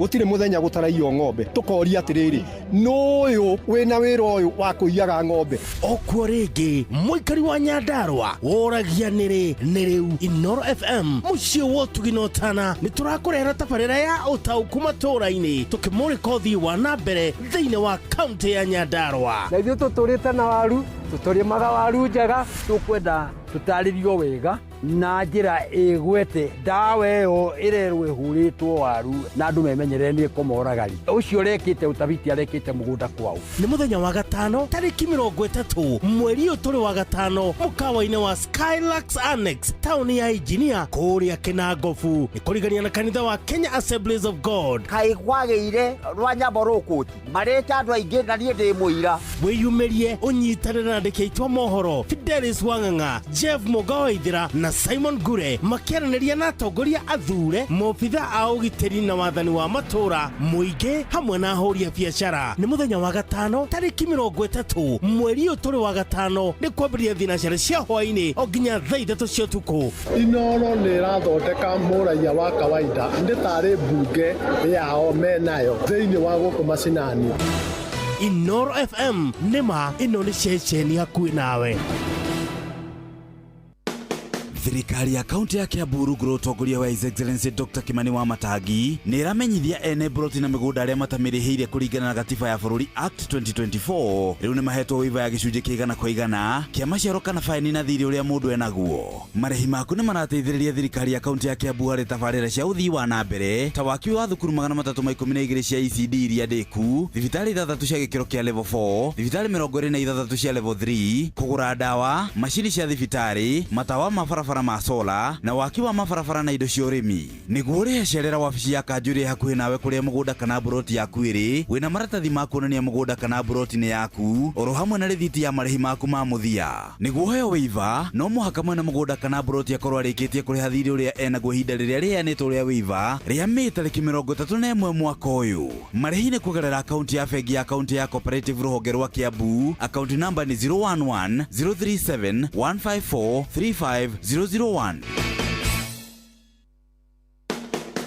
Gũtirĩ mũthenya gũtaraiywo ng'ombe. Tũkoria atĩrĩrĩ, nũyũ wĩna wĩra ũyũ wa kũiyaga ng'ombe? Okuo rĩngĩ mũikari wa Nyandarũa woragia nĩrĩ nĩ rĩu. Inoro FM, mũciĩ wa ũtugi na ũtana, nĩ tũrakũrehera tabarĩra ya ũtaũku matũũra-inĩ, tũkĩmũrĩka ũthii wa na mbere thĩinĩ wa kaunti ya Nyandarũa. Na ithuĩ tũtũrĩte na waru, tũtũrĩmaga waru njega. Tũkwenda tũtarĩrio wega na njĩra ĩgwete ndawa ĩyo ĩrerwo ĩhũrĩtwo waru na andũ memenyerere nĩ ĩkũmoragari. Ũcio ũrekĩte ũtabiti arekĩte mũgũnda kwao. Nĩ mũthenya wa gatano tarĩki 30 mweri ũyũ tũrĩ wa gatano, mũkawa-inĩ wa Skylux Annex, taũni ya Injinia, kũrĩa Kĩnangobu, nĩ kũrigania na kanitha wa Kenya Assemblies of God. Kaĩ kwagĩire rwa nyambo rũkũti marĩte andũ aingĩ na niĩ ndĩ mũira. Wĩyumĩrie ũnyitanĩre na andĩki aitũ a mohoro Fidelis Wang'ang'a, Jeff Mũga Waithĩra na Simon Ngure, makĩaranĩria na atongoria athure, maobitha a ũgitĩri na wathani wa matũũra, mũingĩ hamwe na ahũri a biacara. Nĩ mũthenya wa gatano tarĩki 30 mweri ũyũ tũrĩ wa gatano, nĩ kwambĩrĩria thinacara cia hwaĩ-inĩ o nginya thaa 3 cia ũtukũ. Inoro nĩ ĩrathondeka mũraiya wa kawaida, nĩ tarĩ mbunge yao menayo thĩinĩ wa gũkũ macinani. Inoro FM, nĩma ĩno nĩ ceceni hakuhĩ nawe. Thirikari ya kaunti ya Kiambu rungu rwa ũtongoria wa His Excellency Dr. Kimani wa Matangi nĩ ĩramenyithia ene mburoti na mĩgũnda arĩa matamĩrĩhĩire kũringana na gatiba ya bũrũri Act 2024, rĩu nĩ mahetwo waiver ya gĩcunjĩ kĩa 100% kĩa maciaro kana baĩni na thirĩ ũrĩa mũndũ enaguo. Marĩhi maku nĩ marateithĩrĩria thirikari ya kaunti ya Kiambu harĩ tabarĩra cia ũthii wa na mbere ta waki wa thukuru 312 cia ECD iria ndĩku, thibitarĩ ithathatũ cia gĩkĩro kĩa level 4, thibitarĩ 26 cia level 3, kũgũra ndawa, macini cia thibitarĩ, matawa ma barabara ma sola, na waki wa mabarabara na indo cia ũrĩmi. Nĩguo ũrĩhe, cerera wabici ya kanjũ ĩrĩa hakuhĩ nawe kũrĩa mũgũnda kana mburoti yaku ĩrĩ, wĩna maratathi ma kuonania mũgũnda kana mburoti nĩ yaku, oro hamwe na rĩthiti ya marĩhi maku ma mũthia. Nĩguo ũheo waiver, no mũhaka mwene mũgũnda kana mburoti akorwo arĩkĩtie kũrĩha thirĩ ũrĩa enaguo ihinda rĩrĩa rĩheanĩtwo rĩa waiver rĩa Mĩĩ tarĩki 31 mwaka ũyũ. Marĩhi nĩ kũgerera akaunti ya bengi ya kaunti ya Cooperative rũhonge rwa Kiambu. Akaunti namba nĩ 011 037 154 35001.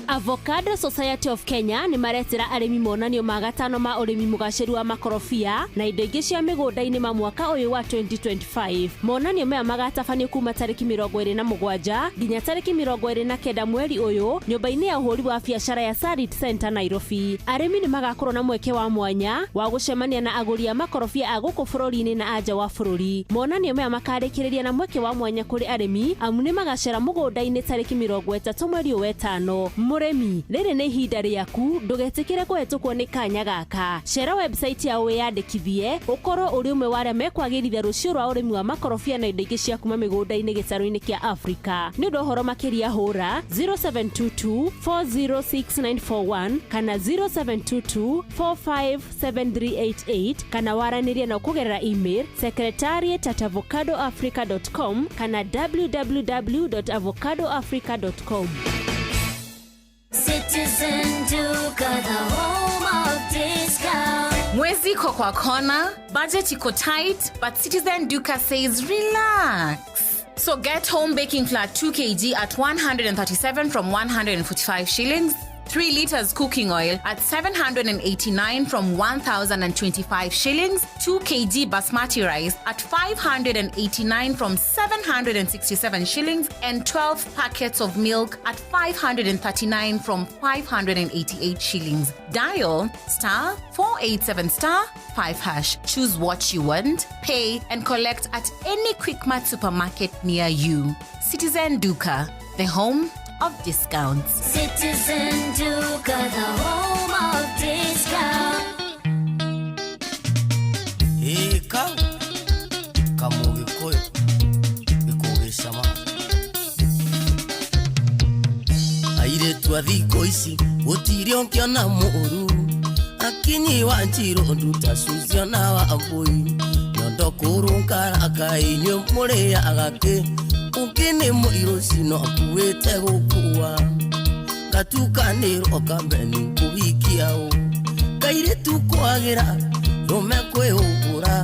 Avocado Society of Kenya nĩ maretĩra arĩmi monanio ma gatano ma ũrĩmi mũgacĩru wa makorobia na indo ingĩ cia mĩgũnda-inĩ ma mwaka ũyũ wa 2025. Monanio maya magatabanio kuma tarĩki 27 nginya tarĩki 29 mweri ũyũ, nyũmba-inĩ ya ũhũri wa biacara ya Sarit Center, Nairobi. Arĩmi nĩ magakorwo na mweke wa mwanya wa gũcemania na agũri a makorobia a gũkũ bũrũri-inĩ na anja wa bũrũri. Monanio maya makarĩkĩrĩria na mweke wa mwanya kũrĩ arĩmi, amu nĩ magacera mũgũnda-inĩ tarĩki 30 mweri ũyũ wetano. Mũrĩmi, rĩrĩ nĩ ihinda rĩaku, ndũgetĩkĩre kũhetũkwo nĩ kanya gaka. Cera website yao wĩyandĩkithie ũkorwo ũrĩ ũmwe wa arĩa mekwagĩrithia rũciũ rwa ũrĩmi wa makorobia na indo ingĩ cia kuma mĩgũnda-inĩ gĩtarũ-inĩ kĩa Afrika. Nĩ ũndũ wa ũhoro makĩria, hũra 0722 406941 kana 0722 457388, kana waranĩrie nao kũgerera email secretariat@avocadoafrica.com kana www.avocadoafrica.com. Citizen Duka, the home of discount. Mwezi iko kwa kona, budget iko tight, but Citizen Duka says relax. So get home baking flour 2 kg at 137 from 145 shillings, 3 liters cooking oil at 789 from 1,025 shillings, 2 kg basmati rice at 589 from 767 shillings, and 12 packets of milk at 539 from 588 shillings. Dial *487*5#. Choose what you want, pay, and collect at any Quickmart supermarket near you. Citizen Duka, the home of discounts. Citizen Duka, the home of discount. Ĩĩ, kau kamũgĩkũyũ gĩkũgĩcama. Airĩtu a thikũ ici gũtirĩ ũngĩona mũũru, akinyi wa njirũ, nduta cucio na wambũi, nyondo kũrũngara, inyuĩ mũrĩaga kĩ? Ũngĩ nĩ mũirũ cino akuĩte gũkua gatukanĩrwo kameni kũhikia ũ kairĩtu kwagĩra rũme kwĩhũgũra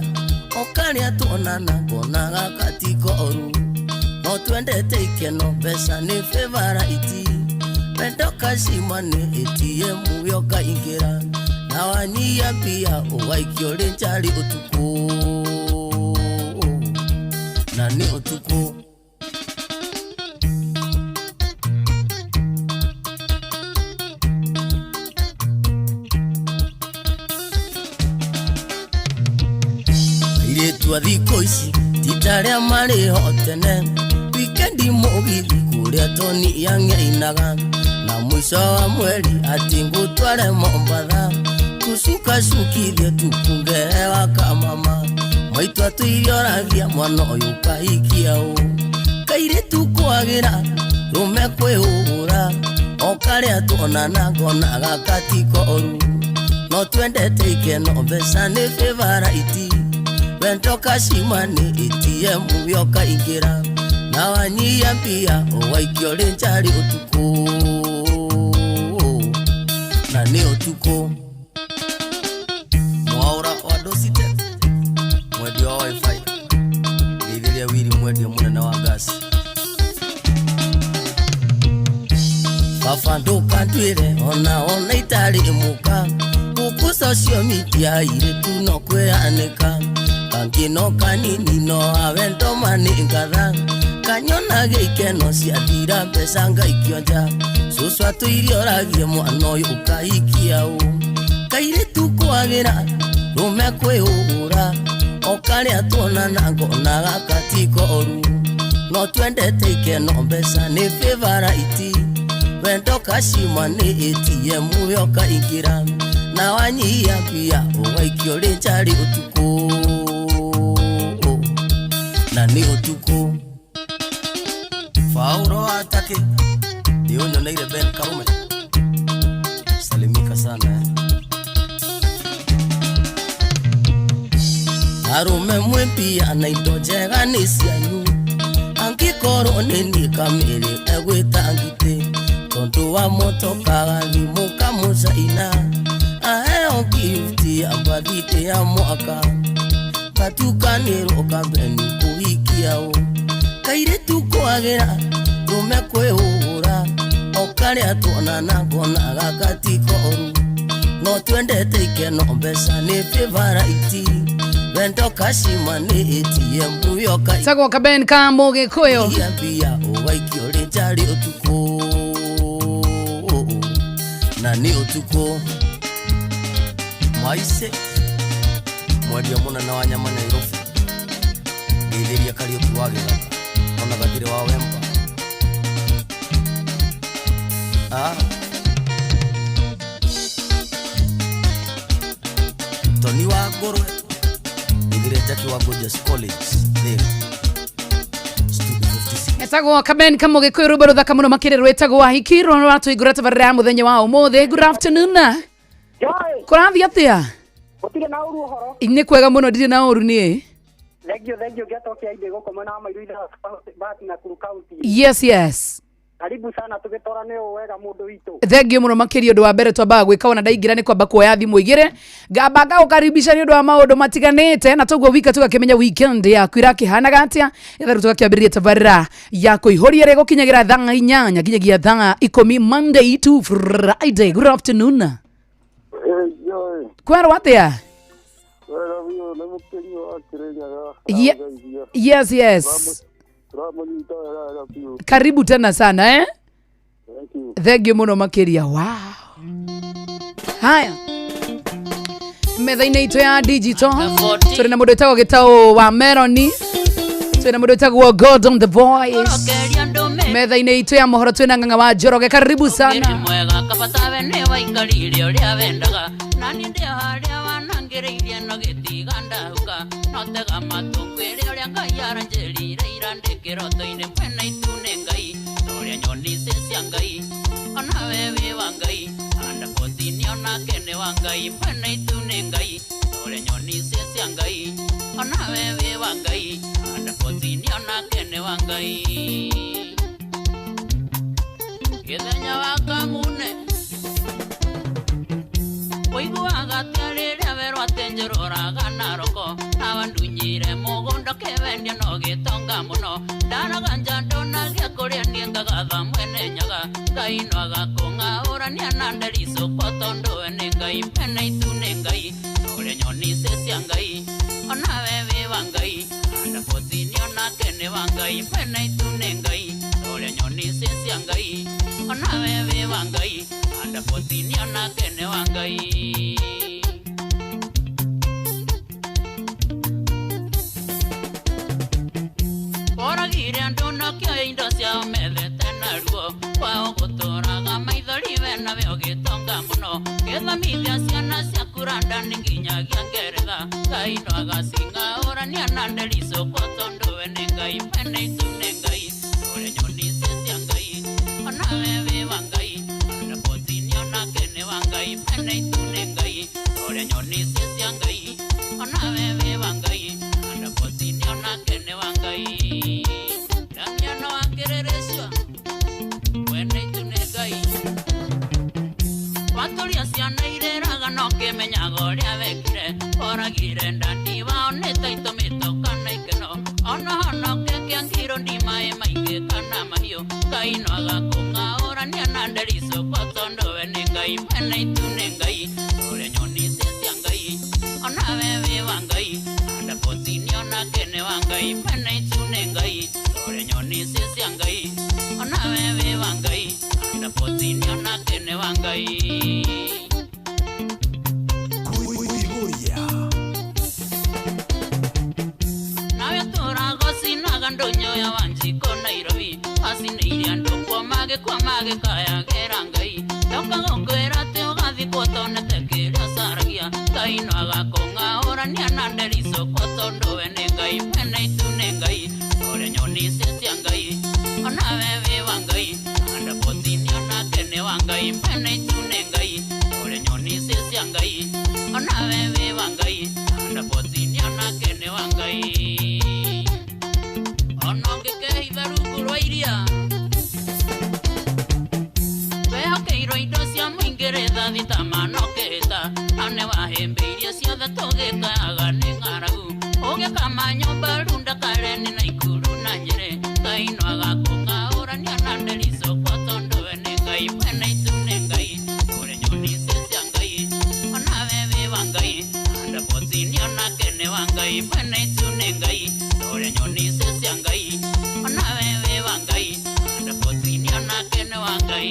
o karĩa tuonana ngonaga katikoru, no twendete ikeno, mbeca nĩ favourite. Wendo kacima nĩ ATM yokaingĩra na wanyia mbia ũgaikio rĩ njari ũtukũ na nĩ ũtukũ. Airĩtu a thikũ ici ti ta arĩa marĩ ho tene, wikendi mũgithi kũrĩa Toni yang'einaga na mũico wa mweri atĩ ngũtware Mombatha tũcukacukithie tukungehewa kamama maitũ atũirioragia mwana ũyũ kahikia ũ kairĩtu kwagĩra rũme kwĩhũgũra o karĩa tuonana ngonaga gatikoru no twendete ikeno mbeca nĩ favourite wendo kacima nĩ ATM yokaingĩra na wanyia mbia ũgaikio rĩ njari ũtukũ na nĩ ũtukũ. Mwaũra wa Dosite mwendia wa wifi ngeithĩria Wiri mwendia mũnene wa ngasi. Baba ndũkanduĩre ona ona itarĩ mũka gũkũ social media airĩtu no kwĩyanĩka kangĩ no kanini no awe ndoma nĩ ngatha kanyona gĩikeno ciathira mbeca ngaikio nja cũcũ atũirioragie mwana ũyũ ũkahikia ũ kairĩtu kwagĩra rũme kwĩhũgũra o karĩa tuonana ngonaga gatikoru no twendete ikeno mbeca nĩ favourite wendo kacima nĩ ATM yokaingĩra na wanyia mbia ũgaikio rĩ njari ũtukũ na nĩ ũtukũ. Fauro atake nĩ ũnyoneire Ben Karume salimika sana Arume mwĩ mbia na indo njega nĩ cianyu angĩkorwo nĩ niĩ kamĩrĩ egwĩta ngitĩ tondũ wa motoka gathimũ kamũcaina aheo gift ya birthday ya mwaka gatukanĩrwo kambeni kũhikia ũ kairĩtu kwagĩra rũme kwĩhũgũra o karĩa tuonana ngonaga gatikoru no twendete ikeno mbeca nĩ favourite wendo kacima nĩ ATM yoka Tagwo Kaben ka Mũgĩkũyũ mbia ũgaikio rĩ njari ũtukũ na nĩ ũtukũ. Maice mwendia mũnene wa nyama Nairobi ngeithĩria Kariũki wa Gĩthaka ona gathirĩ wa Wemba. Toni wa Ngũrwe ngeithĩria Jackie wa Gorgeous College Thĩka Studio 56. Etagwo Kaben ka Mũgĩkũyũ rwĩmbo rũthaka mũno makĩria rwĩtagwo Ahiki rũratũigũra tabarĩra ya mũthenya wa ũmũthĩ. Good afternoon. Kũrathiĩ atĩa? Gũtirĩ na ũru ũhoro. Nĩ kwega mũno ndirĩ na ũru niĩ. Thengio thengio ngĩatokia inde gũkũ mwena wa Mairu ithaa Bahati Nakuru County. Yes yes. Karibu sana tũgĩtora nĩ ũũ wega mũndũ witũ. Thengio mũno makĩria ũndũ wa mbere twambaga gwĩka ona ndaingĩra nĩ kwamba kuoya thimũ igĩrĩ ngamba ngagũkaribisha nĩ ũndũ wa maũndũ matiganĩte na toguo wika tũgakĩmenya weekend yaku irakĩhanaga atĩa etha rĩu tũgakĩambĩrĩria tabarĩra ya kũihũria ĩrĩa ĩgũkinyagĩra thaa 8 nginyagia thaa 10 Monday to Friday. Good afternoon. Kwerwo atĩa? Yes yes. Karibu tena sana eh? Thank you mũno makĩria. Wow. Haya. Metha-inĩ itũ ya digital tũrĩ na mũndũ wĩtagwo Gĩtaũ wa Meroni, twĩna mũndũ wĩtagwo Gordon the Voice. Metha-inĩ itũ ya mohoro twĩna Ng'ang'a wa Njoroge, karibu sana. Mwega kabatawe nĩ waikarire ũrĩa wendaga na niĩ ndĩ harĩa wanangĩrĩirie no gĩtiga ndahuka no tega matũ ngwĩre ũrĩa Ngai aranjĩrire ira ndĩ kĩroto-inĩ mwena itu nĩ Ngai ũrĩa nyoni ici cia Ngai ona we wĩ wa Ngai anda botini onake nĩ wa Ngai mwena itu nĩ Ngai ũrĩa nyoni ici cia Ngai ona we wĩ wa Ngai anda botini onake nĩ wa Ngai gĩthenya wa kamune ũiguaga atĩa rĩrĩa werwo atĩ njũrũraga Naroko na wandunyire mũgũnda ũkĩwendia no gĩtonga mũno ndaraga nja ndona gĩa kũrĩa niĩ ngagatha mwene nyaga Ngai no agakũng'aũrania na ndericũkwo tondũ we nĩ Ngai mwene itu nĩ Ngai ũrĩa nyoni ici cia Ngai onawe wĩ wa Ngai andabotini onake nĩ wa Ngai mwene itu nĩ Ngai ũrĩa nyoni ici cia Ngai onawe wĩ wa Ngai andabotini onake nĩ wa Ngai. Oragire andũ nokĩoya indo ciao methete naruo kwao gũtũraga maithori we nawe ũgĩtonga mũno gĩthomithia ciana ciaku randani nginyagia ngeretha Ngai no agacing'aũrania na ndericũkwo tondũ we nĩ Ngai mwene itu nĩ Ngai ũrĩa nyoni ici cia Ngai onawe wĩ wa Ngai andabotini onake nĩ wa Ngai mwene itu nĩ Ngai ũrĩa nyoni ici cia Ngai onawe wĩ wa Ngai andabotini onake nĩ wa Ngai. Damiano akĩrĩrĩcua mwene itu nĩ Ngai watũria ciana irĩraga no kĩmenyaga ũrĩa wekire oragire ndandi wao nĩ ta itũmĩtwo kana ikeno ona honoke kĩangirwo ndi maĩ maingĩ kana mahiũ Ngai no agakũng'aũrania na ndericũkwo tondũ we nĩ Ngai mwene itu nĩ Ngai ũrĩa nyoni ici cia Ngai onawe wĩ wa Ngai andabotini onake nĩ wa Ngai mwene itu nĩ Ngai ũrĩa nyoni ici cia Ngai onawe wĩ wa Ngai andabotini onake nĩ wa Ngai. Nawe tũrago cinaga ndũnyũ ya Wanjikũ Nairobi acinĩire andũ kuo magĩkua magĩkayagĩra Ngai ndoka gũkwĩra atĩ ũgathikwo ũtonete kĩrĩa ũcaragia Ngai no agakũng'aũrania na ndericũkwo tondũ we nĩ Ngai mwene itu nĩ Ngai ũrĩa nyoni ici cia Ngai onawe wĩ wa Ngai andabotini onake nĩ wa Ngai mwene itu nĩ Ngai ũrĩa nyoni ici cia Ngai onawe wĩ wa Ngai andabotini onake nĩ wa Ngai. Ona ũngĩkehitha rungu rwa iria wehokeirwo indo cia mũingĩ rithathi ta mana ũkĩhĩta na nĩ wahĩmbĩirie ciothe tũgĩkayaga nĩ ng'aragu ũgĩkama nyũmba runda Kareni na Ikuru na Nyĩrĩ Ngai no agakũng'aũrania na ndericũkwo tondũ we nĩ Ngai mwene itu nĩ Ngai ũrĩa nyoni ici cia Ngai onawe wĩ wa Ngai andabotini onake nĩ wa Ngai mwene itu nĩ Ngai ũrĩa nyoni ici cia Ngai onawe wĩ wa Ngai andabotini onake nĩ wa Ngai.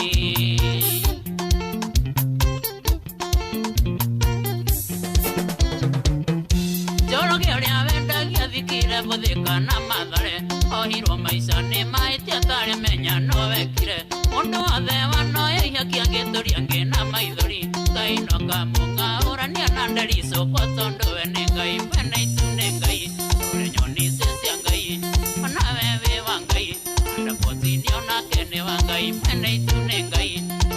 Njoroge ũrĩa wendagia thikire gũthika na Mathare ohirwo maica nĩ mahĩtia atarĩ menya no wekire mũndũ wothe wanoya ihaki angĩtũria ngĩ na maithori Ngai no kamũng'aũrania na ndericũkwo tondũ we nĩ Ngai mwene itu nĩ Ngai ũrĩa nyoni ici cia Ngai onawe wĩ wa Ngai andabotini onake nĩ wa Ngai mwene itu nĩ Ngai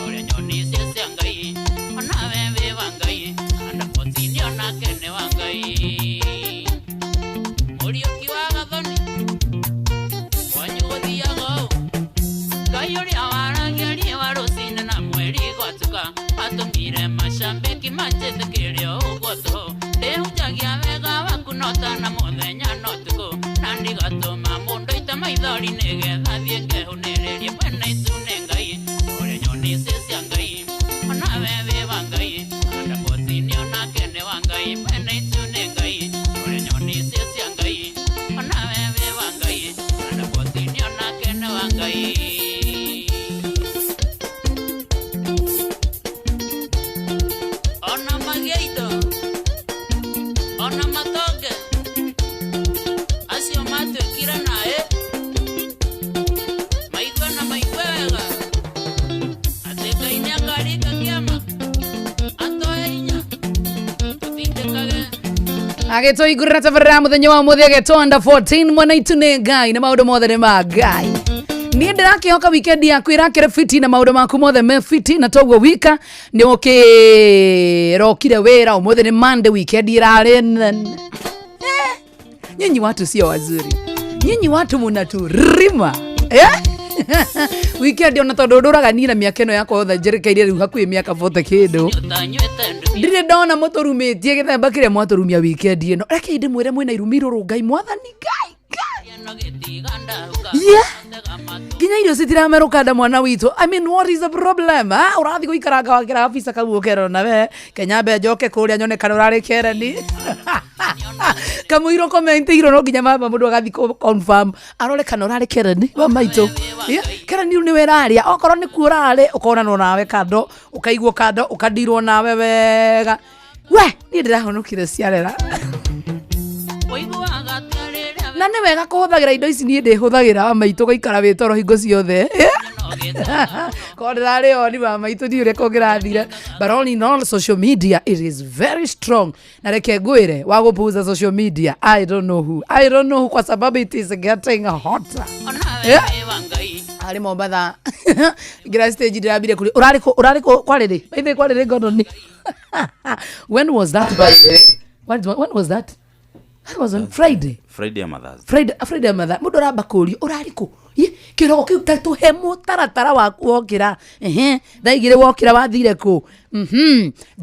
ũrĩa nyoni ici cia Ngai onawe wĩ wa Ngai andabotini onake nĩ wa Ngai. Mũriũki wa Gathoni wanyu gũthiaga ũũ Ngai ũrĩa waragia riũa rũcinĩ na mweri gwatuka atũmire macambĩki manjĩtĩkĩre ũguo tũhũ ndĩhunjagia wega waku no ta na mũthenya no ũtukũ na ndigatũma mũndũ aite maithori nĩgetha thiĩ ngehũnĩrĩrie mwene itu nĩ Ngai ũrĩa nyoni ici cia Ngai onawe wĩ wa Ngai andabotini onake nĩ wa Ngai mwene itu nĩ Ngai ũrĩa nyoni ici cia Ngai onawe wĩ wa Ngai andabotini onake nĩ wa Ngai. Ona magĩa indo ona matonge acio matuĩkire naĩ maigue na maigue wega atĩ Ngai nĩakaringa kĩama atoe hinya tũtindĩkage Agĩtũigũrĩra tabarĩra mũthenya wa ũmũthĩ agetwo under 14 mwana itu nĩ Ngai na maũndũ mothe nĩ ma Ngai. Niĩ ndĩrakĩhoka weekend yaku ĩrakĩrĩ fiti na maũndũ maku mothe me fiti na toguo wika nĩ ũkĩrokire wĩra ũmũthĩ nĩ Monday weekend ĩrarĩ nene. Nyinyi watu sio wazuri, nyinyi watu munaturima eh? Weekend ona tondũ ndũraga niĩ na mĩaka ĩno yakwa yothe njerekeire rĩu hakuhĩ mĩaka 40 kĩndũ ũtanyuĩte ndubi ndirĩ ndona mũtũrumĩtie gĩthemba kĩrĩa mwatũrumia weekend ĩno. Rekei ndĩmwĩre mwĩna irumi rũrũ Ngai mwathani Ngai Ngai. Yeah, nginya irio citiramerũka nda mwana witũ. I mean, what is the problem? Ah, ũrathiĩ gũikaranga wakĩra abisa kau ũkerwo nawe kenyambe njoke kũrĩa nyone kana ũrarĩ kereni kamũiro komenteirwo no nginya mama mũndũ agathiĩ confirm arore kana ũrarĩ kereni wa maitũ. Yeah, kereni rĩu nĩwe ĩrarĩa, okorwo nĩ kuo ũrarĩ ũkonanwo nawe kando, ũkaigwo kando, ũkandirwo nawe wega. We niĩ ndĩrahonokire ciarera na nĩ wega kũhũthagĩra indo ici. Niĩ ndĩhũthagĩra wa maitũ gũikara wĩ toro hingo ciothe. Korwo ndĩrarĩ oni wa maitũ ndiũ ũrĩa kũngĩrathire. But all in all, social media, it is very strong, na reke ngwĩre wa gũpuza social media, I don't know who, I don't know who, kwa sababu it is getting hotter. Yeah. Arĩ Mombatha ngira stage ndĩrambire kũrĩ ũrarĩ kũ, ũrarĩ kũ kwarĩrĩ baithe kwarĩrĩ Gordon. When was that, by the way? When was that? That was on Friday. Friday ya Mothers. Friday, Friday mother. Mũndũ aramba kũrio ũrarĩ kũ. Ĩ, kĩroko kĩu ta tũhe mũtaratara waku wokĩra. Ehe, thaa 2 wokĩra wathire kũ?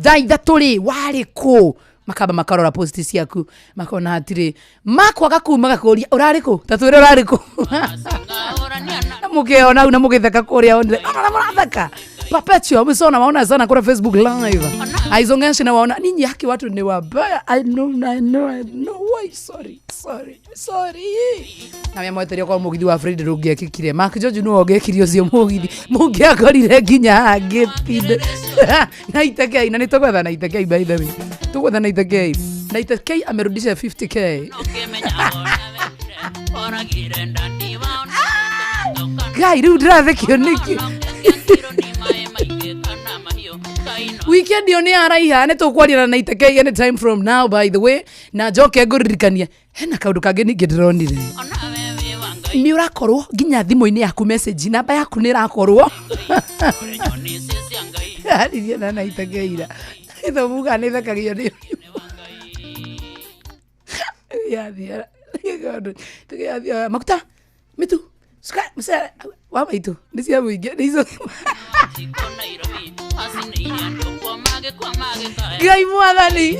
Thaa 3 rĩ warĩ kũ? Makamba makarora posti ciaku makona hatirĩ makwaga kuu, magakũria ũrarĩ kũ, ta twĩre ũrarĩ kũ, na mũkĩona hau na mũgĩtheka kũrĩa online ona mũratheka. Perpetual msona waona sana kura Facebook Live aizongeshi na waona ninyi haki watu ni wabaya. I know, I know, I know why. Sorry, sorry, sorry. Na mĩa mweteria kwa mũgithi wa Fred ndũngĩekĩkire. Mark George nĩwe ũngĩekire ũcio mũgithi, mũngĩakorire nginya hangĩtinde na itekei na nĩtũgwetha na itekei. By the way, tũgwetha na itekei na itekei amerudisha 50K. Ngai, rĩu ndĩrathekio nĩkĩ? Weekend ĩyo nĩ yaraiha, nĩ tũkwaria na 90K anytime from now. By the way, na njoke ngũririkanie hena kaũndũ kangĩ ningĩ ndĩronire. Nĩ ũrakorwo nginya thimũ-inĩ yaku message namba yaku nĩ ĩrakorwo aririe na 90K ira ithomuga nĩ thekagio nĩ yathia maguta mitu sukari mcere wa maitũ nĩ cia mũingĩ nĩ icio. Ngai mwathani,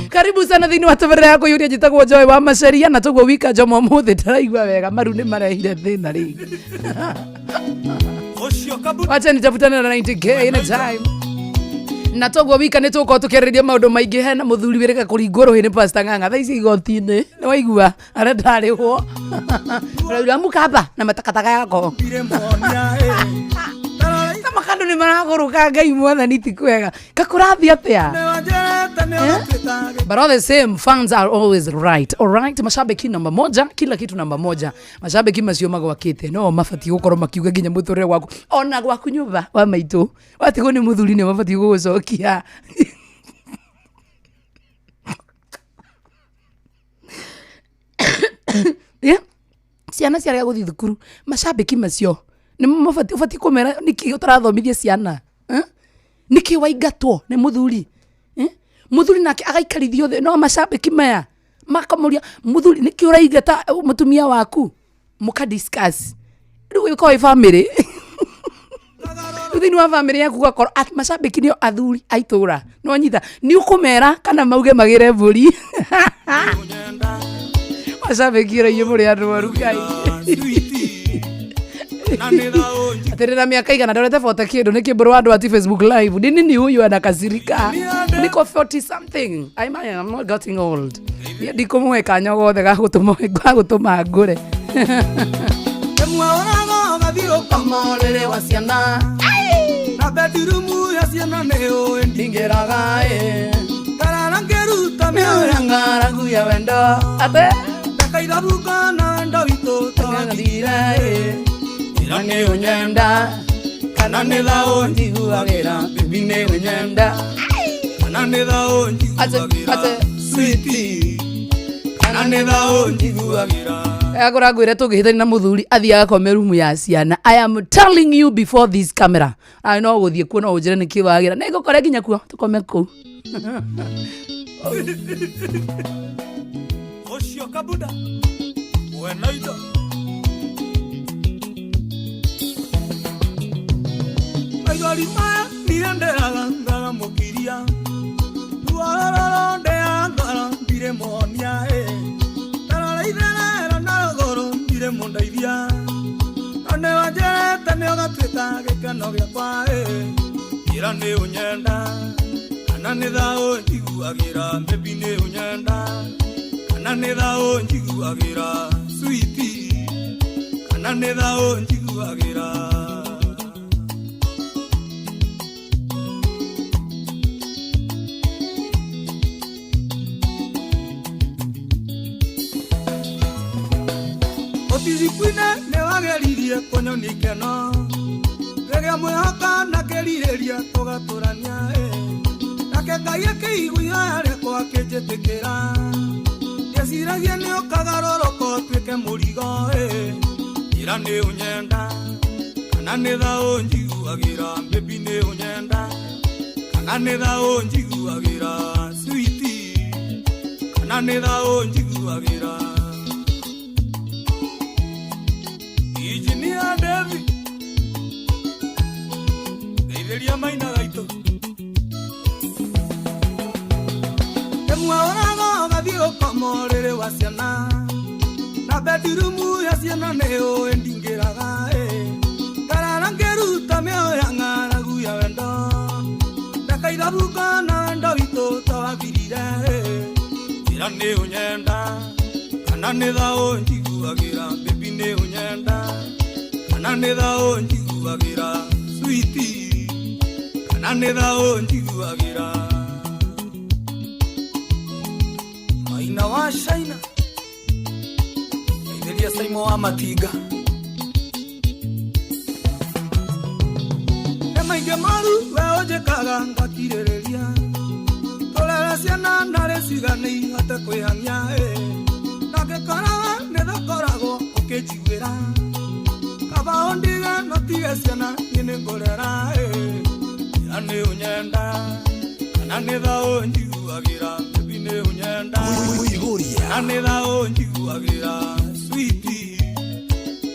karibu sana thĩinĩ wa tabarĩra ya kũiyũria. Njĩtagwo Joy wa Macaria na tũguo wika Njomo mũthĩ ndaraigua wega, maru nĩ marehire thĩna rĩngĩ. Wacha nitafutane na 90K anytime na toguo wika nĩ tũgũkorwo tũkĩarĩrĩria maũndũ maingĩ. Hena mũthuri wĩrĩga kũringwo rũhĩ nĩ Pastor Ng'ang'a thaa ici igoti-inĩ, nĩ waigua arenda arĩhwo, araura mukamba na matakataka yako kama kandũ nĩ maragũrũka. Ngai mwathani, ti kwega kakũrathiĩ atĩa? But all the same, fans are always right. All right, mashabiki namba moja, kila kitu namba moja. Mashabiki macio magwakĩte no mabatiĩ gũkorwo makiuga nginya mũtũrĩre waku ona gwaku nyũmba wa maitũ watigwo nĩ mũthuri nĩ mabatiĩ gũgũcokia. Yeah? Ciana ciarega gũthiĩ thukuru, macambĩki macio nĩ mabatiĩ ũbatiĩ kũmera nĩkĩ ũtarathomithia ciana, eh? Nĩkĩ waingatwo nĩ mũthuri, eh? Mũthuri nake agaikarithio thĩ no macambĩki maya makamũria mũthuri nĩkĩ ũraingata mũtumia waku, mũka discuss. Rĩu ĩkorwo ĩ family, rĩu thĩinĩ wa family yaku ũgakorwo macambĩki nĩo athuri a itũra nĩwanyita nĩ ũkũmera kana mauge magĩre mbũri. Macambĩki ĩra inyuĩ mũrĩ andũ aru. Ngai atĩrĩra mĩaka igana ndorete 40 kĩndũ nĩ kĩmbũrũ wa andũ ati Facebook Live ni nini huyu anakasirika, niko 40 something. I'm not getting old. Niĩ ndikũmũhe kanya gothe ga gũtũma ngũre ũrĩrĩ wa ciana na bedroom ya ciana nĩ ũĩ ndingĩraga ĩ ngarara ngĩruta mĩoyo ng'aragu ya wendo ate ndakaithabuka na wendo witũ twathire ĩ ĩra nĩ ũnyenda kana nĩ thaũ njiguagĩra bibi nĩ ũnyenda kana nĩ thaũ njiguagĩra sweetie kana nĩ thaũ njiguagĩra. Agora ngwĩre tũngĩhĩtania na mũthuri athiaga akome rumu ya ciana. I am telling you before this camera. Ai, no gũthiĩ kuo no ũnjĩre nĩkĩ wagĩra nĩ ngũkore nginya kuo tũkome kũu. Ũcio kabuda wena indo maithori maya niendeaga ngaramũkiria ruororo ndea ngoro ndirĩ monia ĩ tarora itherero na rũgũrũ. ũgatuĩka gĩkeno gĩakwa ĩra nĩ ũnyenda kana nĩ thaũ njiguagĩra baby nĩ ũnyenda kana nĩ thaũ njiguagĩra sweetie kana nĩ thaũ njiguagĩra. Otizikwine nĩ wageririe kũnyonia ikeno rĩrĩa mwĩhoka na kĩrirĩria tũgatũrania nake Ngai akĩigua ihoya rĩakwa akĩnjĩtĩkĩra ndeciragia nĩ ũkagarũrũka ũtuĩke mũrigo ĩra nĩ ũnyenda kana nĩ thaũ njiguagĩra baby nĩ ũnyenda kana nĩ thaũ njiguagĩra sweetie kana nĩ thaũ njiguagĩra. Engineer David ngeithĩria maina gaitũ ĩmwe ũraga ũgathiĩ gũkoma ũrĩrĩ wa ciana na bedroom ya ciana nĩ ũĩ ndingĩraga ngarara ngĩruta mĩoyo ya ng'aragu ya wendo ndakaithabuka na wendo witũ tawathirire ĩra nĩ ũnyenda kana nĩ thaũ njiguagĩra baby nĩ ũnyenda kana nĩ thaũ njiguagĩra sweetie kana nĩ thaũ njiguagĩra. Maina wa China ngeithĩria Saimo wa Matinga nĩ maingĩ moru we ũnjĩkaga ngakirĩrĩria tũrere ciana narĩ cigane ihote kwĩhang'ia na ngĩkora we nĩ thakoragwo ũkĩnjiguĩra kaba ũndige no tige ciana niĩ nĩ ngũrera ĩra nĩ ũnyenda kana nĩ thaũ njiguagĩra baby nĩ ũnyenda kana nĩ thaũ njiguagĩra sweetie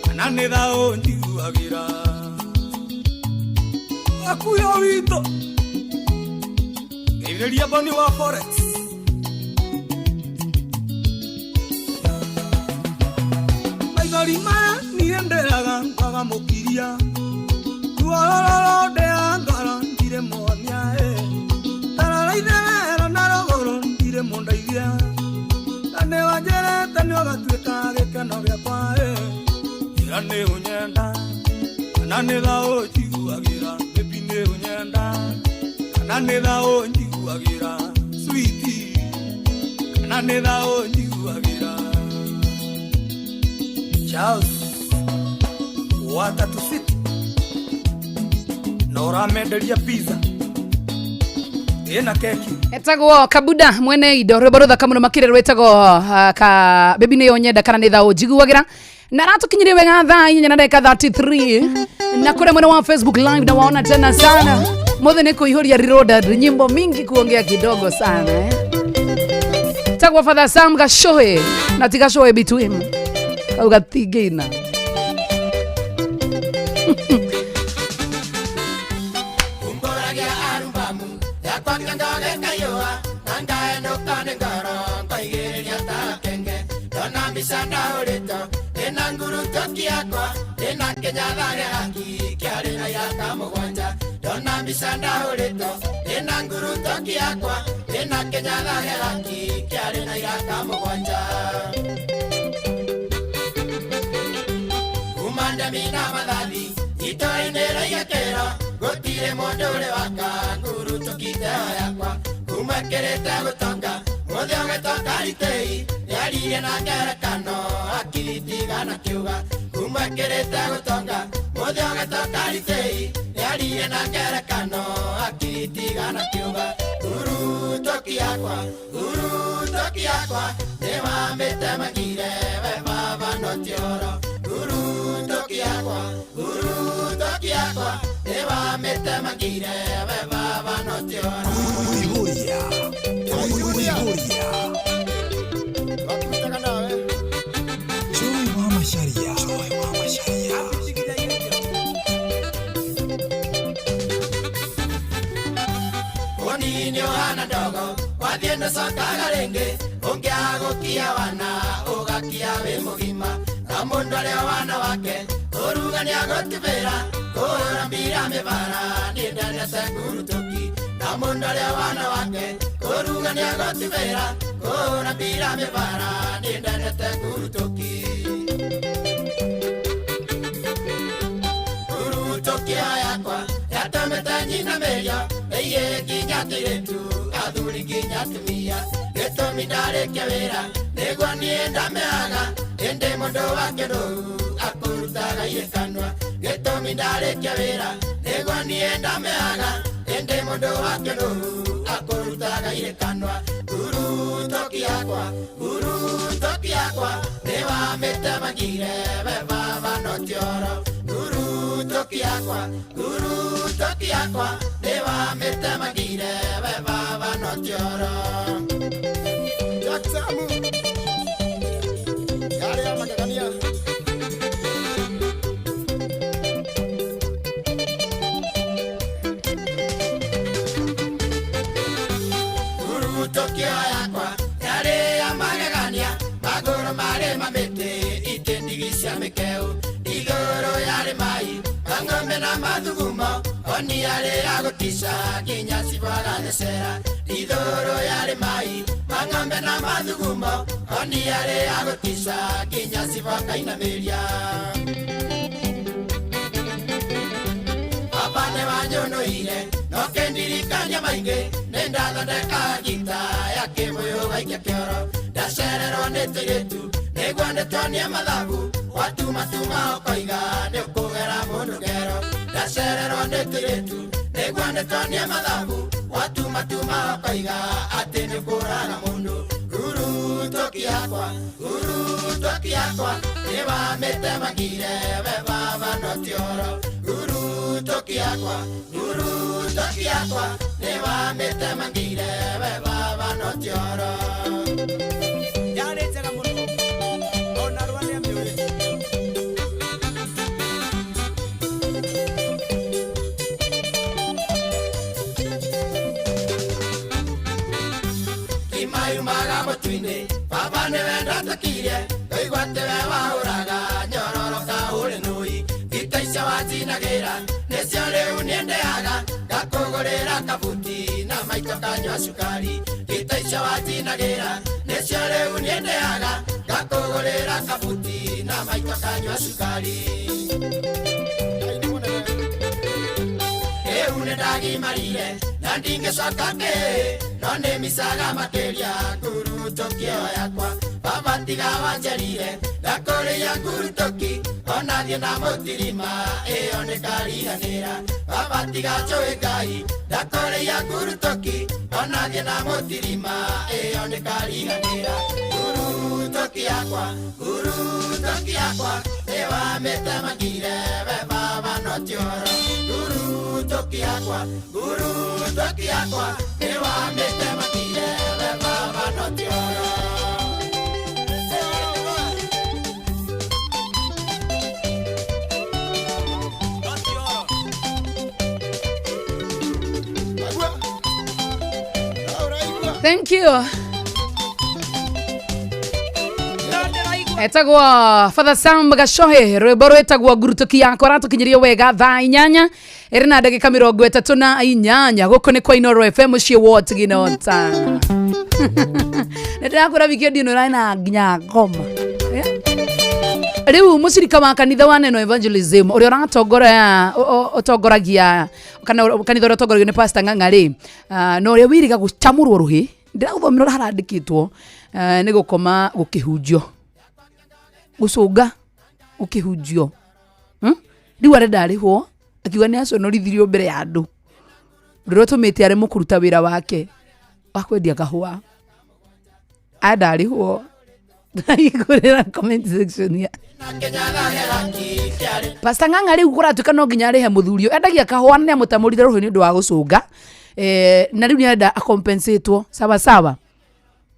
kana nĩ thaũ njiguagĩra. Akuya witũ ngeithĩria Boni wa Forex maithori maya niĩ ndĩraga ngwaga mũkiria ruorororo ndĩa ngoro ndirĩ muonia tarara itherero na rũgũrũ ndirĩ mũndeithia na nĩ wanjĩrĩte nĩ ũgatuĩka gĩkeno gĩakwa ĩra nĩ ũnyenda kana nĩ thaũ njiguagĩra baby nĩ ũnyenda kana nĩ thaũ njiguagĩra sweetie kana nĩ thaũ njiguagĩra. Charles Watatu City na ũramenderia pizza ĩna keki etagwo Kabuda mwene indo rwĩmbo rũthaka mũno makĩria rwĩtagwo ka baby nĩ ũnyenda kana nĩ thaũ njiguagĩra na ratukinyirie wega thaa 4 na dakika 33 na kule mwena wa Facebook live na waona tena sana mothe nĩ kũihũria reloaded nyimbo mingi kuongea kidogo sana Tagwa Father Sam Gashoe na ti Gashoe between kau gatingĩina. Umboragia arubamu yakwa kĩongo gĩkaiyũa na ngaenũka nĩ ngoro ngoigĩrĩria ta kenge ndona mbica ndahũrĩtwo ndĩna ngurutoki yakwa ndĩna kĩnyatha gĩa haki kĩarĩ na iraka mũgwanja ndona mbica ndahũrĩtwo ndĩna ngurutoki yakwa ndĩna kĩnyatha gĩa haki kĩarĩ na iraka mũgwanja. Ndamina mathathi itũra-inĩ rĩa kĩro gũtirĩ mũndũ ũrĩ waka ngurutũkite yakwa kuma kĩrĩte gũtonga mũthĩ ũgĩtonga ritĩi nĩaririe na ngerekano akiritigana kĩuga kuma kĩrĩte gũtonga mũthĩ ũgĩtonga ritĩi nĩaririe na ngerekano akiritigana kĩuga ngurutoki yakwa ngurutoki yakwa nĩwamĩtemangire we baba no ti ũhoro ngurutoki yakwa ngurutoki yakwa nĩwamĩtemangire we baba no ti ũhoro. Joy wa Macharia. Joy wa Macharia. Ũnini ũhana ndogo wathiĩ ndũcokaga rĩngĩ ũngĩaga gũkia wana ũgakia wĩ mũgima na mũndũ arĩa wana wake ũruga nĩagũtubĩra mĩbara nĩndendete ngurutoki na mũndũ ũrĩa wana wake kũruga nĩagũtubĩra kũhũra mbira mĩbara nĩndendete ngurutoki ngurutoki yakwa yatũmĩte nyinamĩrio ĩiĩ nginya tũirĩtu athuri nginya atumia gĩtũmi ndarĩkia wĩra nĩguo niĩ ndamĩaga ĩndĩ mũndũ wa kĩrũu akũrutaga irĩkanwa gĩtũmi ndarĩkia wĩra nĩguo niĩ ndamĩaga ĩndĩ mũndũ wa kĩrũu akũrutaga irĩkanwa ngurutoki yakwa ngurutoki yakwa nĩwamĩtemangire we baba no tioro ngurutoki yakwa ngurutoki yakwa nĩwamĩtemangire we baba no tioro Jack Samu yarĩ ya magegania Ngurutoki yakwa yarĩ ya magegania magũrũ marĩ ma mĩtĩ itĩ ndigi cia mĩkeu igũrũ yarĩ mai mang'ombe na mathugumo oni yarĩ ya gũtica nginya cibwagathecera ithũrũ yarĩ mai mang'ombe na mathugumo oni yarĩ ya gũtica nginya cibwakainamĩria Baba nĩwanyũnũire no kĩndirikania maingĩ nĩndathondeka ngita ya kĩbũyũ gaikia kĩoro ndacererwo nĩ tũirĩtu nĩguo ndĩtuonie mathabu watumatuma ũkoiga nĩũkũgera mũndũ ngero ndacererwo nĩ tũirĩtu nĩguo ndĩtuonie mathabu watumatuma ũkoiga atĩ nĩũkũraga mũndũ ngurutoki yakwa ngurutoki yakwa nĩwamĩtemangire we baba no tioro ngurutoki yakwa ngurutoki yakwa nĩwamĩtemangire we baba no tioro Yarĩ njega mũno ona rwa nĩamĩũĩ Imayumaga mũtu-inĩ baba nĩwe ndatũkirie ngaigua atĩ we wahũraga nyororoka ũrĩ nũi ngita icio wanjinagĩra nĩcio rĩu niĩ ndĩaga ngakũgũrĩra kabuti na maito kanyua cukari ngita icio wanjinagĩra nĩcio rĩu niĩ ndĩaga ngakũgũrĩra kabuti na maito kanyua cukari rĩu nĩndagimarire na ndingĩcoka kĩ no nĩ micaga makĩria ngurutoki ĩyo yakwa baba tiga wanjerire ndakũrĩia ngurutoki ona thiĩ na mũtirima ĩyo nĩkariganĩra baba tiga njũĩ Ngai ndakũrĩia ngurutoki ona thiĩ na mũtirima ĩyo nĩkariganĩra ngurutoki yakwa ngurutoki yakwa nĩwamĩtemangire we baba no tioro ngurutoki yakwa ngurutoki yakwa nĩwamĩtemangire we baba no tioro Thank you. Etagwo Father Sam Gacohe rwimbo rwĩtagwo ngurutoki yakwa ratukinyirio wega thaa 8 ĩrĩ na ndagĩka 38 gũkũ nĩ kwa Inoro FM mũciĩ wa Tiginota. Nĩ ndĩrakwĩra wikendi ĩno ĩrarĩ na nginya ngoma. Rĩu mũcirika wa kanitha wa Neno Evangelism ũrĩa ũratongora ũtongoragia kana kanitha ũrĩa ũtongoragio nĩ Pastor Ng'ang'a rĩ na ũrĩa wĩrĩga gũcamũrwo rũhĩ ndĩragũthomera ũrĩa harandĩkĩtwo nĩ gũkoma gũkĩhunjio gũcũnga gũkĩhunjio Rĩu arenda arĩhwo akiuga nĩ aconorithirio mbere ya andũ ũndũ ũrĩa ũtũmĩte aremwo kũruta wĩra wake wa kwendia kahũa anda arĩhwo ndahingũrĩra comment section ya Pastor Ng'ang'a rĩu kũratuĩka no nginya arĩhe mũthuri ũyũ endagia kahũa na nĩamũtamũrire rũhĩ nĩ ũndũ wa gũcũnga na rĩu nĩarenda acompensatewo sawa sawa.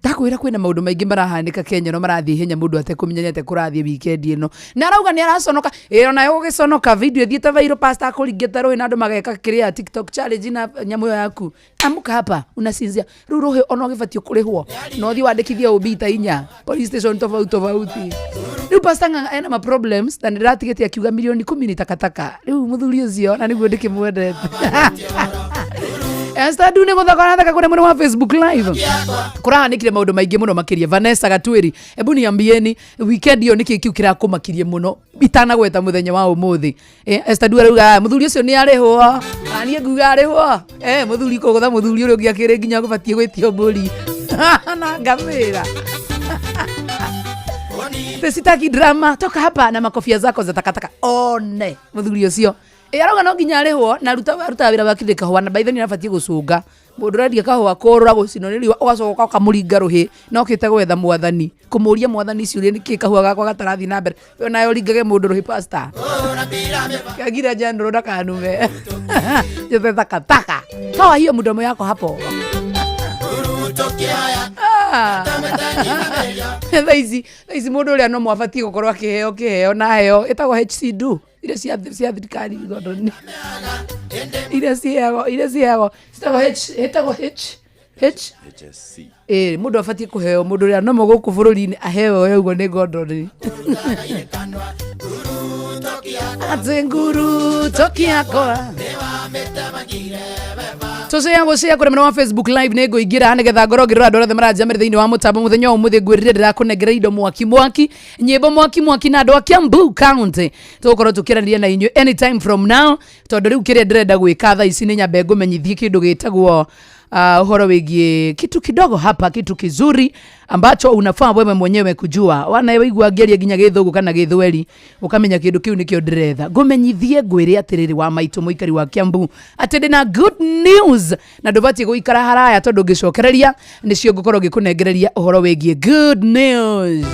Ndakwĩra kwĩna maũndũ maingĩ marahanĩka Kenya no marathiĩ ihenya mũndũ atekũmenya nĩ atĩa kũrathiĩ weekend ĩno. Na arauga nĩ araconoka, ĩ onawe ũgĩconoka video ĩthiĩte viral, pastor akũringĩte rũĩ na andũ mageka kĩrĩa TikTok challenge na nyamũ ĩyo yaku. Amuka hapa unasinzia. Rĩu rũhĩ ona ũgĩbatiĩ kũrĩhwo na ũthiĩ wandĩkithie OB ta inya police station tofauti tofauti. Rĩu pastor Ng'ang'a ena ma problems na nĩndĩratigĩte akiuga milioni 10 ni takataka. Rĩu mũthuri ũcio na nĩguo ndĩkĩmwendete. Esther Ndune gũthaka ũrathaka kũrĩa mwena wa Facebook live. Kũrahanĩkire maũndũ maingĩ mũno makĩria. Vanessa Gatwĩri, hebu niambieni weekend ĩyo nĩkĩ kĩu kĩrakũmakirie mũno itanagweta mũthenya wa ũmũthĩ. Esther Ndune arauga mũthuri ũcio nĩ arĩhwo. Na niĩ nguga arĩhwo. Mũthuri kũgũtha mũthuri ũrĩa ũngĩ akĩrĩ nginya gũbatiĩ gwĩtio mbũri na ngamĩra. Sitaki drama, toka hapa na makofia zako za takataka. One mũthuri ũcio. Arauga no nginya arĩhwo na arutaga wĩra wa kĩndĩ kahũa na by the way nĩ arabatiĩ gũcũnga. Mũndũ ũrendia kahũa kũrũra gũcinwo nĩ riũa ũgacoka ũkamũringa rũhĩ na ũkĩte gwetha mwathani kũmũria mwathani ciũria nĩkĩ kahũa gakwa gatarathiĩ na mbere. We nawe ũringage mũndũ rũhĩ pastor. Kagira jandũrũ ndakanume. Njũthe takataka. Toa hiyo mdomo yako hapo. Thaa ici mũndũ ũrĩa no mwabatiĩ gũkorwo akĩheo kĩheo na heo ĩtagwo HC do iria cia thirikari Gordon. Iria ciheagwo, iria ciheagwo citagwo H, ĩtagwo H, H? HSC. Mũndũ abatiĩ kũheo mũndũ ũrĩa nomo gũkũ bũrũri-inĩ aheo we ũguo nĩ Gordon. Atĩ nguru tũkĩakwa. Tũcĩa gũcĩa kũrĩa mwena wa Facebook live nĩ ngũingĩra nĩgetha ngorwo ngĩrora andũ arĩa othe maranjamĩra thĩinĩ wa mũtambo mũthenya wa ũmũthĩ. Ngwĩrire ndĩrakũnengera indo mwaki mwaki, nyĩmbo mwaki mwaki na andũ a Kiambu County. Tũgũkorwo tũkĩaranĩria na inyuĩ anytime from now, tondũ rĩu kĩrĩa ndĩrenda gwĩka thaa ici nĩ nyambe ngũmenyithie kĩndũ gĩtagwo ũhoro wĩgiĩ kitu kidogo hapa, kitu kizuri ambacho unafaa wewe mwenyewe kujua. Wana waigua ngĩaria nginya gĩthũngũ kana gĩthweri ũkamenya kĩndũ kĩu nĩkĩo ndĩretha. Ngũmenyithie ngwĩre atĩrĩrĩ wa maitũ mũikari wa Kiambu atĩ ndĩna good news na ndũbatiĩ gũikara haraya tondũ ngĩcokereria nĩcio ngũkorwo ngĩkũnengereria ũhoro wĩgiĩ good news.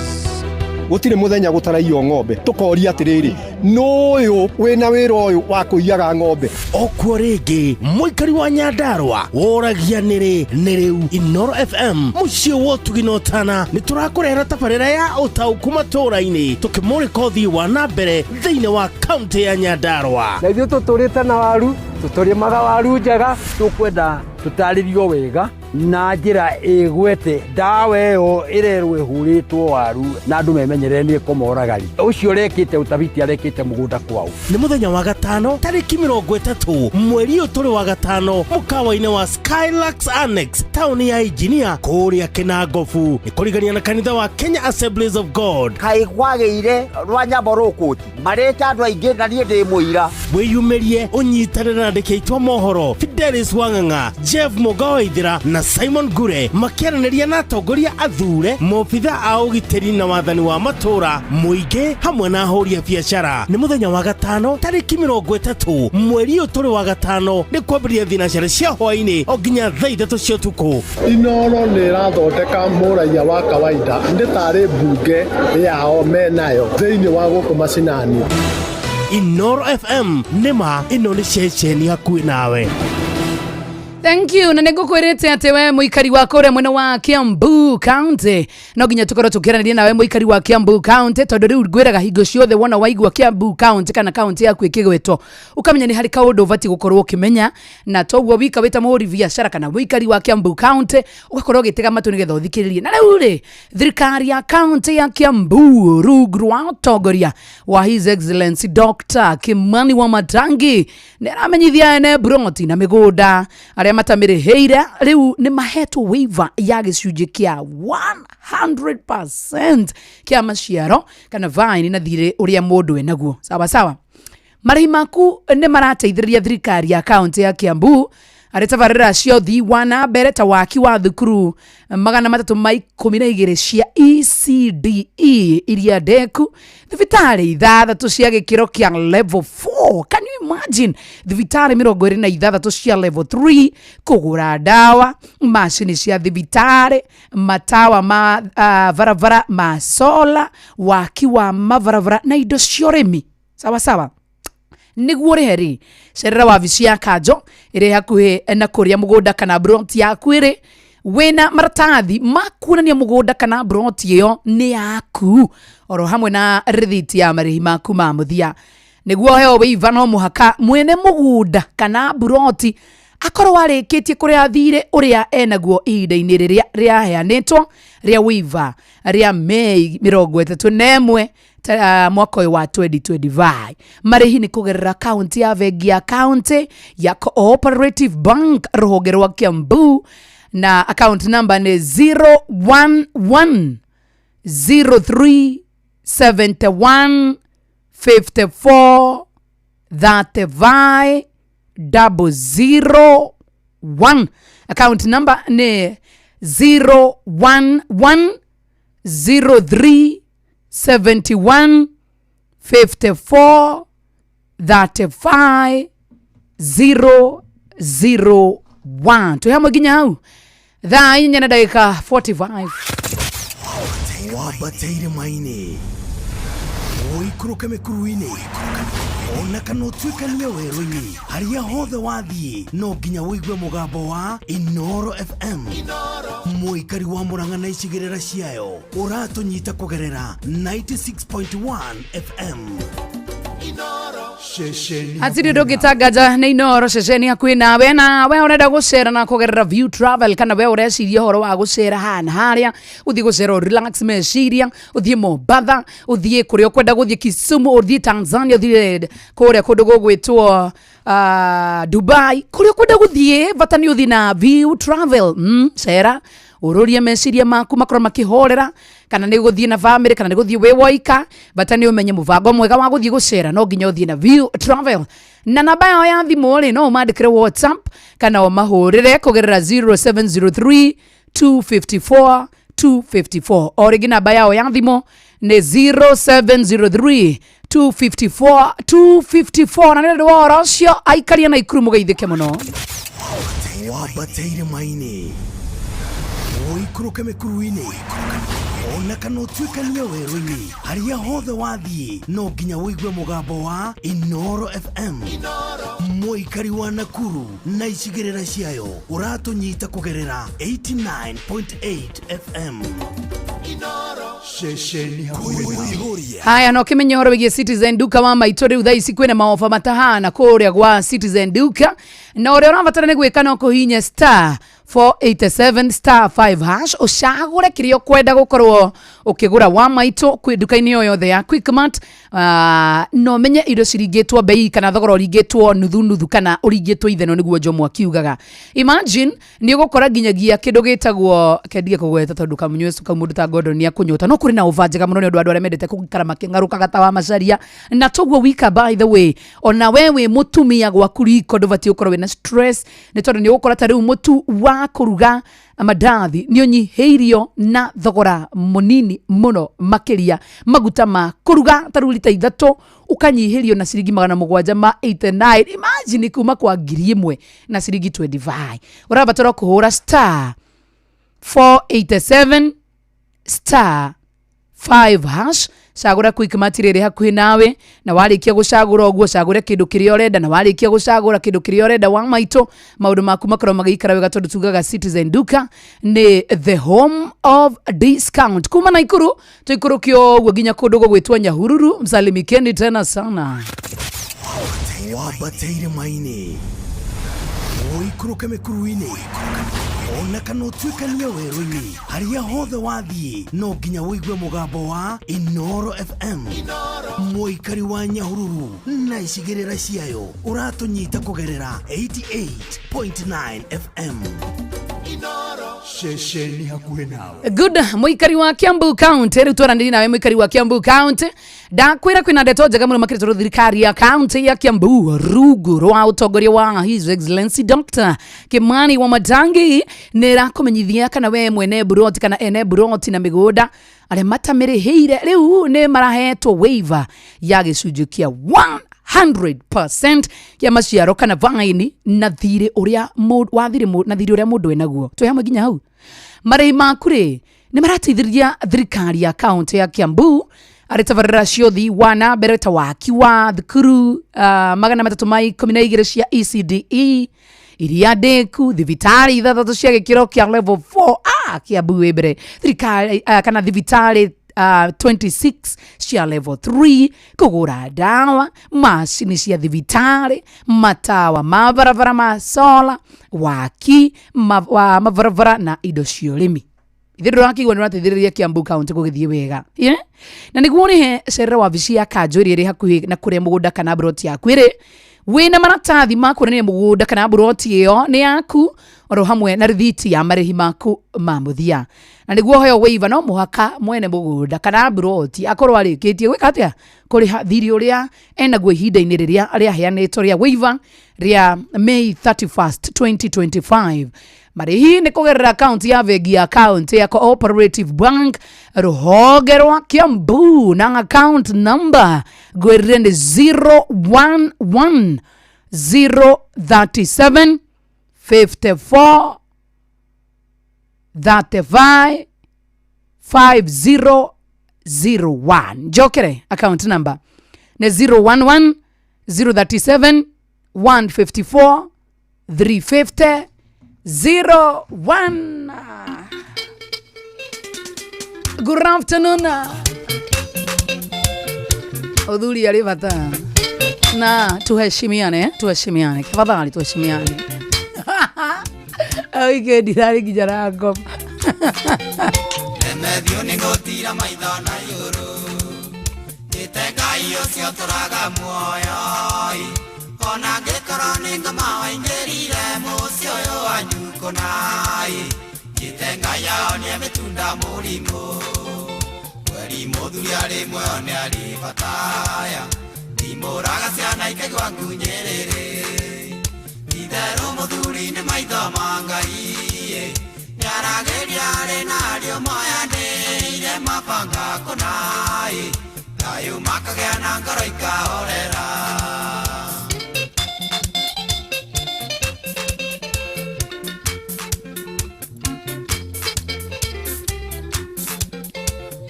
Gũtirĩ mũthenya gũtaraiywo ng'ombe tũkoria atĩrĩrĩ nũyũ wĩna wĩra ũyũ wa kũiyaga ng'ombe. Okuo rĩngĩ mũikari wa Nyandarua woragia nĩrĩ nĩ rĩu Inoro FM mũciĩ wa ũtugi na ũtana nĩ tũrakũrehera tabarĩra ya ũtaũku matũũra-inĩ tũkĩmũrĩka ũthii wa na mbere thĩinĩ wa kaunti ya Nyandarua. Na ithuĩ tũtũrĩte na waru, tũtũrĩmaga waru njega, tũkwenda tũtarĩrio wega na njĩra ĩgwete ndawa ĩyo ĩrerwo ĩhũrĩtwo waru na andũ memenyerere nĩ ĩkũmoragari. Ũcio ũrekĩte ũtabiti arekĩte mũgũnda kwao. Nĩ mũthenya wa gatano tarĩki 30 mweri ũyũ tũrĩ wa gatano mũkawa-inĩ wa Skylux Annex taũni ya Engineer kũrĩa Kĩnangobu nĩ kũrigania na kanitha wa Kenya Assemblies of God. Kaĩ kwagĩire rwa nyambo rũkũti marĩte andũ aingĩ na niĩ ndĩ mũira. Wĩyumĩrie ũnyitanĩre na andĩki aitũ a mohoro Fidelis Wang'ang'a, Jeff Mũga wa Ithĩra na Simon Ngure makĩaranĩria na atongoria athure, maobitha a ũgitĩri na wathani wa matũũra, mũingĩ hamwe na ahũri a biacara. Nĩ mũthenya wa gatano tarĩki 30 mweri ũyũ tũrĩ wa gatano nĩ kwambĩrĩria thinacara cia hwaĩ-inĩ o nginya thaa 3 cia ũtukũ. Inoro nĩ ĩrathondeka mũraiya wa kawaida nĩ tarĩ mbunge yao menayo thĩinĩ wa gũkũ macinani. Inoro FM nĩma ĩno nĩ ceceni hakuhĩ nawe. Thank you. Na nĩngũkwĩrĩte atĩ we mũikari wa kũrĩa mwena wa Kiambu County no nginya tũkorwo tũkĩaranĩria nawe mũikari wa Kiambu County tondũ rĩu ngwĩraga hingo ciothe wona waigua Kiambu County kana county yaku ĩkĩgwetwo ũkamenya nĩ harĩ kaũndũ ũbatiĩ gũkorwo ũkĩmenya, na toguo wika wĩta mũhũri biacara kana mũikari wa Kiambu County ũgakorwo ũgĩtega matũ nĩgetha ũthikĩrĩrie. Na rĩu rĩ thirikari ya county ya Kiambu rungu rwa ũtongoria wa His Excellency Dr. Kimani Wamatangi nĩ aramenyithia ene broti na mĩgũnda arĩa matamĩrĩhĩire rĩu nĩ mahetwo waiver ya gĩcunjĩ kĩa 100% kĩa maciaro kana fine na thirĩ ũrĩa mũndũ enaguo. Sawa sawa. Marĩhi maku nĩ marateithĩrĩria thirikari ya kaunti ya Kiambu arĩ tabarĩra cia ũthii wa na mbere ta waki wa thukuru 312 cia ECDE iria ndeku, thibitarĩ 6 cia gĩkĩro kĩa level 4. Can you imagine? Thibitarĩ 26 cia level 3, kũgũra ndawa, macini cia thibitarĩ, matawa ma barabara ma sola, waki wa mabarabara na indo cia ũrĩmi. Sawa sawa. Nĩguo ũrĩhe rĩ, cerera wabici ya kanjo ĩrĩa hakuhĩ na kũrĩa mũgũnda kana broti yaku ĩrĩ, Wĩna maratathi ma kuonania mũgũnda kana broti ĩyo nĩ yaku, oro hamwe na rĩthiti ya marĩhi maku ma mũthia. Nĩguo ũheo waiver, no mũhaka mwene mũgũnda kana buroti akorwo arĩkĩtie kũrĩha thirĩ ũrĩa enaguo ihinda-inĩ rĩrĩa rĩaheanĩtwo rĩa waiver rĩa Mei 31 mwaka ũyũ wa 2025. Marĩhi nĩ kũgerera akaunti ya bengi ya kaunti ya Cooperative Bank, rũhonge rwa Kiambu, na account number nĩ 011 03 71 54 35 001. Account number ni 011 03 71 54 35 001. Twĩ hamwe nginya hau thaa 4 na ndagĩka 45. Wambate irĩma-inĩ, ũikũrũke mĩkuru-inĩ, ona kana ũtuĩkanie werũ-inĩ, harĩa hothe wathiĩ no nginya ũigue mũgambo wa Inoro FM. Mũikari wa Mũrang'a na icigĩrĩra ciayo, ũratũnyita kũgerera 96.1 FM. Ceceni. Hatirĩ ũndũ ũngĩtangaja nĩ Inoro, ceceni hakuhĩ nawe. Na we ũrenda gũcera na kũgerera View Travel, kana we ũreciria ũhoro wa gũcera haha na harĩa, ũthiĩ gũcera, relax meciria, ũthiĩ Mombatha, ũthiĩ kũrĩa ũkwenda gũthiĩ, Kisumu, ũthiĩ Tanzania, ũthiĩ kũrĩa kũndũ gũgwĩtwo Dubai, kũrĩa ũkwenda gũthiĩ, bata nĩ ũthiĩ na View Travel. Cera ũrũrie meciria maku makorwo makĩhorera, kana nĩ gũthiĩ na family, kana nĩ gũthiĩ wĩ woika, bata nĩ ũmenye mũbango mwega wa gũthiĩ gũcera no nginya ũthiĩ na View Travel. Na namba yao ya thimũ rĩ, no ũmandĩkĩre WhatsApp kana ũmahũrĩre kũgerera 0703 254 254. O rĩngĩ, namba yao ya thimũ nĩ 0703 254 254. Na nĩ ũndũ wa ũhoro ũcio, aikaria na ikuru, mũgeithĩke mũno. Wambate irĩma-inĩ, ũikũrũke mĩkuru-inĩ, ona kana ũtuĩkanie werũ-inĩ, harĩa hothe wathiĩ no nginya ũigue mũgambo wa Inoro FM. Mũikari wa Nakuru na icigĩrĩra ciayo, ũratũnyita kũgerera 89.8 FM. Ceceni hakuhĩ nawe. Haya, no kimenye horo wigie Citizen Duka wa maitũ. Rĩu thaa ici kwĩna maoba matahana kũrĩa gwa Citizen Duka, na ũrĩa ũrabatara nĩ gwĩka no kũhihinya star 487 star 5 hash, ũcagũre kĩrĩa ũkwenda gũkorwo ũkĩgũra wa maitũ kwĩ nduka-inĩ o yothe ya Quickmart, na ũmenye indo ciringĩtwo bei kana thogora ũringĩtwo nuthu nuthu kana ũringĩtwo itheno, nĩguo Njomo akiugaga. Imagine nĩ ũgũkora nginyagia kĩndũ gĩtagwo kendige kũgweta, tondũ kamunywecu kau mũndũ ta Gordon nĩ akũnyota. No kũrĩ na ofa njega mũno nĩ ũndũ wa andũ arĩa mendete gũikara makĩng'arũkaga ta wa macaria. Na toguo wika, by the way, ona we wĩ mũtumia gwaku riko ndũbatiĩ gũkorwo wĩna stress, nĩ tondũ nĩ ũgũkora ta rĩu mũtu wa kũruga mandathi nĩ ũnyihĩirio na thogora mũnini mũno makĩria. Maguta ma kũruga ta rĩu lita 3 ũkanyihĩrio na ciringi 789. Imagine, kuma kwa 1,000 na ciringi 25. Ũrabatara kũhũra star 487 star 5 hash, cagũra Quickmart rĩrĩ hakuhĩ nawe, na warĩkia gũcagũra ũguo, cagũre kĩndũ kĩrĩa ũrenda. Na warĩkia gũcagũra kĩndũ kĩrĩa ũrenda, wa maitũ, maũndũ maku makorwo magĩikara wega, tondũ tugaga Citizen Duka nĩ the home of discount. Kuma Naikuru tũikũrũke ũguo nginya kũndũ gũgwĩtwo Nyahururu. Msalimikeni tena sana. Wambate irĩma-inĩ, ũikũrũke mĩkuru-inĩ, ona kana ũtuĩkanie werũ-inĩ, harĩa hothe wathiĩ no nginya ũigue mũgambo wa Inoro FM. Mũikari wa Nyahururu na icigĩrĩra ciayo, ũratũnyita kũgerera 88.9 FM. Ceceni hakuhĩ nawe. Good. Mũikari wa Kiambu County, rĩu twaranĩria nawe mũikari wa Kiambu County. Ndakwĩra kwĩna ndeto njega mũno makĩria, tondũ thirikari ya county ya Kiambu rungu rwa ũtongoria wa His Excellency Dr. Kimani Wamatangi nĩ ĩrakũmenyithia kana we mwene buroti kana ene buroti na mĩgũnda arĩa matamĩrĩhĩire, rĩu nĩ marahetwo waiver ya gĩcunjĩ kĩa 100% kĩa maciaro kana vaini na thirĩ ũrĩa wa thirĩ na thirĩ ũrĩa mũndũ enaguo. Twĩ hamwe nginya hau. Marĩhi maku rĩ, nĩ marateithĩrĩria thirikari ya kaunti ya Kiambu arĩ tabarĩra cia ũthii wa na mbere ta waki wa thukuru 312 cia ECDE. Iria ndĩku, thibitarĩ ithathatũ cia gĩkĩro kĩa level 4 a Kiambu wĩ mbere, thirikari kana thibitarĩ 26 cia level 3, kũgũra ndawa, macini cia thibitarĩ, matawa ma barabara ma sola, waki wa mabarabara na indo cia ũrĩmi. Ithe ndũrakĩigua nĩ ũrateithĩrĩria Kiambu County gũgĩthiĩ wega, yeah? Na nĩguo ũrĩhe, cerera wabici ya kanjũ ĩrĩa ĩrĩ hakuhĩ na kũrĩa mũgũnda kana mburoti yaku ĩrĩ wĩna maratathi ma kuonania mũgũnda kana mburoti ĩyo nĩ yaku, oro hamwe na rithiti ya marĩhi maku ma mũthia. Na nĩguo ũheo waiver, no mũhaka mwene mũgũnda kana mburoti akorwo arĩkĩtie gwĩka atĩa? Kũrĩha thirĩ ũrĩa enaguo ihinda-inĩ rĩrĩa rĩaheanĩtwo rĩa waiver rĩa May 31st 2025. Marĩhi nĩ kũgerera akaunti ya bengi ya kaunti ya Cooperative Bank, rũhonge rwa Kiambu, na account number ngwĩrire nĩ 011 037 54 35 5001. Njokere, account number nĩ 011 037 154 350 01. Good afternoon. Udhuri arĩ bata na tuheshimiane, tuheshimiane tafadhali, tuheshimiane. Weekend irarĩ nginya na ngoma. Remethio nĩ gũtira maitho na igũrũ, njĩte Ngai ũcio tũraga muoyo, ona angĩkorwo nĩ ngoma waingĩrire mũciĩ ũyũ wanyu kũnai, njĩte Ngai aonie mĩtunda mũrimũ mweri. Mũthuri arĩ muoyo nĩ arĩ bataya, ndimũraga ciana ikaigua ngunyĩrĩrĩ. Itherũ mũthuri nĩ maitho ma Ngai, nĩaragĩria arĩ na ariũ moyanĩire mabanga kũnai, thayũ makagĩa na ngoro ikahorera.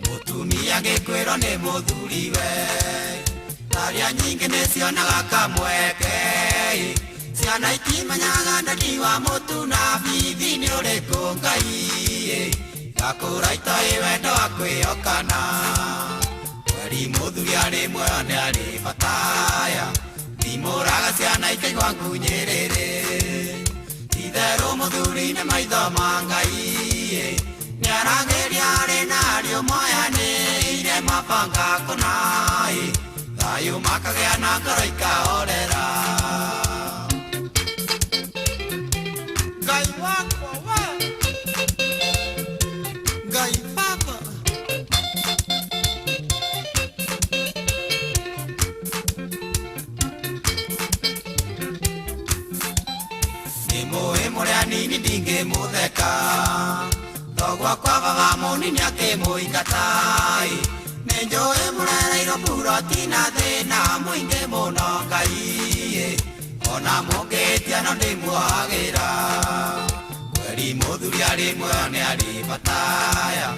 Mũtumia gĩkwĩrwo nĩ mũthuriwe, aria nyingĩ nĩ cionaga kamweke, ciana itimenyaga ndani wa mũtu na bithi nĩ ũrĩkũ. Ngai gakũra itoĩ wendo wa kwĩhokana. Mweri mũthuri arĩ muoyo nĩ arĩ bataya, ndimũraga ciana ikaigua ngunyĩrĩrĩ. Itherũ mũthuri nĩ maitho ma Ngai, nĩaragĩria arĩ na ariũ moyanĩire mabanga kũnai, thayũ makagĩa na ngoro ikahorera. Ngai wakwa we, Ngai baba. Nĩ mũĩ mũrĩa nini ndingĩmũtheka, thogwa kwa baba mũnini akĩmũingata. Nĩ njũĩ mũrereirwo buroti na thĩna mũingĩ mũno. Ngai ona mũngĩtia no ndĩmuohagĩra. Kweri mũthuri arĩ muoyo nĩ arĩ bataya,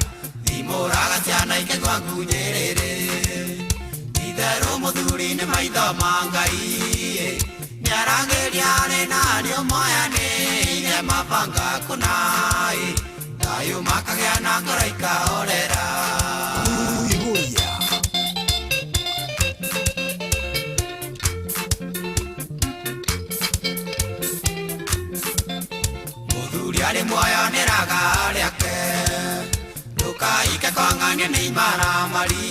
thimũraga ciana ikaigua ngunyĩrĩrĩ. Itherũ mũthuri nĩ maitho ma Ngai, nĩaragĩria arĩ na ariũ moyanĩire mabanga kũnai, thayũ makagĩa na ngoro ikahorera. Mũthuri arĩ muoyo nĩ raga rĩake, ndũkaike kwang'ania nĩ imaramari,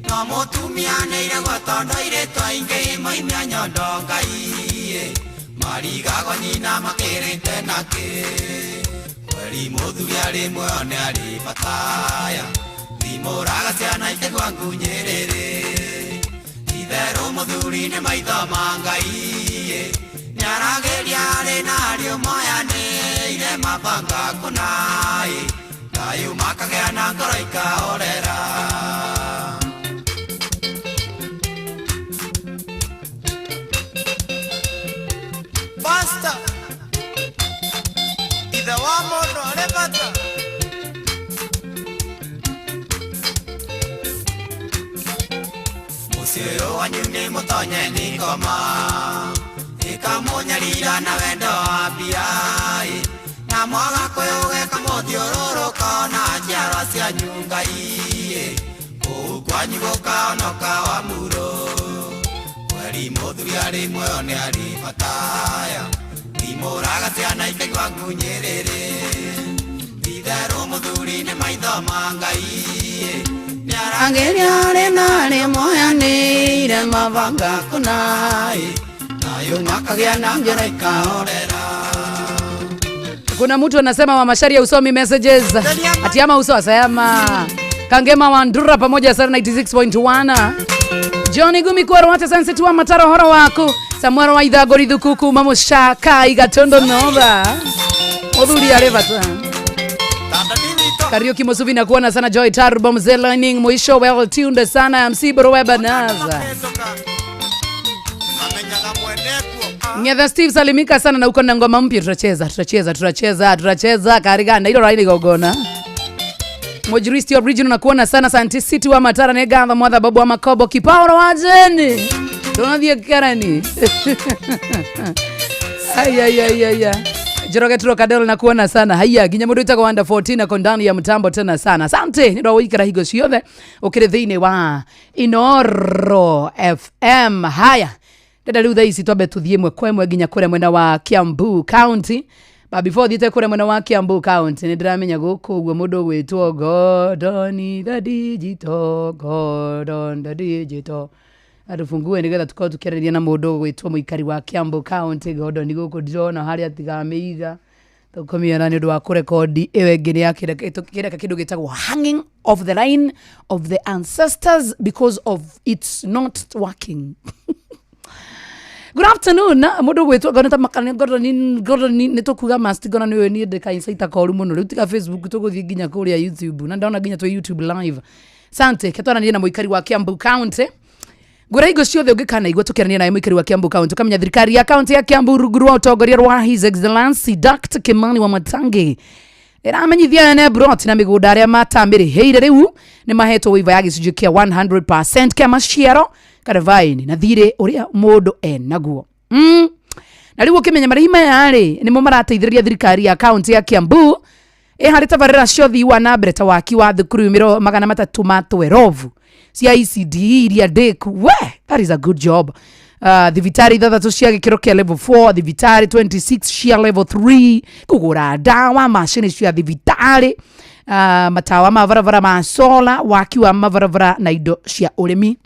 no mũtumia nĩ iregwo tondũ airĩtu aingĩ moimia nyondo. Ngai marigagwo nyina makĩrĩte nakĩ. Kweri mũthuri arĩ muoyo nĩ arĩ bataya, thimũraga ciana ikaigua ngunyĩrĩrĩ. Itherũ mũthuri nĩ maitho ma Ngai, nĩaragĩria arĩ na ariũ moyanĩire mabanga kũnai, thayũ makagĩa na ngoro ikahorera. Pasta, ithe wa mũndũ arĩ bata. Mũciĩ ũyũ wanyu nĩ mũtonye nĩ ngoma ĩkamũnyaria. Mwerira na wendo wa mbia na mwaga kwĩũgĩka mũthiũrũrũko na njiarwa cianyu Ngai kũu kwanyu gũkaonoka wa muro kweri mũthuri arĩ muoyo nĩ arĩ bataya imũraga ciana ikaigua ngunyĩrĩrĩ itherũ mũthuri nĩ maitho ma Ngai. Ageria rĩ moyanĩire mabanga kũnai nayo makagĩa na njĩra ikahorera. Kuna mtu anasema Mama Sharia usomi messages. Ati ama uso asema. Kangema Wandura pamoja sana 96.1. Johnny Gumi kwa Rwate Sunset wa Mataro horo wako. Samuel wa Ithago rithukuku mamushaka igatondo nova. Muthuri arĩ bata. Kariuki Musubi na kuona sana Joy Tarbo mzee Learning mwisho well tuned sana MC Bro Banaza. Ngetha Steve salimika sana na uko na ngoma mpya tutacheza tutacheza tutacheza tutacheza karigana ilo raini gogona. Mojiristi original na kuona sana Santi City wa Matara ne gamba mwadha babu wa Makobo kipaoro wajeni. Tunathie kerani. Ay ay ay ay. Njoroge Turo Kadelo na kuona sana. Haya nginya mundu witagwo Wanda 14 ako ndani ya mtambo tena sana. Asante ni ndo wikara higo ciothe ukiri thiini wa Inoro FM. Haya ndenda riu thaa ici twambe tuthie ĩmwe kwa ĩmwe nginya kũrĩa mwena wa Kiambu County. But before thiĩte kũrĩa mwena wa Kiambu County nĩ ndĩramenya gũkũ ũguo mũndũ ũgwĩtwo Gordon the Digital, Gordon the Digital atufungue nĩgetha tũkorwo tũkĩarĩria na mũndũ ũgwĩtwo mũikari wa Kiambu County Gordon gũkũ ndĩrona harĩa tigamĩiga tũkũmĩona nĩ ũndũ wa kũrekondi ĩyo ĩngĩ nĩ ya kĩreka kĩndũ gĩtagwo hanging of the line of the ancestors because of it's not working. Good afternoon. Mundu gwitwo ngona ta makani Gordon Gordon nĩ tũkuga must ngona nĩ niĩ ndĩ kainsaita koru mũno rĩu tiga Facebook tũgũthiĩ nginya kũrĩa YouTube na ndona nginya twĩ YouTube live. Sante ketwaranĩrie na mũikari wa Kiambu County. Ngwĩra hingo ciothe ũngĩkanaigua tũkĩaranĩria nawe mũikari wa Kiambu County ũkamenya thirikari ya kaunti ya Kiambu rungu rwa ũtongoria rwa His Excellency Dr. Kimani Wamatangi ĩramenyithia ene brot na mĩgũnda arĩa matamĩrĩhĩire rĩu nĩ mahetwo waiver ya gĩcunjĩ kĩa 100% kĩa maciaro karavaini na thirĩ ũrĩa mũndũ enaguo. Na rĩu ũkĩmenya marĩhi maya rĩ nĩmo marateithĩrĩria thirikari ya kaunti ya Kiambu ĩharĩ tabarĩra cia ũthii wa na mbere ta waki wa thukuru 312 cia ECD iria ndĩku. We, that is a good job. Thibitarĩ 6 cia gĩkĩro kĩa level 4, thibitarĩ 26 cia level 3, kũgũra ndawa, macini cia thibitarĩ, matawa ma barabara ma sola, waki wa mabarabara na indo cia ũrĩmi.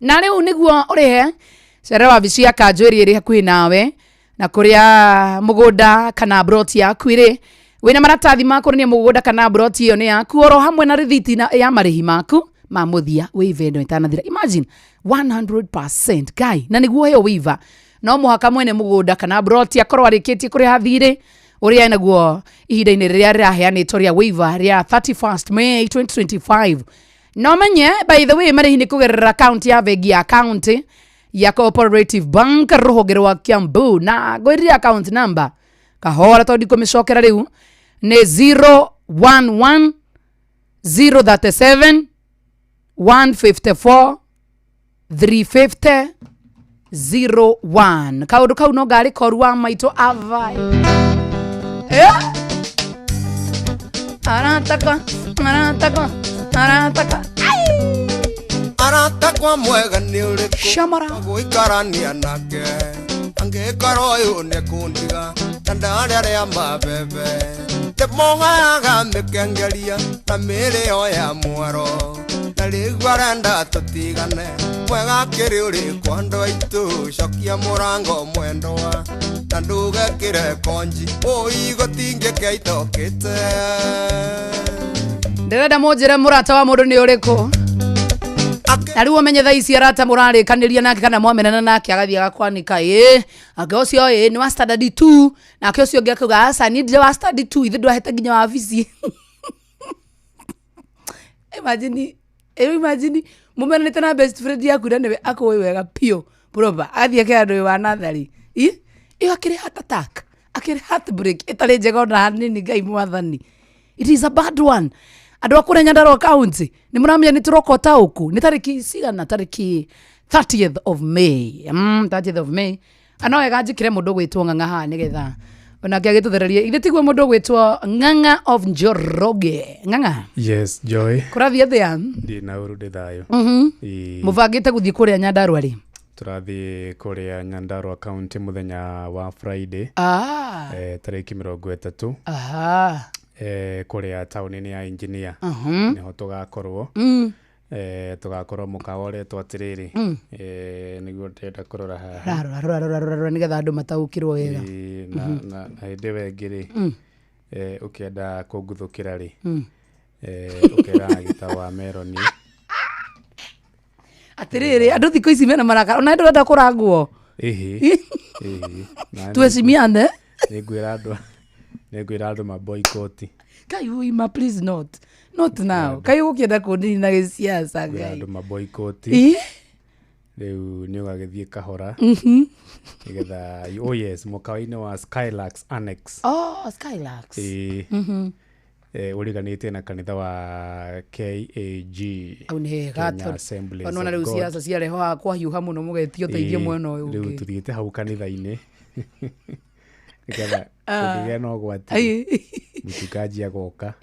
Na rĩu nĩguo ũrĩhe cere wabici ya kanjũ ĩrĩa ĩrĩ hakuhĩ nawe na kũrĩa mũgũnda kana broti yaku ĩrĩ wĩna maratathi ma kuonania mũgũnda kana broti ĩyo nĩ yaku oro hamwe na rĩthiti ya marĩhi maku ma mũthia waiver ĩno ĩtanathira. Imagine 100% guy na nĩguo heo waiver no mũhaka mwene mũgũnda kana broti akorwo arĩkĩtie kũrĩha thirĩ ũrĩa enaguo ihinda-inĩ rĩrĩa rĩraheanĩtwo rĩa waiver rĩa 31st May 2025. No menye by the way marĩhi nĩ kũgerera account ya bengi ya county ya Cooperative Bank rũhonge rwa Kiambu na ngwĩrire account number kahora tondũ ndikũmĩcokera rĩu nĩ 011 037 154 350 01. Kaũndũ kau no ngarĩ koru wa maitũ avai. Arataka arataka arataka aratakwa mwega nĩ ũrĩkũ Shamara gũikarania nake angĩkorwo ũyũ nĩ kũndiga na ndarĩ arĩa mabebe ndĩmũgayaga mĩkengeria na mĩrĩo ya mwaro na rĩu arenda tũtigane mwega kĩrĩ ũrĩkũ andũ aitũ cokia mũrango mwendwa na ndũgekĩre konji ũi gũtingĩkĩa itokĩte. Ndĩrenda mũnjĩre mũrata wa mũndũ nĩ ũrĩkũ na rĩu ũmenye thaa ici arata mũrarĩkanĩria nake kana mwamenana nake agathiĩ agakwanĩka ĩ ake ũcio ĩ nĩ wa standard 2 nake ũcio ũngĩ akauga aca niĩ ndirĩ wa standard 2 ithe ndwahete nginya wabici. Imagine imagine mũmenanĩte na best friend yaku na nĩwe akũĩ wega piũ proper agathiĩ akera ndũĩ wa natharĩ ĩyo akĩrĩ heart attack akĩrĩ heartbreak ĩtarĩ njega ona hanini. Ngai mwathani, it is a bad one. Andũ a kũrĩa Nyandarua County nĩ mũramenya nĩ tũroka ũtaũku nĩ tarĩki cigana tarĩki 30th of May. 30th of May Ano wega njikire mundu gwitwo Ng'ang'a haha nigetha onake agituthererie ithe tiguo mundu gwitwo Ng'ang'a of Njoroge. Ng'ang'a. Yes, Joy. Kurathie atia? Ndi na uru ndi thayo. Mubangite guthie kuria Nyandarua ri? Turathie kuria Nyandarua County muthenya wa Friday. Tariki 30. Kuria tauni-ini ya Engineer. Niho tugakorwo. Tugakorwo mukawa uretwo atiriri. Niguo ndĩrenda kũrora haha. Rora rora rora rora nigetha andu mataukirwo wega. Na hĩndĩ ĩyo ĩngĩ rĩ, ũkĩenda kũnguthũkĩra rĩ, ũkera gĩta wa Meroni. Atiriri andu thikũ ici mena marakara ona ndũrenda kũrangwo. Ĩhĩ. Ĩhĩ. Tuheshimiane. Nĩngwĩra andũ maboikoti. Kai uima please not. Not now. Kai ũkĩenda kũnina gĩciaca Ngai. Andũ maboikoti. Rĩu nĩ ũgagĩthiĩ kahora. Nĩgetha, oh yes, mũkawa-inĩ wa Skylarks Annex. Oh, Skylarks. Ũriganĩtie na kanitha wa KAG. Au nĩ hega Kenya Assemblies tondũ ona rĩu ciaca ciareho haha kwahiũha mũno mũgetio ũteithio mwena ũyũ ũngĩ. Rĩu tũthiĩte hau kanitha-inĩ. Nĩgetha kũngĩgĩa na ũgwati mũchungaji agoka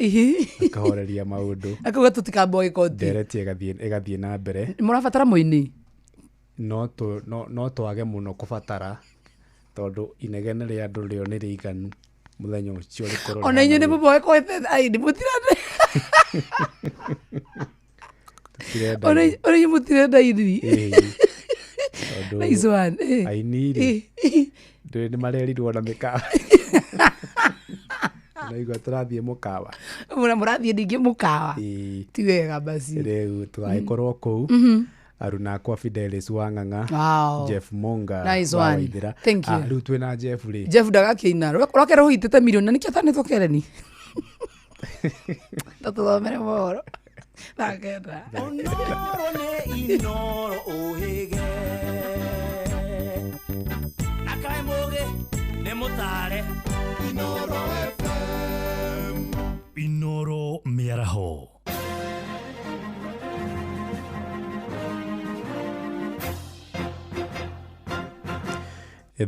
akahoreria maũndũ akauga tũtikamboikoti. Ndereti ĩgathiĩ na mbere. Mũrabatara mũini? No twage mũno kũbatara tondũ inegene rĩa andũ rĩo nĩ rĩiganu mũthenya ũcio rĩkorwo. Ona inyuĩ nĩ mũboikote aini mũtirenda. Ona inyuĩ mũtirenda aini. Nice one. Aini rĩ nĩ marerirwo na mĩkawa. Naigua tũrathiĩ mũkawa. Mũrathiĩ ningĩ mũkawa. Ti wega basi. Rĩu tũgagĩkorwo kũu. Aruna akwa Fidelis wa Ng'ang'a. Jeff Monga. Nice one. Waithira. Thank you. Rĩu twĩna Jeff rĩ. Jeff ndagakĩina. Rwake rũhitĩte milioni na nĩkĩo atanĩtwo kereni. Tũthomere mohoro. Thaa kenda. Ũnoro nĩ inoro ũhĩge. Na kaĩ mũgĩ nĩ mũtare. Inoro FM. Inoro mĩaraho.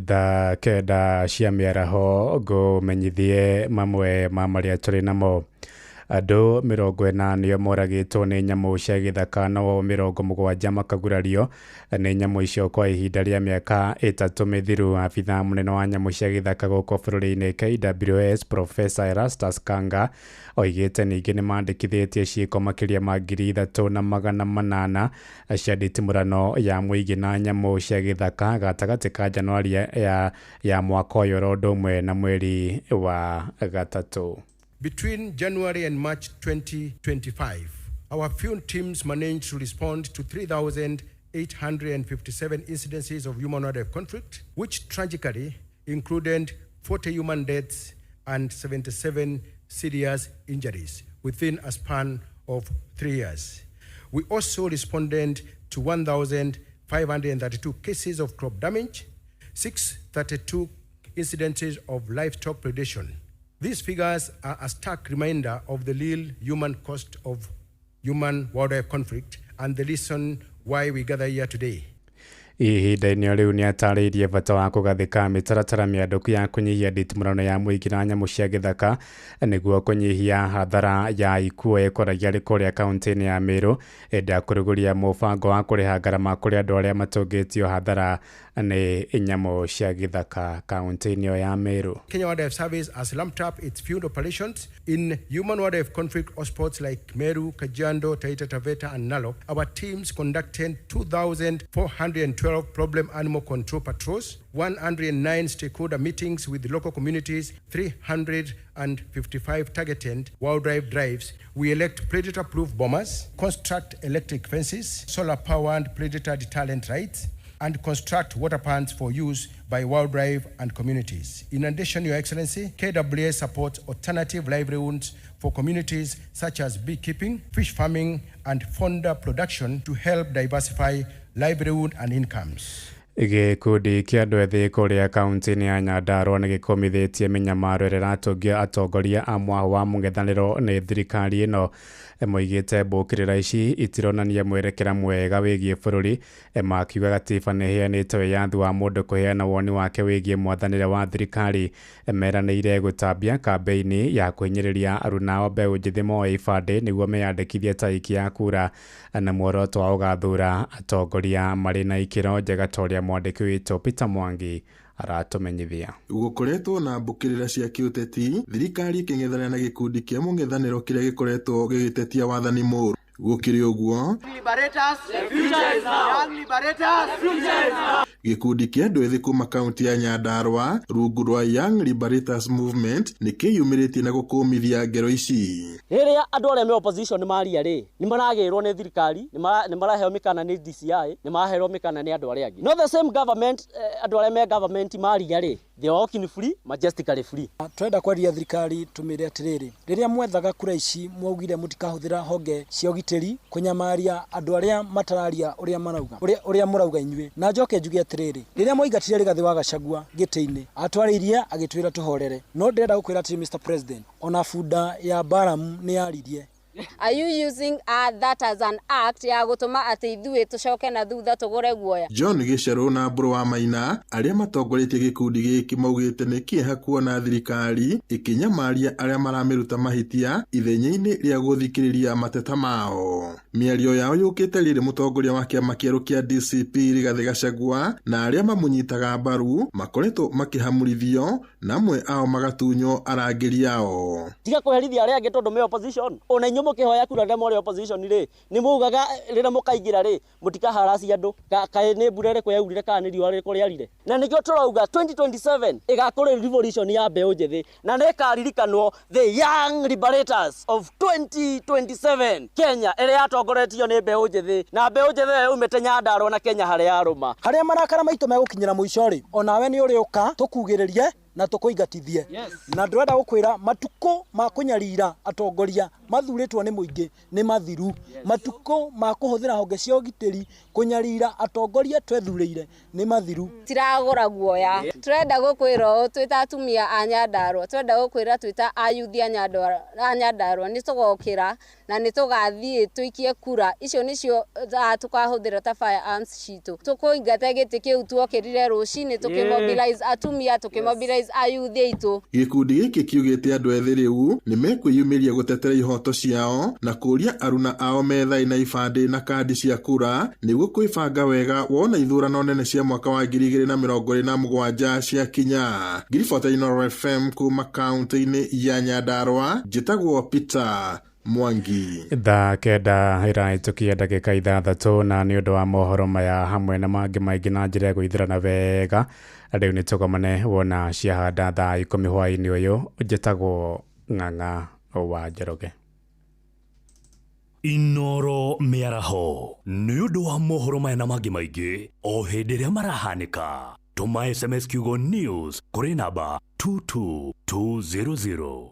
Thaa kenda cia mĩaraho ngũmenyithie mamwe ma marĩa tũrĩ namo. Andũ 40 nĩo moragĩtwo nĩ nyamũ cia gĩthaka nao 70 makagurario nĩ nyamũ icio kwa ihinda rĩa mĩaka 3 mĩthiru. Abithaa mũnene wa nyamũ cia gĩthaka gũkũ bũrũri-inĩ KWS Professor Erastus Kanga oigĩte ningĩ nĩ mandĩkithĩtie ciĩko makĩria ma 3,800 cia nditimũrano ya mũingĩ na nyamũ cia gĩthaka gatagatĩ ka Januari ya mwaka ũyũ oro ũndũ ũmwe na mweri wa gatatũ. Between January and March 2025, our field teams managed to respond to 3,857 incidences of human-wildlife conflict, which tragically included 40 human deaths and 77 serious injuries within a span of 3 years. We also responded to 1,532 cases of crop damage, 632 incidences of livestock predation. These figures are a stark reminder of the real human cost of human-wildlife conflict and the reason why we gather here today. Ihinda-inĩ rĩu nĩ atarĩirie bata wa kũgathĩka mĩtaratara mĩandũku ya kũnyihia nditimũrano ya mũingĩ na nyamũ cia gĩthaka nĩguo kũnyihia hathara ya ikuũ ĩkoragia arĩ kũrĩa kaunti-inĩ ya Meru ĩndĩ ya kũrugũria mũbango wa kũrĩha ngarama kũrĩ andũ arĩa matũngĩtio hathara nĩ nyamũ cia gĩthaka kaunti-inĩ ĩyo ya Meru. Kenya Wildlife Service has ramped up its field operations in human wildlife conflict hotspots like Meru, Kajiado, Taita Taveta and Narok. Our teams conducted 2,412 problem animal control patrols, 109 stakeholder meetings with local communities, 355 targeted wildlife drives. We elect predator-proof bombers, construct electric fences, solar-powered predator deterrent lights, and construct water ponds for use by wildlife and communities. In addition, Your Excellency, KWS supports alternative livelihoods for communities such as beekeeping, fish farming, and fodder production to help diversify livelihood and incomes. Gĩkundi kĩa andũ ethĩ kũrĩa kaunti-inĩ ya Nyandarua nĩ gĩkũmithĩtie mĩnyamaro ĩrĩa ĩratũngio atongoria a mwahũ wa mũng'ethanĩro nĩ thirikari ĩno. Moigĩte mbũkĩrĩra ici itironania mwerekera mwega wĩgiĩ bũrũri, makiuga gatiba nĩ ĩheanĩte wĩyathi wa mũndũ kũheana woni wake wĩgiĩ mwathanĩre wa thirikari. Meranĩire gũtambia kambĩini ya kũhinyĩrĩria aruna ao mbeũ njĩthĩ moe ibandĩ nĩguo meyandĩkithie ta aikia a kura na muoroto wa gũgathura atongoria marĩ na ikĩro njega ta ũrĩa mwandĩki witũ Peter Mwangi aratũmenyithia. Gũkoretwo na mbũkĩrĩra cia kĩũteti, thirikari ĩkĩng'ethanĩra na gĩkundi kĩa mũng'ethanĩro kĩrĩa gĩkoretwo gĩgĩtetia wathani mũũru. Gũkĩrĩ ũguo, gĩkundi kĩa andũ ethĩ kuma kaunti ya Nyandarua rungu rwa Young Liberators Movement nĩ kĩyumĩrĩtie na gũkũmithia ngero ici. Rĩrĩa andũ arĩa me opposition maria rĩ, nĩ maragĩrwo nĩ thirikari, nĩ maraheo mĩkana nĩ DCI, nĩ maraheo mĩkana nĩ andũ arĩa angĩ. Not the same government, andũ arĩa me government maria rĩ, they are walking free, majestically free. Twenda kwaria thirikari tumire atiriri, riria mwethaga kura ici mwaugire mutikahũthĩra honge cia ũgitĩri kũnyamaria andũ arĩa matararia ũrĩa marauga, ũrĩa mũrauga inyuĩ. Na njoke njuge atiriri, riria mwaingatire Rigathĩ wa Gachagua gĩtĩ-inĩ, atwarĩirie agĩtwĩra tũhorere. No ndĩrenda gũkwĩra atĩrĩ Mr President, ona bunda ya Balaam nĩ yaririe. Are you using that as an act ya gũtũma atĩ ithuĩ tũcoke na thutha tũgũre guoya? John Gĩcerũ na Mbũrũ wa Maina arĩa matongoretie gĩkundi gĩkĩ maugĩte nĩ kĩeha kuona thirikari ĩkĩnyamaria arĩa maramĩruta mahĩtia ithenya-inĩ rĩa gũthikĩrĩria mateta mao. Mĩario yao yũkĩte rĩrĩ mũtongoria wa kĩama kĩerũ kĩa DCP Rigathĩ Gachagua na arĩa mamũnyitaga mbaru makoretwo makĩhamũrithio na amwe ao magatunywo arangĩri ao. Tiga kũherithia arĩa angĩ tondũ me opposition, ona inyuĩ mũkĩhoya kura rĩrĩa mũrĩ opposition rĩ, nĩ muugaga rĩrĩa mũkaingĩra rĩ, mũtikaharaci andũ. Kaĩ nĩ mbura ĩrĩkũ yaurire kana nĩ riũa rĩrĩkũ rĩarire? Na nĩkĩo tũrauga 2027 ĩgakorwo revolution ya mbeũ njĩthĩ, na nĩ ĩkaririkanwo the Young Liberators of 2027 Kenya ĩrĩa yatongoretio nĩ mbeũ njĩthĩ, na mbeũ njĩthĩ ĩyo yaumĩte Nyandarua na Kenya harĩa yarũma. Harĩa marakara maitũ megũkinyĩra mũico rĩ, onawe nĩ ũrĩũka tũkugĩrĩrie na tũkũingatithie. Na ndĩrenda gũkwĩra matukũ ma kũnyarira atongoria mathurĩtwo nĩ mũingĩ nĩ mathiru. Matukũ ma kũhũthĩra honge cia ũgitĩri kũnyarira atongoria twethurĩire nĩ mathiru. Tiragũra guoya. Tũrenda gũkwĩra ũũ twĩ ta atumia a Nyandarua, tũrenda gũkwĩra twĩ ta ayuthi a Nyandarua nĩ tũgokĩra na nĩ tũgathiĩ tũikie kura. Icio nĩcio tũkahũthĩra ta firearms citũ. Tũkũingata gĩtĩ kĩu tuokĩrire rũcinĩ tũkĩmobilize atumia, tũkĩmobilize ayuthi aitũ. Gĩkundi gĩkĩ kiugĩte andũ ethĩ rĩu nĩ mekwĩyumĩria gũtetera ihoto ciao na kũria aruna ao methae na ibandĩ na kandi cia kura nĩguo kwĩbanga wega wona ithurano nene cia mwaka wa 2027 ciakinya. Ngiribota Inooro FM kuma kaunti-inĩ ya Nyandarua, njĩtagwo Peter Mwangi. Thaa 9 ĩrahĩtũkia ndagĩka 6 na nĩ ũndũ wa mohoro maya hamwe na mangĩ maingĩ na njĩra ya gũithĩrana wega, rĩu nĩ tũgomane wona ciahanda thaa 10 hwaĩ-inĩ ũyũ. Njĩtagwo Ng'ang'a wa Njoroge. Inooro mĩaraho nĩ ũndũ wa mohoro maya na mangĩ maingĩ o hĩndĩ ĩrĩa marahanĩka. Tũma SMS kiugo news kũrĩ namba 22200.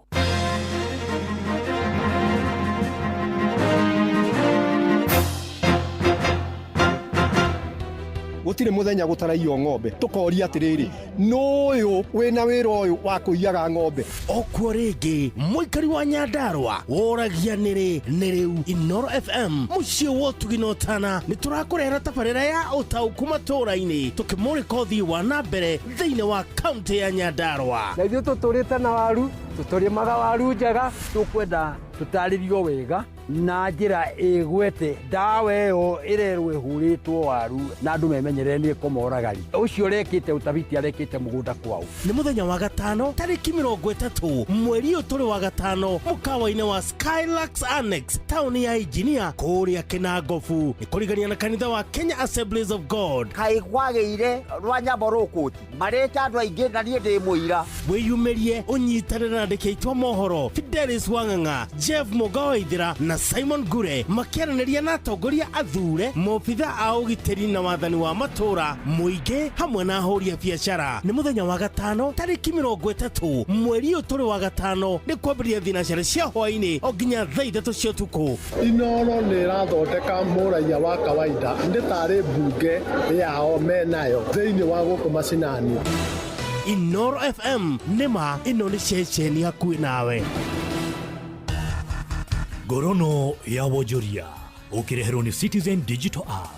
Gũtirĩ mũthenya gũtaraiywo ng'ombe, tũkoria atĩrĩrĩ, nũyũ wĩna wĩra ũyũ wa kũiyaga ng'ombe? Okuo rĩngĩ mũikari wa Nyandarua woragia nĩrĩ nĩ rĩu. Inooro FM mũciĩ wa ũtugi na ũtana nĩ tũrakũrehera tabarĩra ya ũtaũku matũũra-inĩ, tũkĩmũrĩka ũthii wa na mbere thĩinĩ wa kaunti ya Nyandarua. Na ithuĩ tũtũrĩte na waru, tũtũrĩmaga waru njega, tũkwenda tũtarĩrio wega na njĩra ĩgwete ndawa ĩyo ĩrerwo ĩhũrĩtwo waru na andũ memenyerere nĩ ĩkũmoraga. Ũcio ũrekĩte ũtabiti arekĩte mũgũnda kwao. Nĩ mũthenya wa gatano tarĩki 30 mweri ũyũ tũrĩ wa gatano mũkawa-inĩ wa Skylux Annex taũni ya Engineer kũrĩa Kĩnangobu, nĩ kũrigania na kanitha wa Kenya Assemblies of God. Kaĩ kwagĩire rwanyambo rũkũti marĩte andũ aingĩ na niĩ ndĩ mũira. Wĩyumĩrie ũnyitanĩre na na andĩki aitũ a mohoro Fidelis Wang'ang'a, Jeff Mũga Waithĩra na Simon Ngure makĩaranĩria na atongoria athure, maobitha a ũgitĩri na wathani wa matũũra, mũingĩ hamwe na ahũri a biacara. Nĩ mũthenya wa gatano tarĩki 30 mweri ũyũ tũrĩ wa gatano, nĩ kwambĩrĩria thinacara cia hwaĩ-inĩ o nginya thaa 3 cia ũtukũ. Inoro nĩ ĩrathondeka mũraiya wa kawaida nĩ tarĩ mbunge yao menayo thĩinĩ wa gũkũ macinani. Inoro FM nĩma ĩno nĩ ceceni hakuhĩ nawe. Ngorono ya wonjoria ũkĩreherwo nĩ Citizen Digital App.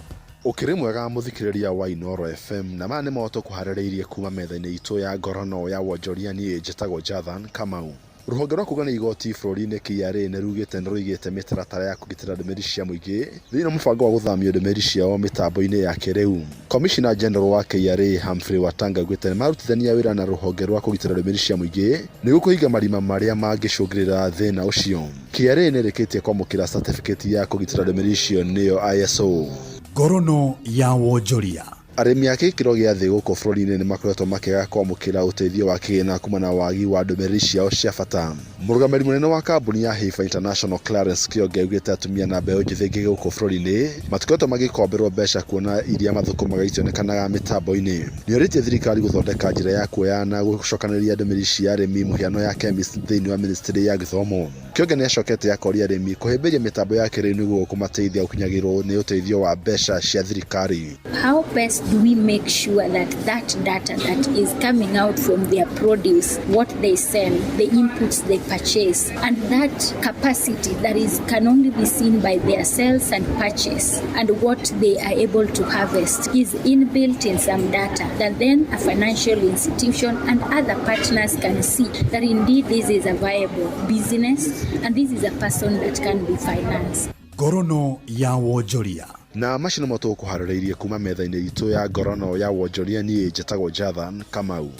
Ũkĩrĩ mwega mũthikĩrĩria wa Inoro FM, na maya nĩmo tũkũharĩrĩirie kuma metha-inĩ itũ ya ngorono ya wonjoria. Niĩ njĩtagwo Jathan Kamau. Rũhonge rwa kũgania igoti bũrũri-inĩ KRA nĩ rugĩte nĩ rũigĩte mĩtaratara ya kũgitĩra ndũmĩrĩri cia mũingĩ thĩinĩ wa mũbango wa gũthamia ndũmĩrĩri ciao mĩtambo-inĩ ya kĩrĩu. Commissioner General wa KRA Humphrey Watanga augĩte nĩ marutithania wĩra na rũhonge rwa kũgitĩra ndũmĩrĩri cia mũingĩ nĩguo kũhinga marima marĩa mangĩcũngĩrĩra thĩna ũcio. KRA nĩ ĩrĩkĩtie kwamũkĩra certificate ya kũgitĩra ndũmĩrĩri icio nĩyo ISO. Ngorono ya wonjoria. Arĩmi a gĩkĩro gĩa thĩ gũkũ bũrũri-inĩ nĩ makoretwo makĩaga kwamũkĩra ũteithio wa kĩgĩna kumana na wagi wa ndũmĩrĩri ciao cia bata. Mũrũgamĩrĩri mũnene wa kambuni ya Heifer International Clarence Kĩonge augĩte atumia na mbeũ njĩthĩ aingĩ gũkũ bũrũri-inĩ matikoretwo magĩkomberwo mbeca kuona iria mathũkũmaga itionekanaga mĩtambo-inĩ. Nĩorĩtie thirikari gũthondeka njĩra ya kuoya na gũcokanĩrĩria ndũmĩrĩri cia arĩmi mũhiano ya KEMIS thĩinĩ wa ministry ya gĩthomo. Kĩonge nĩacokete akoria arĩmi kũhĩmbĩria mĩtambo ya kĩrĩu nĩguo kũmateithia gũkinyagĩrwo nĩ ũteithio wa mbeca cia thirikari. How best do we make sure that that data that is coming out from their produce, what they sell, the inputs they purchase, and that capacity that is can only be seen by their sales and purchase and what they are able to harvest is inbuilt in some data that then a financial institution and other partners can see that indeed this is a viable business and this is a person that can be financed. Ngorono ya wonjoria. Na macio nĩmo tũkũharĩrĩirie kuma metha-inĩ itũ ya ngorono ya wonjoria. Niĩ njĩtagwo Jathan Kamau.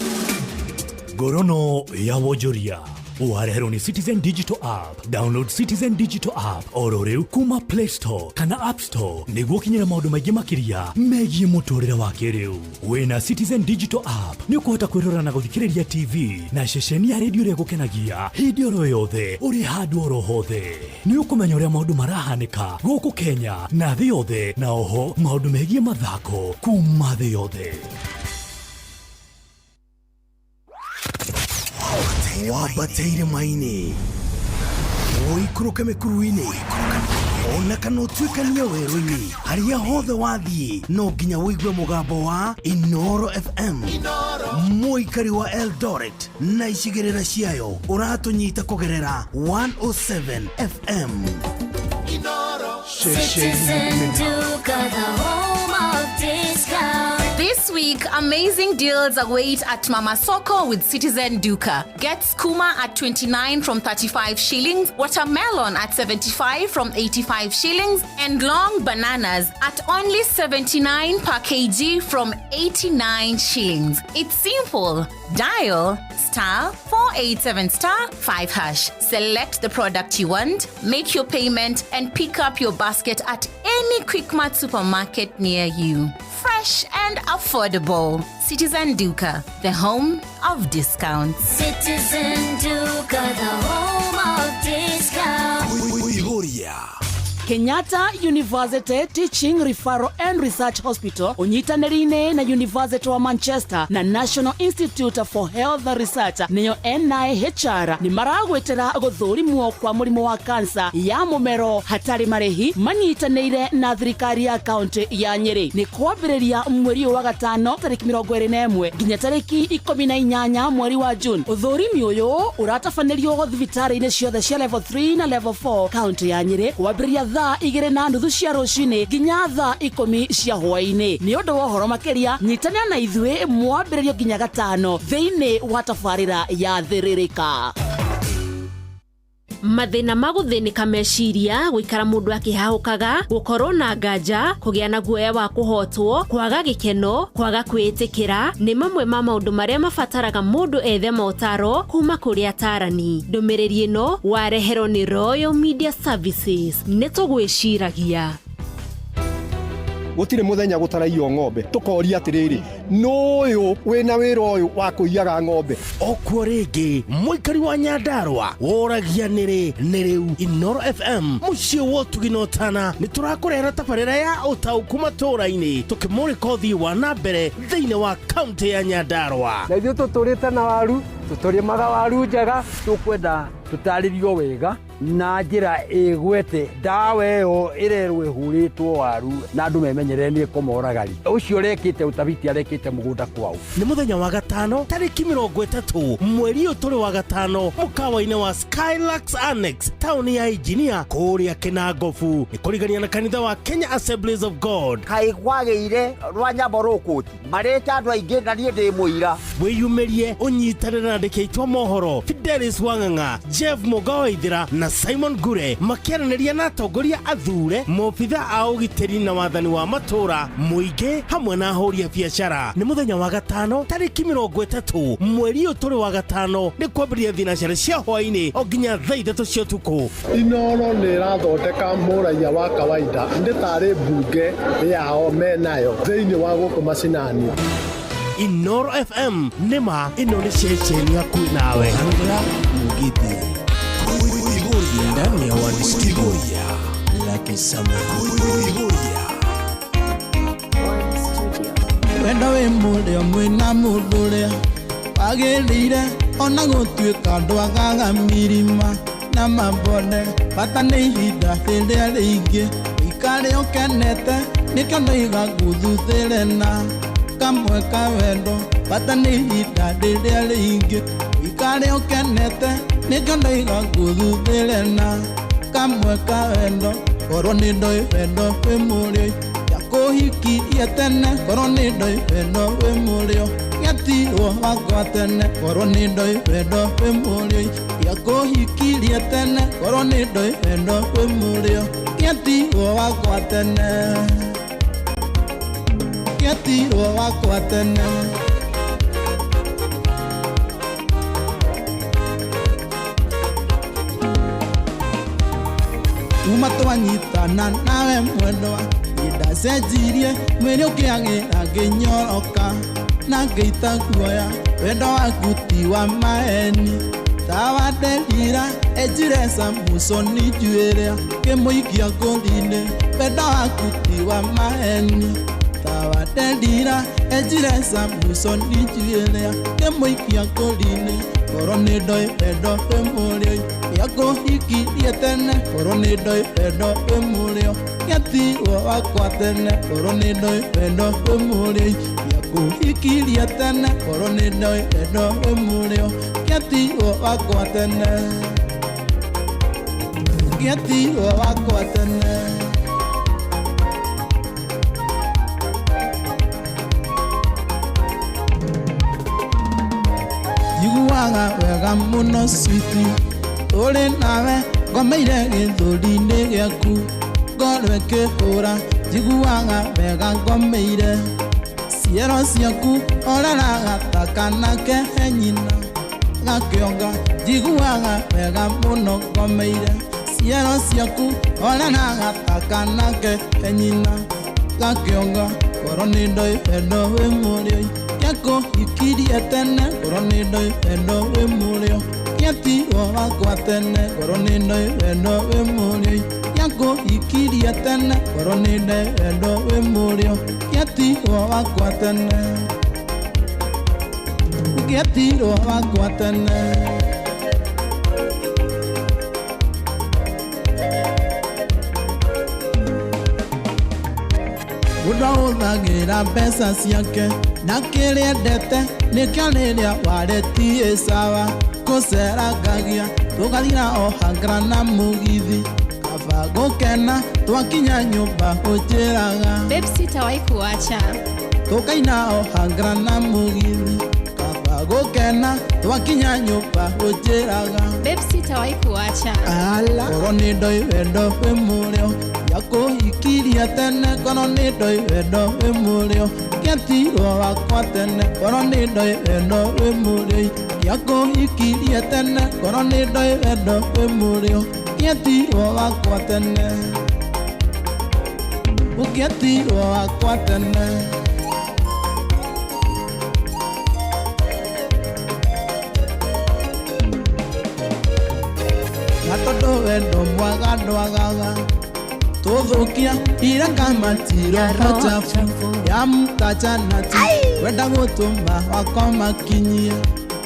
Ngorono ya wonjoria wareherwo nĩ Citizen Digital App. Download Citizen Digital App oro rĩu kuma Play Store kana App Store nĩguo ũkinyĩre maũndũ maingĩ makĩria megiĩ mũtũrĩre wa kĩrĩu. Wĩna Citizen Digital App nĩ ũkũhota kwĩrora na gũthikĩrĩria TV na ceceni ya redio ĩrĩa ĩgũkenagia hĩndĩ oro yothe ũrĩ handũ oro hothe. Nĩ ũkũmenya ũrĩa maũndũ marahanĩka gũkũ Kenya na thĩ yothe, na oho maũndũ megiĩ mathako kuma thĩ yothe. Wambate irĩma-inĩ, ũikũrũke mĩkuru-inĩ, ona kana ũtuĩkanie werũ-inĩ, harĩa hothe wathiĩ no nginya ũigue mũgambo wa Inoro FM. Mũikari wa Eldoret na icigĩrĩra ciayo ũratũnyita kũgerera 107 FM. Citizen Duka, the home of discount. This week, amazing deals await at Mama Soko with Citizen Duka. Get skuma at 29 from 35 shillings, watermelon at 75 from 85 shillings, and long bananas at only 79 per kg from 89 shillings. It's simple. Dial star 487 star 5 hash. Select the product you want, make your payment, and pick up your basket at any Quickmart supermarket near you. Fresh and affordable. Citizen Duka, the home of discounts. Citizen Duka, the home of discount. Ũihũria. Kenyatta University Teaching Referral and Research Hospital ũnyitanĩri-inĩ na University wa Manchester na National Institute for Health Research nĩyo NIHR nĩ maragwĩtĩra gũthũrimwo kwa mũrimũ wa kansa ya mũmero hatarĩ marĩhi manyitanĩire na thirikari ya kaunti ya Nyĩrĩ. Nĩ kwambĩrĩria mweri ũyũ wa gatano tarĩki 21 nginya tarĩki 18 mweri wa June. Ũthũrimi ũyũ ũratabanĩrio thibitarĩ-inĩ ciothe cia level 3 na level 4 kaunti ya Nyĩrĩ kwambĩrĩria thaa 2:30 cia rũcinĩ nginya thaa 10 cia hwaĩ-inĩ. Nĩ ũndũ wa ũhoro makĩria nyitanĩra na ithuĩ mwambĩrĩrio nginya gatano thĩinĩ wa tabarĩra ya Thĩrĩrĩka. Mathĩna ma gũthĩnĩka meciria, gũikara mũndũ akĩhahũkaga, gũkorwo na nganja, kũgĩa na guoya wa kũhotwo, kwaga gĩkeno, kwaga kwĩĩtĩkĩra nĩ mamwe ma maũndũ marĩa mabataraga mũndũ ethe motaro kuma kũrĩ atarani. Ndũmĩrĩri ĩno wareherwo nĩ Royal Media Services. Nĩ tũgwĩciragia. Gũtirĩ mũthenya gũtaraiywo ng'ombe. Tũkoria atĩrĩrĩ, nũyũ wĩna wĩra ũyũ wa kũiyaga ng'ombe? Okuo rĩngĩ mũikari wa Nyandarũa woragia nĩrĩ nĩ rĩu. Inoro FM mũciĩ wa ũtugi na ũtana nĩ tũrakũrehera tabarĩra ya ũtaũku matũũra-inĩ, tũkĩmũrĩka ũthii wa na mbere thĩinĩ wa kaũntĩ ya Nyandarũa. Na ithuĩ tũtũrĩte na waru, tũtũrĩmaga waru njega. Tũkwenda tũtarĩrio wega na njĩra ĩgwete ndawa ĩyo ĩrerwo ĩhũrĩtwo waru na andũ memenyerere nĩ ĩkũmoragari. Ũcio ũrekĩte ũtabiti arekĩte mũgũnda kwao. Nĩ mũthenya wa gatano tarĩki 30 mweri ũyũ tũrĩ wa gatano, mũkawa-inĩ wa Skylux Annex, taũni ya Engineer, kũrĩa Kĩnangobu, nĩ kũrigania na kanitha wa Kenya Assemblies of God. Kaĩ kwagĩire rwanyambo rũkũti marĩte andũ aingĩ na niĩ ndĩ mũira. Wĩyumĩrie ũnyitanĩre na andĩki aitũ a mohoro Fidelis Wang'ang'a, Jeff Mũga Waithĩra na Simon Ngure makĩaranĩria na atongoria athure, maobitha a ũgitĩri na wathani wa matũũra, mũingĩ hamwe na ahũri a biacara. Nĩ mũthenya wa gatano tarĩki 30 mweri ũyũ tũrĩ wa gatano, nĩ kwambĩrĩria thinacara cia hwaĩ-inĩ o nginya thaa 3 cia ũtukũ. Inoro nĩ ĩrathondeka mũraiya wa kawaida nĩ tarĩ mbunge yao menayo thĩinĩ wa gũkũ macinani. Inoro FM nĩma ĩno nĩ ceceni hakuhĩ nawe. Angla Mugithi ndani ya One Studio Lucky Summer. Wendo wĩ mũrĩo mwĩna mũndũ ũrĩa wagĩrĩire, ona gũtuĩka ndwagaga mirima na mabonde, bata nĩ ihinda rĩrĩa rĩingĩ ũikare ũkenete, nĩkĩo ndoiga ngũthuthĩre na kamwe ka wendo, bata nĩ ihinda rĩrĩa rĩingĩ ũikare ũkenete, nĩkĩo ndoiga ngũthuthĩre na kamwe ka wendo, korwo nĩ ndoĩ wendo wĩ mũrĩo kũhikirie tene, korwo nĩ ndoĩ wendo wĩ mũrĩo gĩatirwo wakwa tene, korwo nĩ ndoĩ wendo wĩ mũrĩo gĩakũhikirie tene, korwo nĩ ndoĩ wendo wĩ mũrĩo gĩatirwo wakwa tene, gĩatirwo wakwa tene. Uma twanyitana nawe mwendwa ndacenjirie mwĩrĩ ũkĩagĩra ngĩnyoroka na ngĩita guoya, wendo waku ti wa maeni ta wa Delila ejire Samusoni njuĩrĩa kĩmũikia ngũthi-inĩ, wendo waku ti wa maeni ta wa Delila ejire Samusoni njuĩrĩa kĩmũikia ngũthi-inĩ, korwo nĩ ndoĩ wendo wĩ mũrĩo gĩakũhikirie tene, korwo nĩ ndoĩ wendo wĩ mũrĩo gĩatirwo wakwa tene, korwo nĩ ndoĩ wendo wĩ mũrĩo gĩakũhikirie tene, korwo nĩ ndoĩ wendo wĩ mũrĩo gĩatirwo wakwa tene, gĩatirwo wakwa tene. Njiguaga wega mũno switi tũrĩ nawe ngomeire gĩthũri-inĩ gĩaku ngoro ĩkĩhũra, njiguaga wega ngomeire ciero ciaku oreraga ta kana kehe nyina gakĩonga, njiguaga wega mũno ngomeire ciero ciaku oreraga ta kana kehe nyina gakĩonga, korwo nĩ ndoĩ wendo wĩ mũrĩo gĩakũhikirie tene, korwo nĩ ndoĩ wendo wĩ mũrĩo gĩatirwo wakwa tene, korwo nĩ ndoĩ wendo wĩ mũrĩo gĩakũhikirie tene, korwo nĩ ndoĩ wendo wĩ mũrĩo gĩatirwo wakwa tene, gĩatirwo wakwa tene. Mũndũ ahũthagĩra mbeca ciake na kĩrĩa endete, nĩkĩo rĩrĩa waretie sawa kũcerangagia tũgathira o hangra na mũgithi, kaba gũkena twakinya nyũmba ũnjĩraga Babe, sitawahi kuacha. Tũkaina o hangra na mũgithi, kaba gũkena twakinya nyũmba ũnjĩraga Babe, sitawahi kuacha. Ala, korwo nĩ ndoĩ wendo wĩ mũrĩo gĩakũhikirie tene, korwo nĩ ndoĩ wendo wĩ mũrĩo gĩatirwo wakwa tene, korwo nĩ ndoĩ wendo wĩ mũrĩo gĩakũhikirie tene, korwo nĩ ndoĩ wendo wĩ mũrĩo gĩatirwo wakwa tene, Ũngĩetirwo wakwa tene. Na tondũ wendo mwaga ndwagaga tũthũkia irakamatiro chafu ya mtachanati wenda gũtũma wakwa makinyie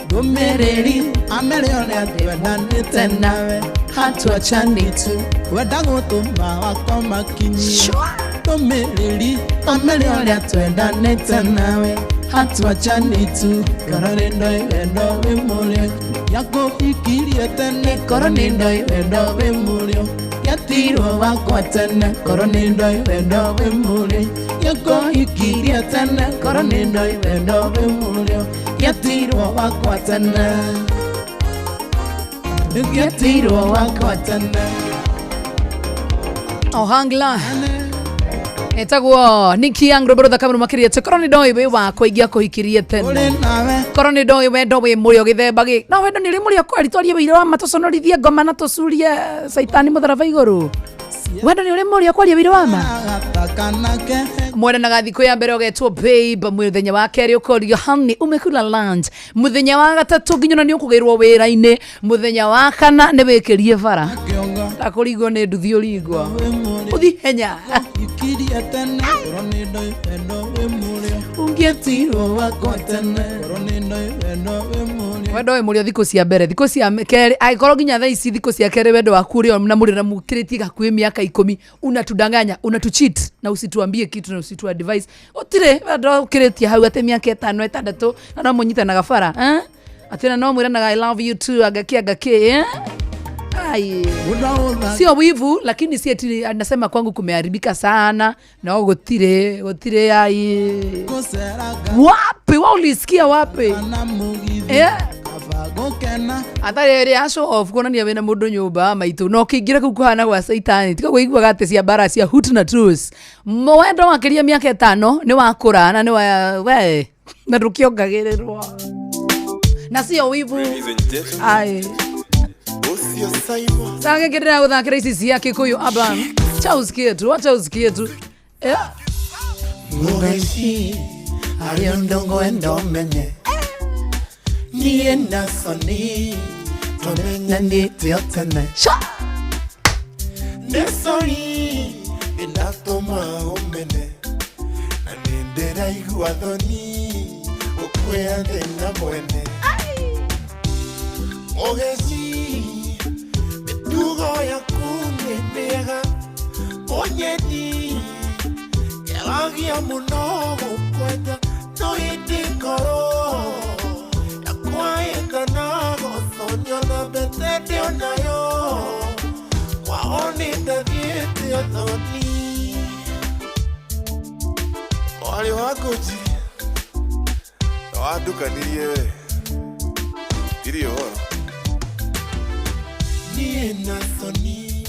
ndũmĩrĩri amere ũrĩa twendanĩte nawe hatuachani tu wenda gũtũma wakwa makinyie ndũmĩrĩri amere ũrĩa twendanĩte nawe hatuachani tu ngoro nĩ ndoi wendo wĩ mũrĩo yakũhikirie tene ngoro nĩ ndoi wendo wĩ mũrĩo yatirwo wakwa tene ngoro nĩ ndoi wendo wĩ mũrĩo yakũhikirie tene ngoro nĩ ndoi wendo wĩ mũrĩo yatirwo wakwa tene yatirwo wakwa tene. Ohangla etagwo Nikki Young rwĩmbo rũthaka mũno makĩria atĩ korwo nĩ ndoĩ wĩ wakwa ingĩakũhikirie tene korwo nĩ ndoĩ wendo wĩ mũrĩo gĩthemba gĩ no wendo nĩ ũrĩ mũrĩo kweri twarie wĩira wa ma tũconorithie ngoma na tũcurie caitani mũtharaba igũrũ wendo nĩ ũrĩ mũrĩo kwaria wĩira wa ma mwendanaga thikũ ya mbere ũgetwo babe mũthenya wa kerĩ ũkorio honey umekula lunch mũthenya wa gatatũ nginya ona nĩ ũkũgĩrwo wĩra-inĩ mũthenya wa kana nĩ wĩkĩrie bara ndakũringwo nĩ nduthi ũringwo ũthi henya ikirie tene ngoro nĩ ndoi wendo wĩ mũrĩo ũngĩetirwo wakwa tene ngoro nĩ ndoi wendo wĩ mũrĩo wendo wĩ mũrĩo thikũ cia mbere thikũ cia kerĩ angĩkorwo nginya thaa ici thikũ cia kerĩ wendo waku ũrĩ na mũrĩ na mũkĩrĩtie hakuhĩ mĩaka 10 unatudanganya unatucheat na usituambie kitu na usitu advice ũtirĩ wendo ũkĩrĩtie hau atĩ mĩaka 5 6 na no mũnyitanaga bara eh? Atĩ na no mwĩranaga I love you too angaki angaki eh? Ai. Sio wivu lakini si eti anasema kwangu kumeharibika sana na gutire gutire ai. Wapi wao ulisikia wapi? Atari ria show off kuonania wina mundu nyumba maitu no kingira kuu kuhana gwa saitani tiga kuiguaga ati cia mbara cia hut na truth mwendo makiria miaka 5 ni wakura na ni wa we na ndukiongagirirwo na sio wivu ai. Sasa ngira guthakira ici cia Kikuyu Urban cha usikie tu acha usikie tu Mugeci ari ndongo endomenye niĩ na Soni twamenyanĩte o tene nĩ sori nĩndatũma ũmene na nĩndĩraigua thoni gũkwĩra ndĩna mwene Mugeci mĩtugo yaku nĩ mĩega ũnyendi ngeragia mũno gũkwenda no ĩndĩ ngoro yakwa ĩkana gũthonio na mbete ndĩonayo kwao nĩndathiĩte ũthoni Mwarĩ wa Ngũnji na wandukanirie we ndirĩ ũhoro niĩ na Soni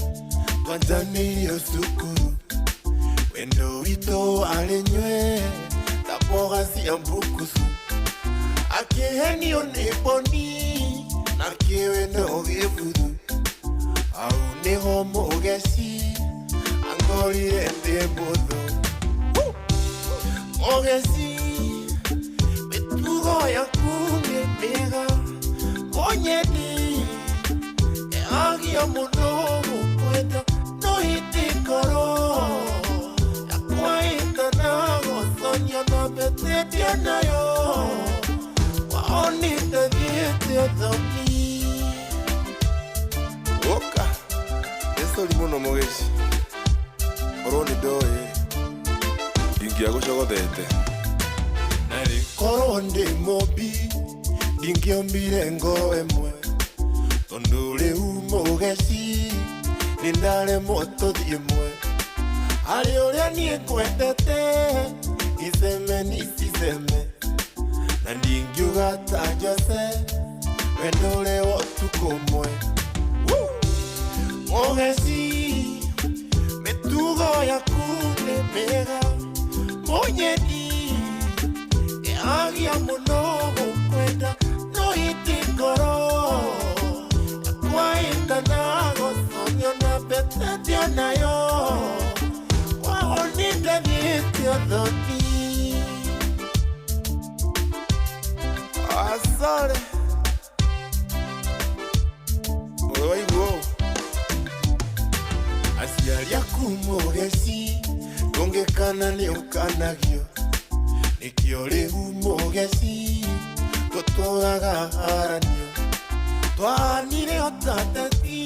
twanjanirio cukuru wendo witũ arĩ nywe ta mboga cia mbukucu akĩhenio nĩ mboni na kĩwendo gĩbuthu hau nĩho mũgeci angorire ndĩ mũthũ mũgeci mĩtugo yaku nĩ mĩega mũnyendi ngeragia mũno gũkwenda no ĩndĩ ngoro yakwa ĩkana gũthonio na mbete ndĩonayo kwao nĩndathiĩte ũthoni Ũka nĩ sori mũno mũgeci korwo nĩ ndoĩ ndingĩagũcogothete korwo ndĩ mũmbi ndingĩombire ngoro ĩmwe tondũ rĩu mũgeci nĩndaremwo tũthiĩ mwe harĩ ũrĩa niĩ ngwendete iceme niciceme na ndingiuga ta Jose wendo ũrĩ wa ũtukũ ũmwe Mũgeci mĩtugo yaku nĩ mĩega mũnyendi ngeragia mũno gũkwenda no ĩndĩ ngoro yakwa ĩkana gũthonio na mbete ndĩonayo kwao nĩndathiĩte Mũgeci ndũngĩkana nĩ ũkanagio nĩkĩo rĩu mũgeci tũtũraga haranio twanire otateti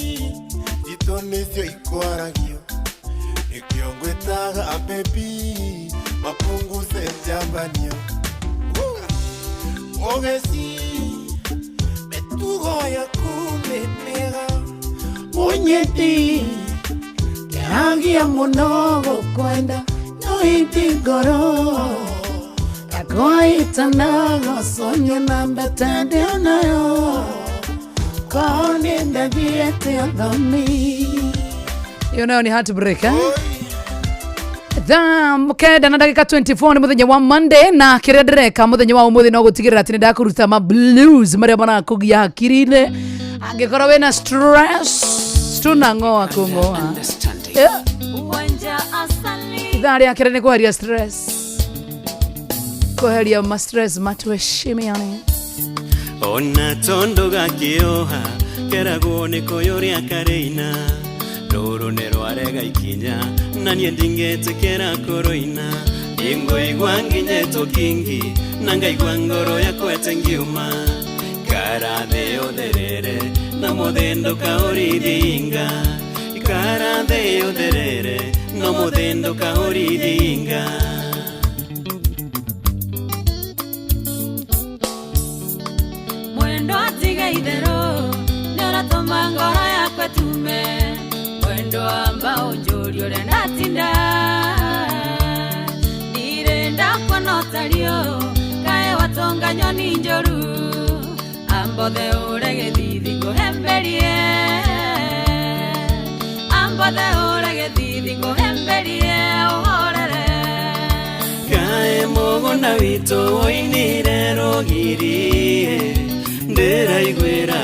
citũ nĩcio ikwaragio nĩkĩo ngwĩtaga bebi mapunguze njambanio Mũgeci mĩtugo yaku nĩ mĩega Mũnyeti Kĩragia mũno gũkwenda no iti ngoro yakwa ĩtanagoconio na mbete ndĩonayo korwo nĩ ndathiĩte ũthoni. Hiyo nayo ni heartbreak eh? Thaa 9 na ndagĩka 24 nĩ mũthenya wa Monday na kĩrĩa ndĩreka mũthenya wa ũmũthĩ no gũtigĩrĩra atĩ nĩ ndakũruta ma blues marĩa marakũgia hakiri-inĩ. Angĩkorwo wĩna stress tunang'oa kũng'oa. Yeah. Uwanja asali Ithaa rĩa kerĩ nĩ kweheria stress, kweheria ma stress matuheshimiane. Ona tondo gakĩoha keragwo nĩ kũyũrĩa karĩina rũrũ nĩ rwarega ikinya na niĩ ndingĩtĩkĩra kũrũina ingũigua nginyĩtwo kingi na ngaigua ngoro yakwa ĩtengiuma ikara thĩ ũtherere na mũthĩ ndũkaũrithie inga ikara thĩ ũtherere no mũthĩ ndũkaũrithie inga. Mwendo atiga itherũ nĩ ũratũma ngoro yakwa ĩtume mwendo amba ũnjũrie ũrĩa ndatinda ndirĩ ndakuona ũtariũ kaĩ watonga nyoni njũru ambothe ũre gĩthithi ngũhemberie ambothe ũre gĩthithi ngũhemberie ũhorere. Kaĩ mũgũnda witũ woinire rũgiri ndĩraiguĩra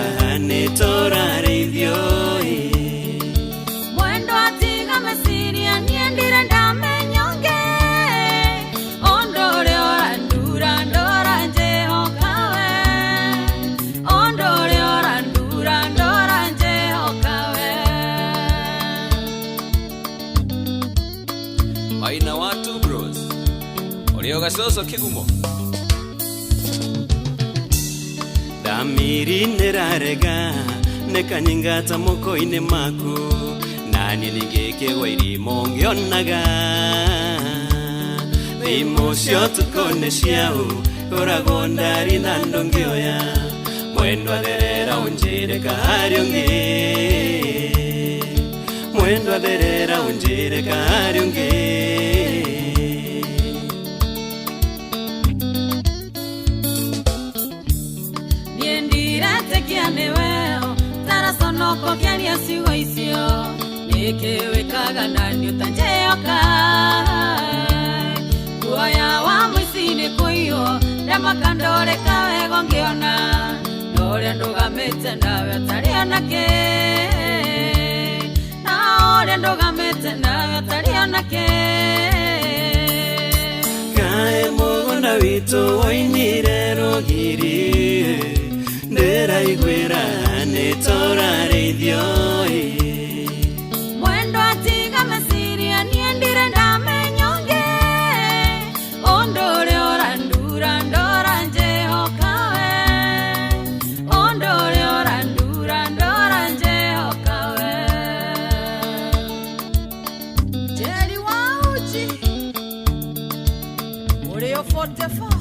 nĩ tũrarĩithio. Mwendo atiga meciria niĩ ndirĩ ndamenya ũngĩ ũndũ ũrĩa ũrandura ndora njĩhokawe ũndũ ũrĩa ũrandura ndora njĩhokawe. Maina wa Two Bros ũrĩa ũgacoco kĩgumo Thamiri nĩrarega nĩkanyingata moko-inĩ maku naniĩ ningĩkĩgwa irimo ngĩonaga thimũ cia ũtukũ nĩ ciaũ ngoragwo ndari na ndũngĩoya mwendwa therera ũnjĩre kaharĩ ũngĩ mwendwa therera ũnjĩre kaharĩ ũngĩ. Niĩ ndiretĩkia nĩwe taraconoko kĩaria ciugo icio nĩkĩ wĩkaga naniĩ ũtanjĩhoka guoya wa mũici nĩ kũiywo ndamaka ndoreka wega ngĩona na ũrĩa ndũgamĩte nawe ũtarĩ onakĩ na ũrĩa ndũgamĩte nawe ũtarĩ onakĩ. Kaĩ mũgũnda witũ woinire rũgiri ndĩraiguĩra nĩ tũrarĩithio. Mwendo atiga meciria niĩ ndirĩ ndamenya ũngĩ ũndũ ũrĩa ũrandura ndora njĩhokawe ũndũ ũrĩa ũrandura ndora njĩhokawe. Jerry wa uji ũrĩa 44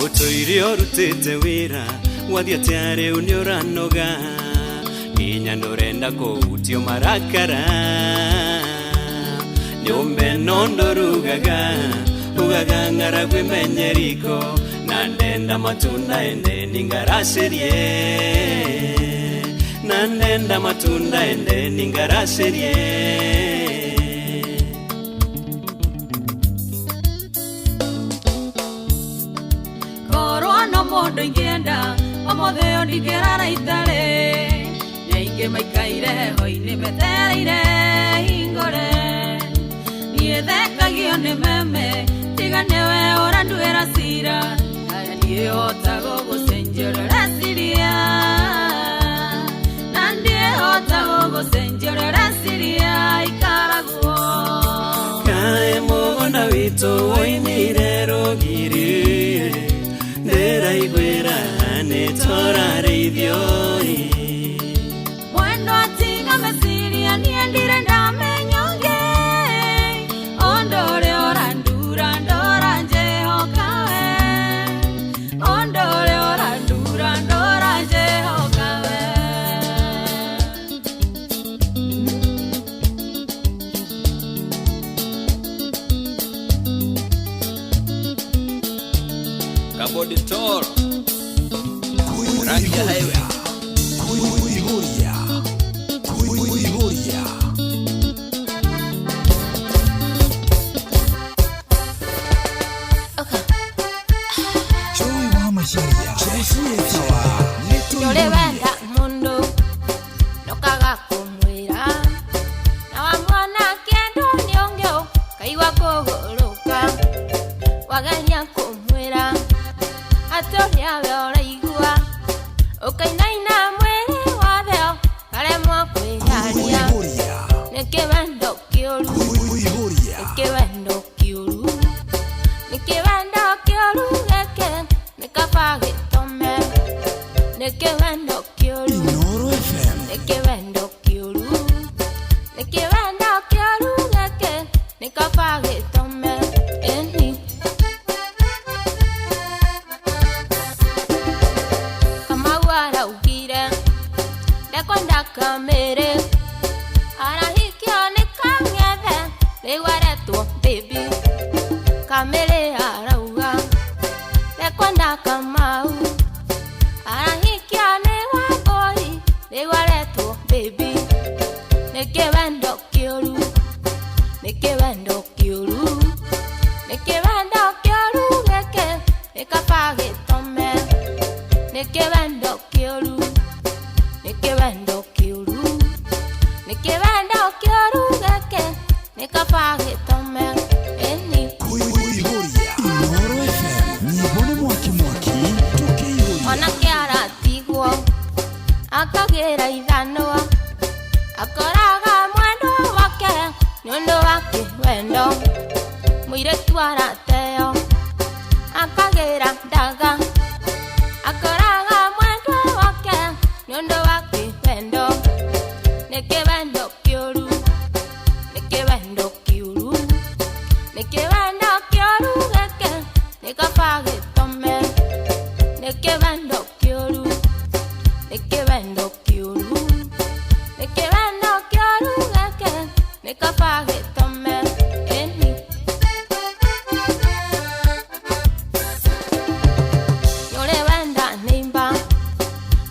Ũtũire ũrutĩte wĩra wathiĩ atĩa rĩu nĩ ũranoga nginya nĩũrenda kũhutio marakara nyũmba ĩno ndũrugaga ugaga ng'aragu ĩmenye riko na ndenda matunda ende ningaracĩrie na ndenda matunda ende ningaracĩrie. Korwo no mũndũ ingĩenda ũmũthĩ ũyũ ndingĩrara itarĩ nĩ aingĩ maikaire heho-inĩ metereire hingũre niĩ thekagio nĩ meme tiga nĩwe ũranduĩra cira na niĩ hota gũgũcenjia ũrĩa ũreciria na ndiĩ hota gũgũcenjia Tũrareithio Mwendo atiga meciria niĩ ndirĩ ndamenya ũngĩ Ũndũ ũrĩa ũrandura ndora njĩhoka we Ũndũ ũrĩa ũrandura ndora njĩhoka we. Kabodi Toro Rangi ya highway. Kuihuria. Kuihuria. Joy wa Macharia. Jeshi Etawa. Nĩũrĩ wenda mũndũ ndokaga kũmwĩra na wamwona kĩndũ nĩ ũngĩ ũkaigua kũgũrũka wageria kũmwĩra atĩ ũrĩa we ũraigua ũkainaina mwĩrĩ wothe ũkaremwo kwĩyaria. Nĩ kĩwendo kĩũru, nĩ kĩwendo kĩũru, nĩ kĩwendo kĩũru gĩkĩ nĩ kaba gĩtome. Nĩ kĩwendo kĩũru, nĩ kĩwendo kĩũru, nĩ kĩwendo kĩũru gĩkĩ nĩ kaba gĩtome. Ĩni Kamau araugire ndekwenda kamĩrĩ arahikio nĩ kang'ethe rĩu aretwo baby. Kamĩrĩ arauga ndekwenda Kamau arahikio nĩ Wambũi rĩu aretwo baby. Nĩ kĩwendo kĩũru, nĩ kĩwendo kĩũru, nĩ kĩwendo kĩũru gĩkĩ nĩ kaba gĩtome. Nĩ kĩwendo kĩũru, nĩ kĩwendo kĩũru, nĩ kĩwendo kĩũru gĩkĩ nĩ kaba gĩtome. Ĩni Kuihuria. Inooro FM. Nyĩmbo nĩ mwaki mwaki. Tukĩihũria. Mwanake aratigwo akagĩra ithanwa akoraga mwendwa wake nĩ ũndũ wa kĩwendo. Mũirĩtu arateo akagĩra ndaga akoraga mwendwa wake nĩ ũndũ wa kĩwendo. Nĩ kĩwendo kĩũru, nĩ kĩwendo kĩũru, nĩ kĩwendo kĩũru gĩkĩ nĩ kaba gĩtome. Nĩ kĩwendo kĩũru, nĩ kĩwendo kĩũru, nĩ kĩwendo kĩũru gĩkĩ nĩ kaba gĩtome. Ĩni nĩũrĩ wenda nĩimba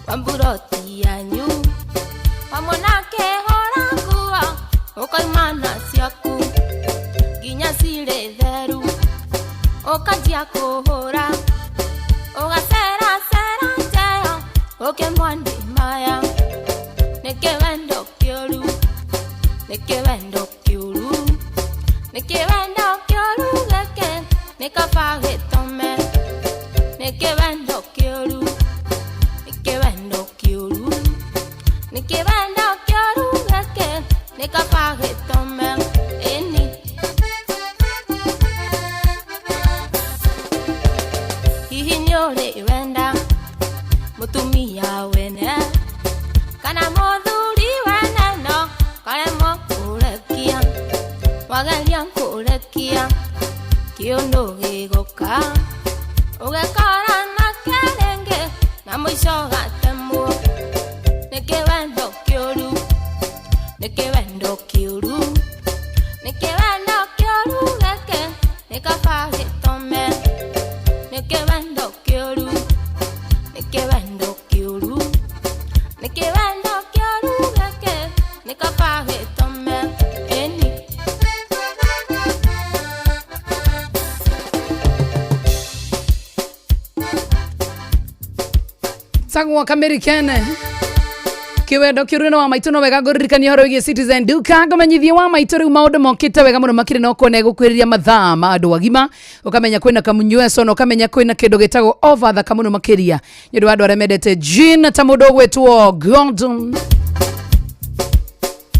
wa mburoti yanyu wamwona akĩhũra nguo ũkauma na ciaku nginya cirĩ theru ũkanjia kũhũra ũgaceracera njeyo ũkĩmwandi maya. Nĩ kĩwendo kĩũru, nĩ kĩwendo kĩũru, nĩ kĩwendo kĩũru gĩkĩ nĩ kaba gĩtome. Nĩ kĩwendo kĩũru, nĩ kĩwendo kĩũru, nĩ kĩwendo kĩũru gĩkĩ nĩ kaba gĩtome. Ĩni hihi nĩũrĩ wenda mũtumia wene kana mũthuri wene no karemwo kũrekia wageria kũrekia kĩũndũ gĩgũka ũgekora nake rĩngĩ na mũico gatemwo. Nĩ kĩwendo kĩũru, nĩ kĩwendo kĩũru, nĩ kĩwendo kĩũru gĩkĩ nĩ kaba gĩtome. Nĩ kĩwendo kĩũru, nĩ kĩwendo kĩũru, nĩ kĩwendo kĩũru gĩkĩ nĩ kaba gĩtome. Ĩni Tagwo Kamerikene kiwendo kiuru wa maitu no wega ngũririkania ũhoro wĩgiĩ Citizen Duka ngũmenyithie wa maitũ rĩu maũndũ mokĩte wega mũno makĩria no kuona ĩgũkwĩrĩria mathaa ma andũ agima ũkamenya kwĩna kamunyweco na ũkamenya kwĩna kĩndũ gĩtagwo offer thaka mũno makĩria nĩ ũndũ wa andũ arĩa mendete gin ta mũndũ ũgwĩtwo Gordon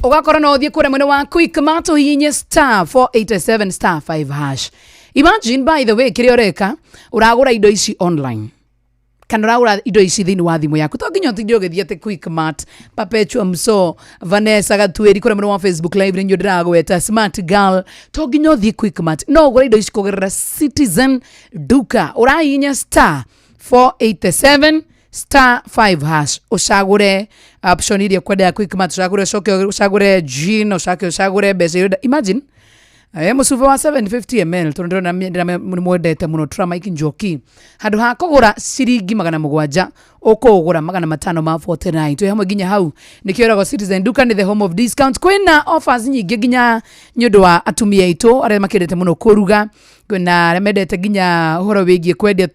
ũgakorwo no ũthiĩ kũrĩa mwena wa Quickmart ũhihinye star 487 star 5 hash. Imagine, by the way, kĩrĩa ũreka ũragũra indo ici online. Kana ũragũra indo ici thĩinĩ wa thimũ yaku, to nginya ũtinde ũgĩthiĩ atĩ Quickmart. Perpetua Mso, Vanessa Gatuĩri kũrĩa mwena wa Facebook live nĩ inyuĩ ndĩragweta, Smart Girl, to nginya ũthiĩ Quickmart, no ũgũre indo ici kũgerera Citizen Duka. Ũrahihinya star 487 star 5 hash, ũcagũre option iria ũkwenda ya Quickmart, ũcagũre, ũcoke ũcagũre jean, ũcoke ũcagũre mbeca iria ũrenda. Imagine mũcuba wa 750 ml, tondũ ndĩrona nĩ mwendete mũno Tramike Njoki, handũ ha kũgũra ciringi 700 ũkũgũra 549. Twĩ hamwe nginya hau. Nĩkĩo ĩragwo Citizen Duka nĩ the home of discount. Kwĩna offers nyingĩ nginya nĩ ũndũ wa atumia aitũ arĩa makĩendete mũno kũruga, kwĩna arĩa mendete nginya ũhoro wĩgiĩ kwendia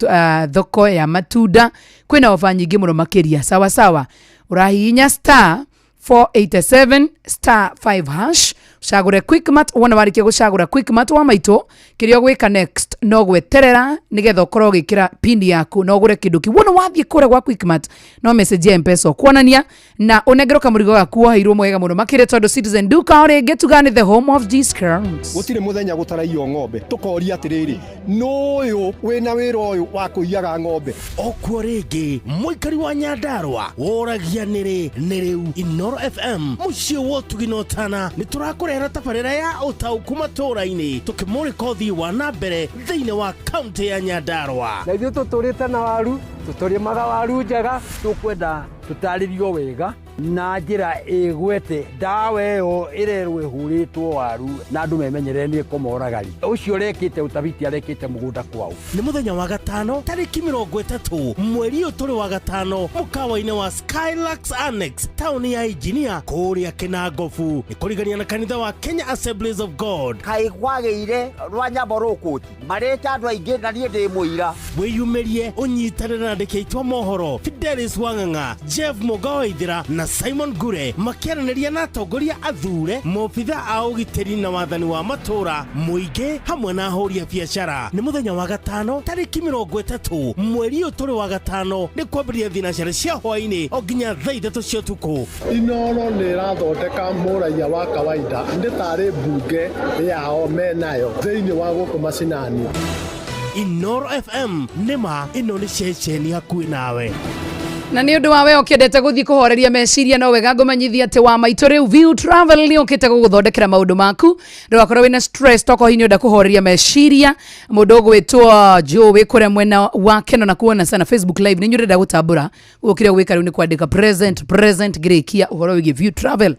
thoko ya matunda. Kwĩna ofa nyingĩ mũno makĩria. Sawa sawa, ũrahihinya star 487 star 5 hash, ũcagũre Quickmart. Wona warĩkia gũcagũra Quickmart wa maitũ, kĩrĩa ũgwĩka next no gweterera nĩgetha ũkorwo ũgĩkĩra pin yaku na ũgũre kĩndũ kĩu. Wona wathiĩ kũrĩa gwa Quickmart, no message ya Mpesa ũkuonania na ũnengerwo kamũrigo gaku woheirwo mwega mũno makĩria, tondũ Citizen Duka o rĩngĩ tuga nĩ the home of discounts. Gũtirĩ mũthenya gũtaraiywo ng'ombe, tũkoria atĩrĩrĩ, nũyũ wĩna wĩra ũyũ wa kũiyaga ng'ombe? Okuo rĩngĩ mũikari wa Nyandarũa woragia nĩrĩ nĩ rĩu Inoro FM mũciĩ wa ũtugi na ũtana nĩ tũrakũrehera tabarĩra ya ũtaũku matũũra-inĩ, tũkĩmũrĩka ũthii wa na mbere thĩinĩ wa kaunti ya Nyandarũa. Na ithuĩ tũtũrĩte na waru, tũtũrĩmaga waru njega. Tũkwenda tũtarĩrio wega na njĩra ĩgwete ndawa ĩyo ĩrerwo ĩhũrĩtwo waru na andũ memenyerere nĩ ĩkũmoragari. Ũcio ũrekĩte ũtabiti arekĩte mũgũnda kwao. Nĩ mũthenya wa gatano tarĩki 30 mweri ũyũ tũrĩ wa gatano, mũkawa-inĩ wa Skylux Annex, taũni ya Engineer kũrĩa Kĩnangobu, nĩ kũrigania na kanitha wa Kenya Assemblies of God. Kaĩ kwagĩire rwanyambo rũkũti marĩte andũ aingĩ na niĩ ndĩ mũira. Wĩyumĩrie ũnyitanĩre na andĩki aitũ a mohoro Fidelis Wang'ang'a, Jeff Mũga Waithĩra na Simon Ngure makĩaranĩria na atongoria athure, maobitha a ũgitĩri na wathani wa matũũra, mũingĩ hamwe na ahũri a biacara. Nĩ mũthenya wa gatano tarĩki 30 mweri ũyũ tũrĩ wa gatano, nĩ kwambĩrĩria thinacara cia hwaĩ-inĩ o nginya thaa 3 cia ũtukũ. Inoro nĩ ĩrathondeka mũraiya wa kawaida nĩ tarĩ mbunge yao menayo thĩinĩ wa gũkũ macinani. Inoro FM, nĩma ĩno nĩ ceceni hakuhĩ nawe. Na nĩ ũndũ wa we ũkĩendete gũthiĩ kũhoreria meciria, no wega ngũmenyithia atĩ wa maitũ rĩu View Travel nĩ ũkĩte gũgũthondekera maũndũ maku, ndũgakorwo wĩna stress tokorwo hihi nĩ ũrenda kũhoreria meciria. Mũndũ ũgwĩtwo Joe wĩ kũrĩa mwena wa Keno na kuona sana Facebook live, nĩ inyuĩ ndĩrenda gũtambũra. Ũguo kĩrĩa ũgwĩka rĩu nĩ kwandĩka present present ngĩrĩkia ũhoro wĩgiĩ View Travel.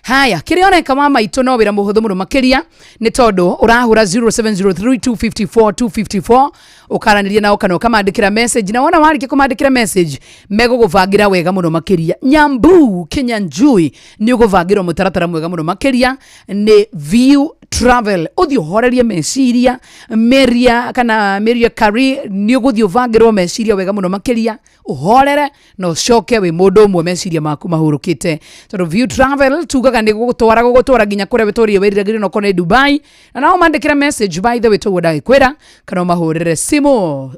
Haya, kĩrĩa ũreka wa maitũ no wĩra mũhũthũ mũno makĩria, nĩ tondũ ũrahũra 0703 254 254 ũkaranĩria nao kana ũkamandĩkĩra message, na wona warĩkia kũmandĩkĩra message megũgũbangĩra wega mũno makĩria. Nyambu Kinyanjui nĩ ũgũbangĩrwo mũtaratara mwega mũno makĩria nĩ View Travel, ũthiĩ ũhorerie meciria. Meria kana Meria Kari, nĩ ũgũthiĩ ũbangĩrwo meciria wega mũno makĩria, ũhorere na ũcoke wĩ mũndũ ũmwe meciria maku mahurũkĩte, tondũ View Travel tugaga nĩ gũgũtwara gũgũtwara nginya kũrĩa wĩtũrire wĩriragĩria, no korwo nĩ Dubai. Na no ũmandĩkĩre message, by the way, toguo ndagĩkwĩra, kana ũmahũrĩre simu.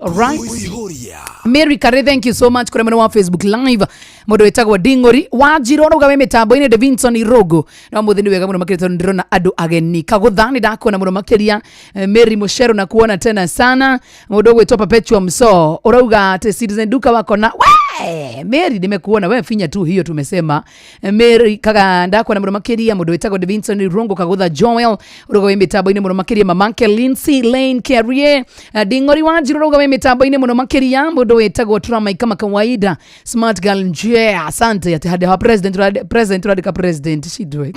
Alright, Mary Kare, thank you so much kũrĩa mwena wa Facebook live. Mũndũ wĩtagwo Ding'ori Wanjirũ ũrauga wĩ mĩtambo-inĩ. Davinson Irogo, no mũthĩ nĩ wega mũno makĩria tondũ ndĩrona andũ ageni. Kagũtha nĩ ndakuona mũno makĩria. Mary Mũcero, na kuona tena sana. Mũndũ ũgwĩtwo Perpetua Mso ũrauga atĩ Citizen Duka wako na we Mary, nimekuona we, finya tu hiyo tumesema. Mary kaga ndakuona mũno makĩria. Mũndũ wĩtagwo Davinson Irongo, Kagũtha Joel ũrauga wĩ mĩtambo-inĩ mũno makĩria. Mamake Lindsay Lane Carrier, Ding'ori Wanjirũ ũrauga wĩ mĩtambo-inĩ mũno makĩria. Mũndũ wĩtagwo Tramai kama kawaida, Smart Girl nje, asante. Ati hadi hawa president president urandika president shidwe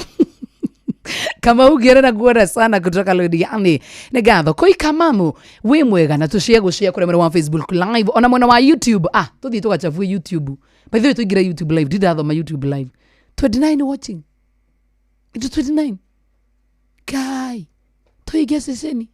kama ugĩrera guona sana kutoka Lodiani, nĩ ngatho koi kamamu wĩ mwega na tũshare gũshare kũrĩa mwena wa Facebook live ona mwena wa YouTube. Ah, tũthiĩ tũgachavue YouTube. By the way, tũingĩre YouTube live, ndindathoma YouTube live, 29 watching into 29 kai tuingie ceceni.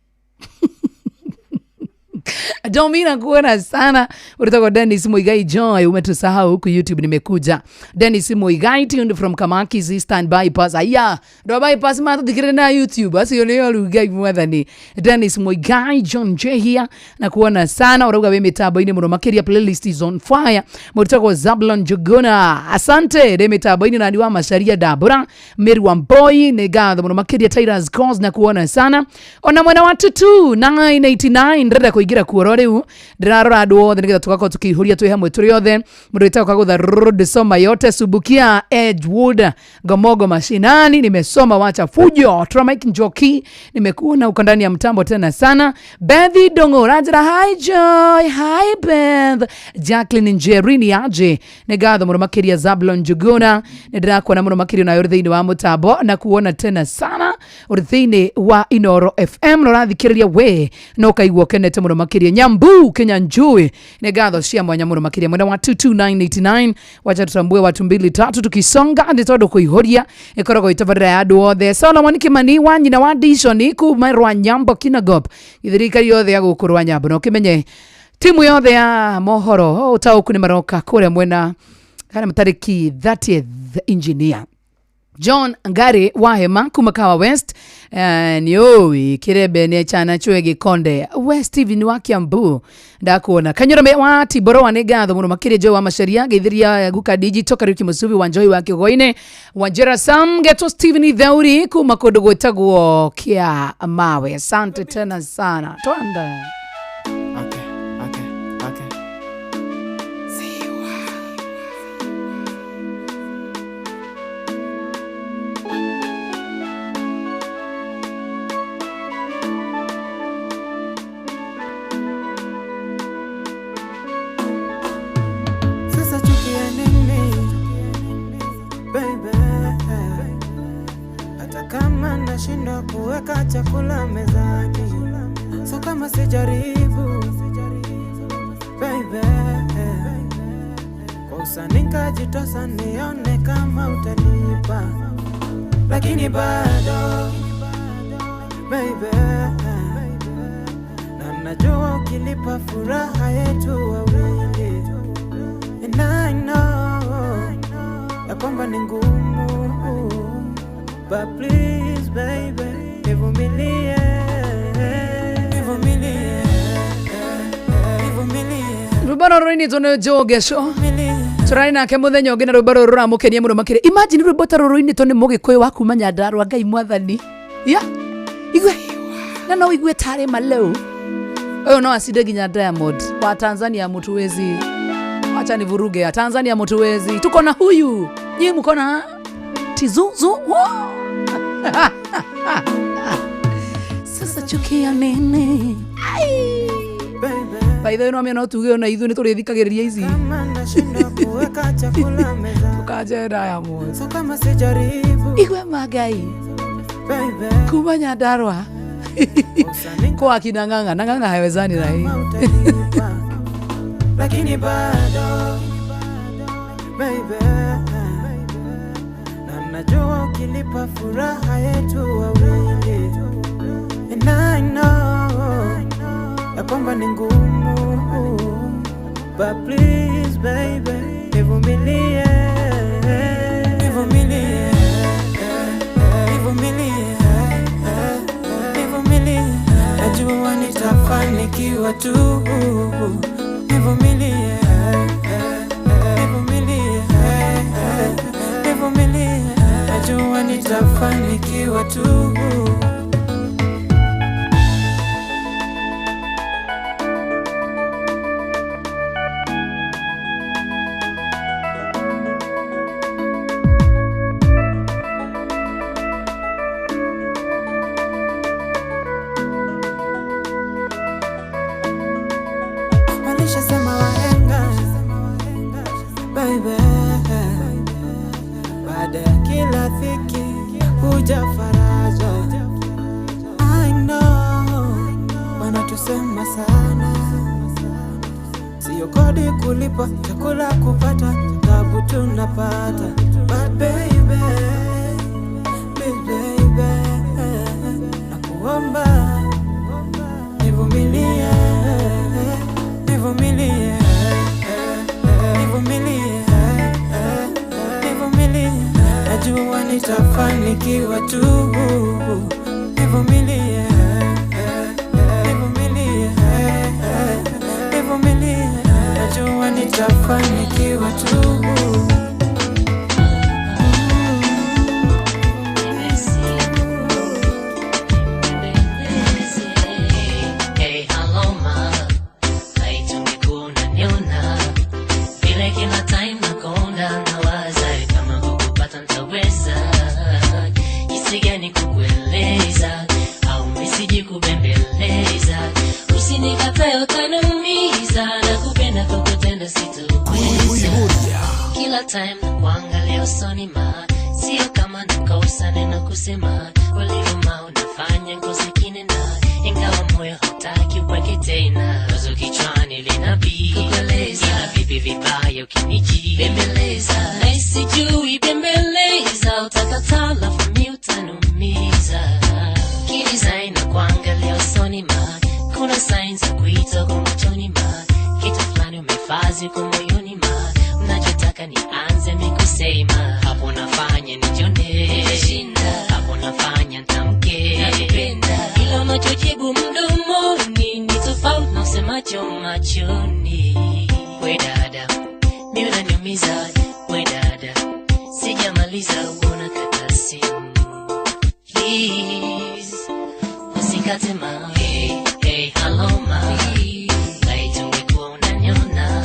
Domina kuona sana. Ulitoka Dennis Muigai Joy, umetusahau huku YouTube. Nimekuja Dennis Muigai, tuned from Kamakis Eastern Bypass. Aya ndo bypass matuthikire na YouTube acio nĩo rĩu. Ngai mwathani. Dennis Muigai John Jehia na kuona sana, urauga wĩ mĩtambo-inĩ mũno makĩria, playlist is on fire. Mũrutagwo Zablon Juguna, asante, ndĩ mĩtambo-inĩ nani wa Macaria Ndambũra Mary Wamboi, nĩ ngatho mũno makĩria. Tyrus Cos na kuona sana ona mwena wa tutu 989, ndĩrenda kũingĩra kuoro. Oro riu ndirarora andu othe nigetha tugakorwo tukiihuria twi hamwe turi othe. Mundu witagwo Kagutha Road soma yote Subukia Edgewood Gomogo mashinani nimesoma wacha fujo. Tura Mike Njoki nimekuona uko ndani ya mtambo tena sana. Bethi Dongo Rajra, hi Joy, hi Beth. Jacqueline Njerini aje nĩ ngatho mũno makĩria. Zablon Njuguna nĩ ndĩrakuona mũno makĩria nayo ũrĩ thĩinĩ wa mũtambo na kuona tena sana ũrĩ thĩinĩ wa Inoro FM na ũrathikĩrĩria we na ũkaigua ũkenete mũno makĩria. Nyambu Kenya Njui nĩ ngatho cia mwanya mũno makĩria mwena wa 22989. Wacha tutambue watu mbili tatu tukisonga nĩ tondũ kũihũria ĩkoragwo itabarĩra ya andũ othe. Solomon Kimani wa nyina wa Dishoni kuma Rwanyambo Kinagop githirikari yothe ya gũkũ Rwanyambo na ũkĩmenye timu yothe ya mohoro ũtaũku nĩ maroka kũrĩa mwena kana tariki 30th. Engineer John Ngari wa Hema kuma Kawa West nioi kirebe ni chana chwe gikonde West TV ni wa Kiambu ndakuona. Kanyurame wa Tiboro wa nĩ ngatho mũno makĩria. Joy wa Macharia geithiria guka digital Kariuki Musubi wa Joy wa Kigoine wa Jera Sam Geto Steven Theuri kuma kũndũ gwĩtagwo Kia Mawe. Asante tena sana twanda. Okay. Sasa chukia nini baby, hata kama nashindwa kuweka chakula mezani, so kama sijaribu baby, kwa usani nikajitosa nione kama utanipa, lakini bado baby, na najua ukilipa furaha yetu wawili. And I know ya kwamba ni ngumu, but please baby, nivumilie, nivumilie, nivumilie. Rwĩmbo rũrũ rũinĩtwo nĩ Joe Gesho tũrarĩ nake mũthenya ũngĩ na rwĩmbo rũrũ rũramũkenia mũno makĩria. Imagine rwĩmbo ta rũrũ rũinĩtwo nĩ mũgĩkũyũ wa kuma Nyandarũa. Ngai mwathani ya igue na no igue tarĩ maleu ũyũ no acinde nginya Diamond wa Tanzania. Mũtuwezi acha nivuruge ya Tanzania mutuwezi, tuko na huyu nyi mko na Tizuzu. Sasa chukia nini? By the way, no amena tuge ona ithuĩ nĩ tũrĩthikagĩrĩria ici Kama nashindwa kuweka chakula mezani, tukaje Diamond so kama sijaribu igwe magai baby, kuma Nyandarũa kwa akina Ng'ang'a na Ng'ang'a haiwezani na hii utanipa, lakini bado baby, na najua ukilipa furaha yetu wawili. And I know ya kwamba ni ngumu, but please baby, nivumilie, nivumilie, nivumilie, nivumilie. Najua nitafanikiwa tu, nivumilie, nivumilie, nivumilie. Najua nitafanikiwa tu. Walishasema wahenga baby, baada ya kila dhiki huja faraja. I know wanatusema sana, sio kodi kulipa, chakula kupata, tabu tunapata, but baby, please baby, nakuomba nivumilie, nivumilie, nivumilie, nivumilie. Najua nitafanikiwa tu, nivumilie, nivumilie, nivumilie. Najua nitafanikiwa tu. Hey, hello, ma. time na kuangalia usoni ma, sio kama nakosa neno kusema, ulivuma unafanya ngozi kinena, ingawa moyo hautaki uweke tena, wazo kichwani linabii kukueleza, ila vipi vibaya ukiniji bembeleza, na sijui bembeleza, utakataa lafu mi utaniumiza, kidesign na kuangalia usoni ma, kuna signs za kuita kwa machoni ma, kitu fulani umefazi kwa moyoni ma, unachotaka nianze mi kusema, hapo nafanya nijione shinda, hapo nafanya ntamke nakupenda, ila unachojibu mdomoni ni tofauti na usemacho machoni. We dada, mi unaniumiza, we dada, sijamaliza uona kata simu, please usikate ma, hey, hey, hello ma, laiti ungekuwa unaniona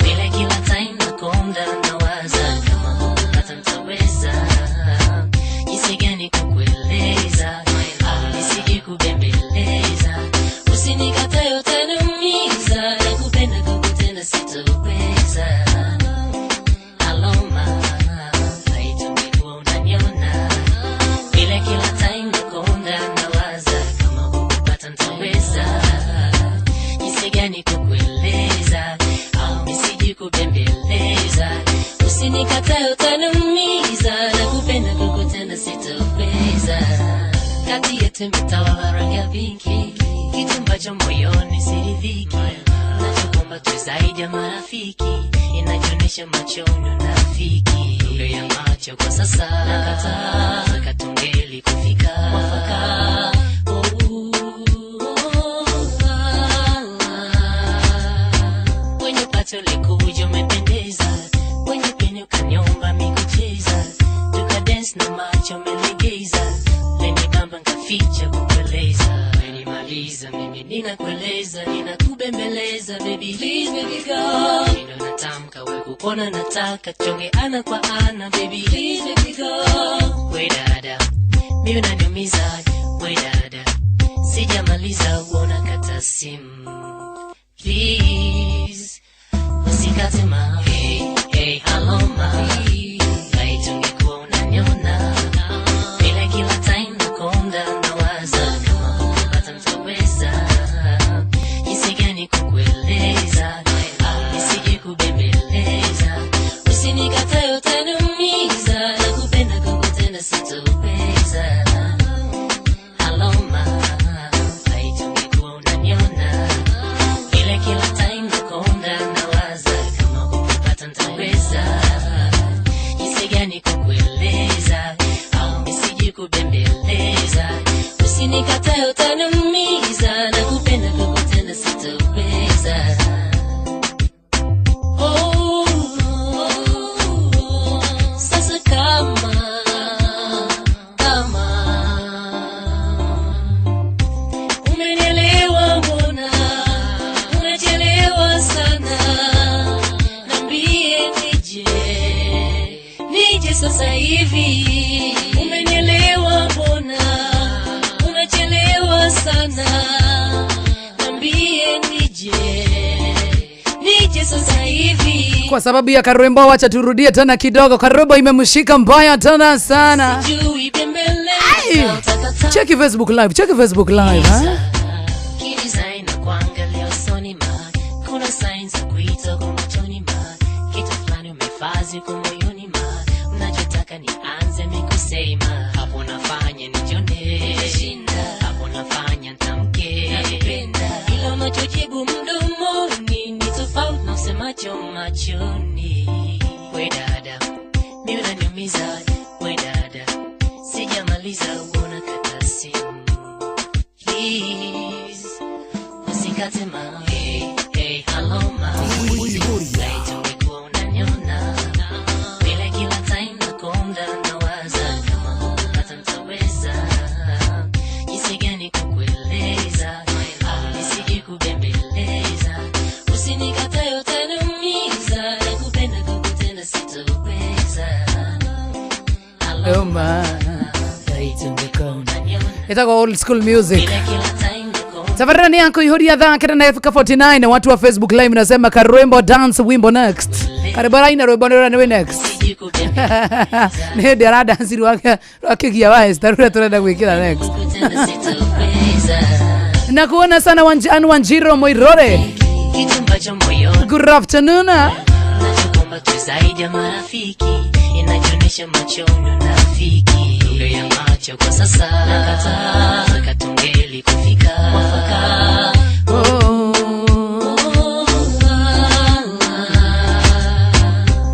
vile kila time nakonda nawaza kama kukupata nitaweza, jinsi gani kukueleza au nisije kubembeleza, usinikatae utaniumiza, nakupenda kukutenda sitoweza. Aloma, laiti ungekuwa unaniona vile kila time nakonda nawaza kama kukupata nitaweza, jinsi gani kukueleza au nisije kubembeleza, usinikatae utaniumiza, nakupenda kukutenda sitoweza. Kati yetu imetawala rangi ya pinki, kitu ambacho moyoni siridhiki, nachokomba tu zaidi ya marafiki, inajionyesha machoni unafiki, lugha ya macho kwa sasa nakataa, nataka tungeli kufika mwafaka. Kwenye pato likuja umependeza, kwenye peni ukaniomba mikucheza, tukadance na macho umelegeza, lenibamba nkaficha kukueleza, umenimaliza mimi ninakueleza, ninakubembeleza baby please baby go, nino natamka we kukuona nataka chonge ana kwa ana baby please baby go, we dada mimi unaniumiza, we dada sijamaliza uona kata simu, please usikate ma, hey, hey, hello ma, laiti ungekuwa unaniona vile kila time nakonda nawaza kama kukupata nitaweza, jinsi gani kukueleza au nisije kubembeleza, usinikatae utaniumiza, nakupenda kukutenda sitoweza. Aloma, laiti ungekuwa unaniona vile kila time nakonda nawaza kama kukupata nitaweza, jinsi gani kukueleza au nisije kubembeleza, usinikatae utaniumiza, nakupenda kukutenda sitoweza. Oh, sasa kama umenielewa, mbona unachelewa sana? Niambie nije sasa hivi. Umenielewa, mbona unachelewa sana? Niambie nije sasa hivi. Kwa sababu ya Karwembo, wacha turudie tena kidogo. Karwembo imemshika mbaya tena sana. Sijui bembeleza, Ai! utakataa Cheki Facebook Live, cheki Facebook Live, eh? Kidesign na kuangalia usoni ma, kuna signs za kuita kwa machoni ma, kitu fulani umefazi kwa moyoni ma, unachotaka nianze mi kusema, hapo nafanya nijione shinda, hapo nafanya ntamke nakupenda, ila unachojibu mdomoni ni tofauti na usemacho machoni. We dada, mi unaniumiza, we dada, sijamaliza uona kata simu, please usikate ma, hey, hey, hello ma, laiti ungekuwa unaniona vile kila time nakonda nawaza kama kukupata nitaweza, jinsi gani kukueleza au nisije kubembeleza, usinikatae utaniumiza, nakupenda kukutenda sitoweza. Oh, ma. Laiti ungekuwa unaniona Itakuwa old school music. vile kila time nakonda Tabarira ni yako ihoria thaa kenda na dakika 49 watu wa Facebook live nasema karwembo dance wimbo next. Karibara ina rwimbo nĩ rũrĩa nĩ next. Nĩ hĩndĩ aradansi rwake rwakigia wa Esther rũrĩa tũrenda gwĩkĩra next. Na kuona sana Ann Wanjiro Moirore. Kitu ambacho moyoni Good afternoon. nachokomba tu zaidi ya marafiki inajionyesha machoni unafiki lugha ya macho kwa sasa nakataa katungeli kufika mwafaka.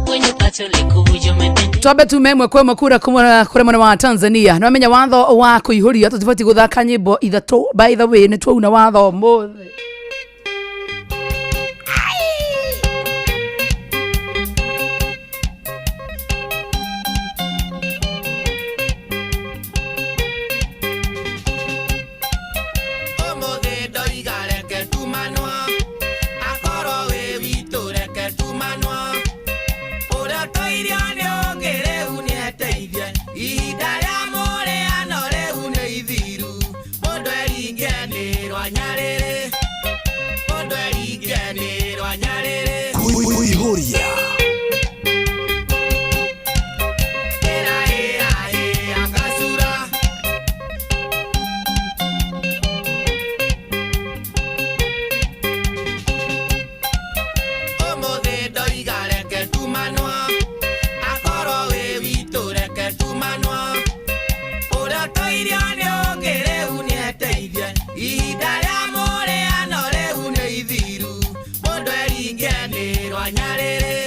Kwenye pato likuja umependeza. Twambe tume ĩmwe kwa ĩmwe kura kũrĩ mwena wa Tanzania. Nĩ wamenya watho wa kũihũria tũtibatiĩ gũthaka nyĩmbo ithatũ. By the way, nĩ twauna watho ũmũthĩ. Ũmũthĩ ndoiga reke tumanwo, akorwo wĩ witũ reke tumanwo. Ũrĩa ũtoirio nĩ ũngĩ rĩu nĩeteithie, ihinda rĩa mũrĩano rĩu nĩ ithiru. Mũndũ eringe nĩ rwanyarĩrĩ, mũndũ eringe nĩ rwanyarĩrĩ. Kuihuria. Ĩra ĩra ĩ angacura. Ũmũthĩ ndoiga reke tumanwo, akorwo wĩ witũ reke tumanwo. Ũrĩa ũtoirio nĩ ũngĩ rĩu nĩeteithie, ihinda rĩa mũrĩano rĩu nĩ ithiru. Mũndũ eringe nĩ rwanyarĩrĩ,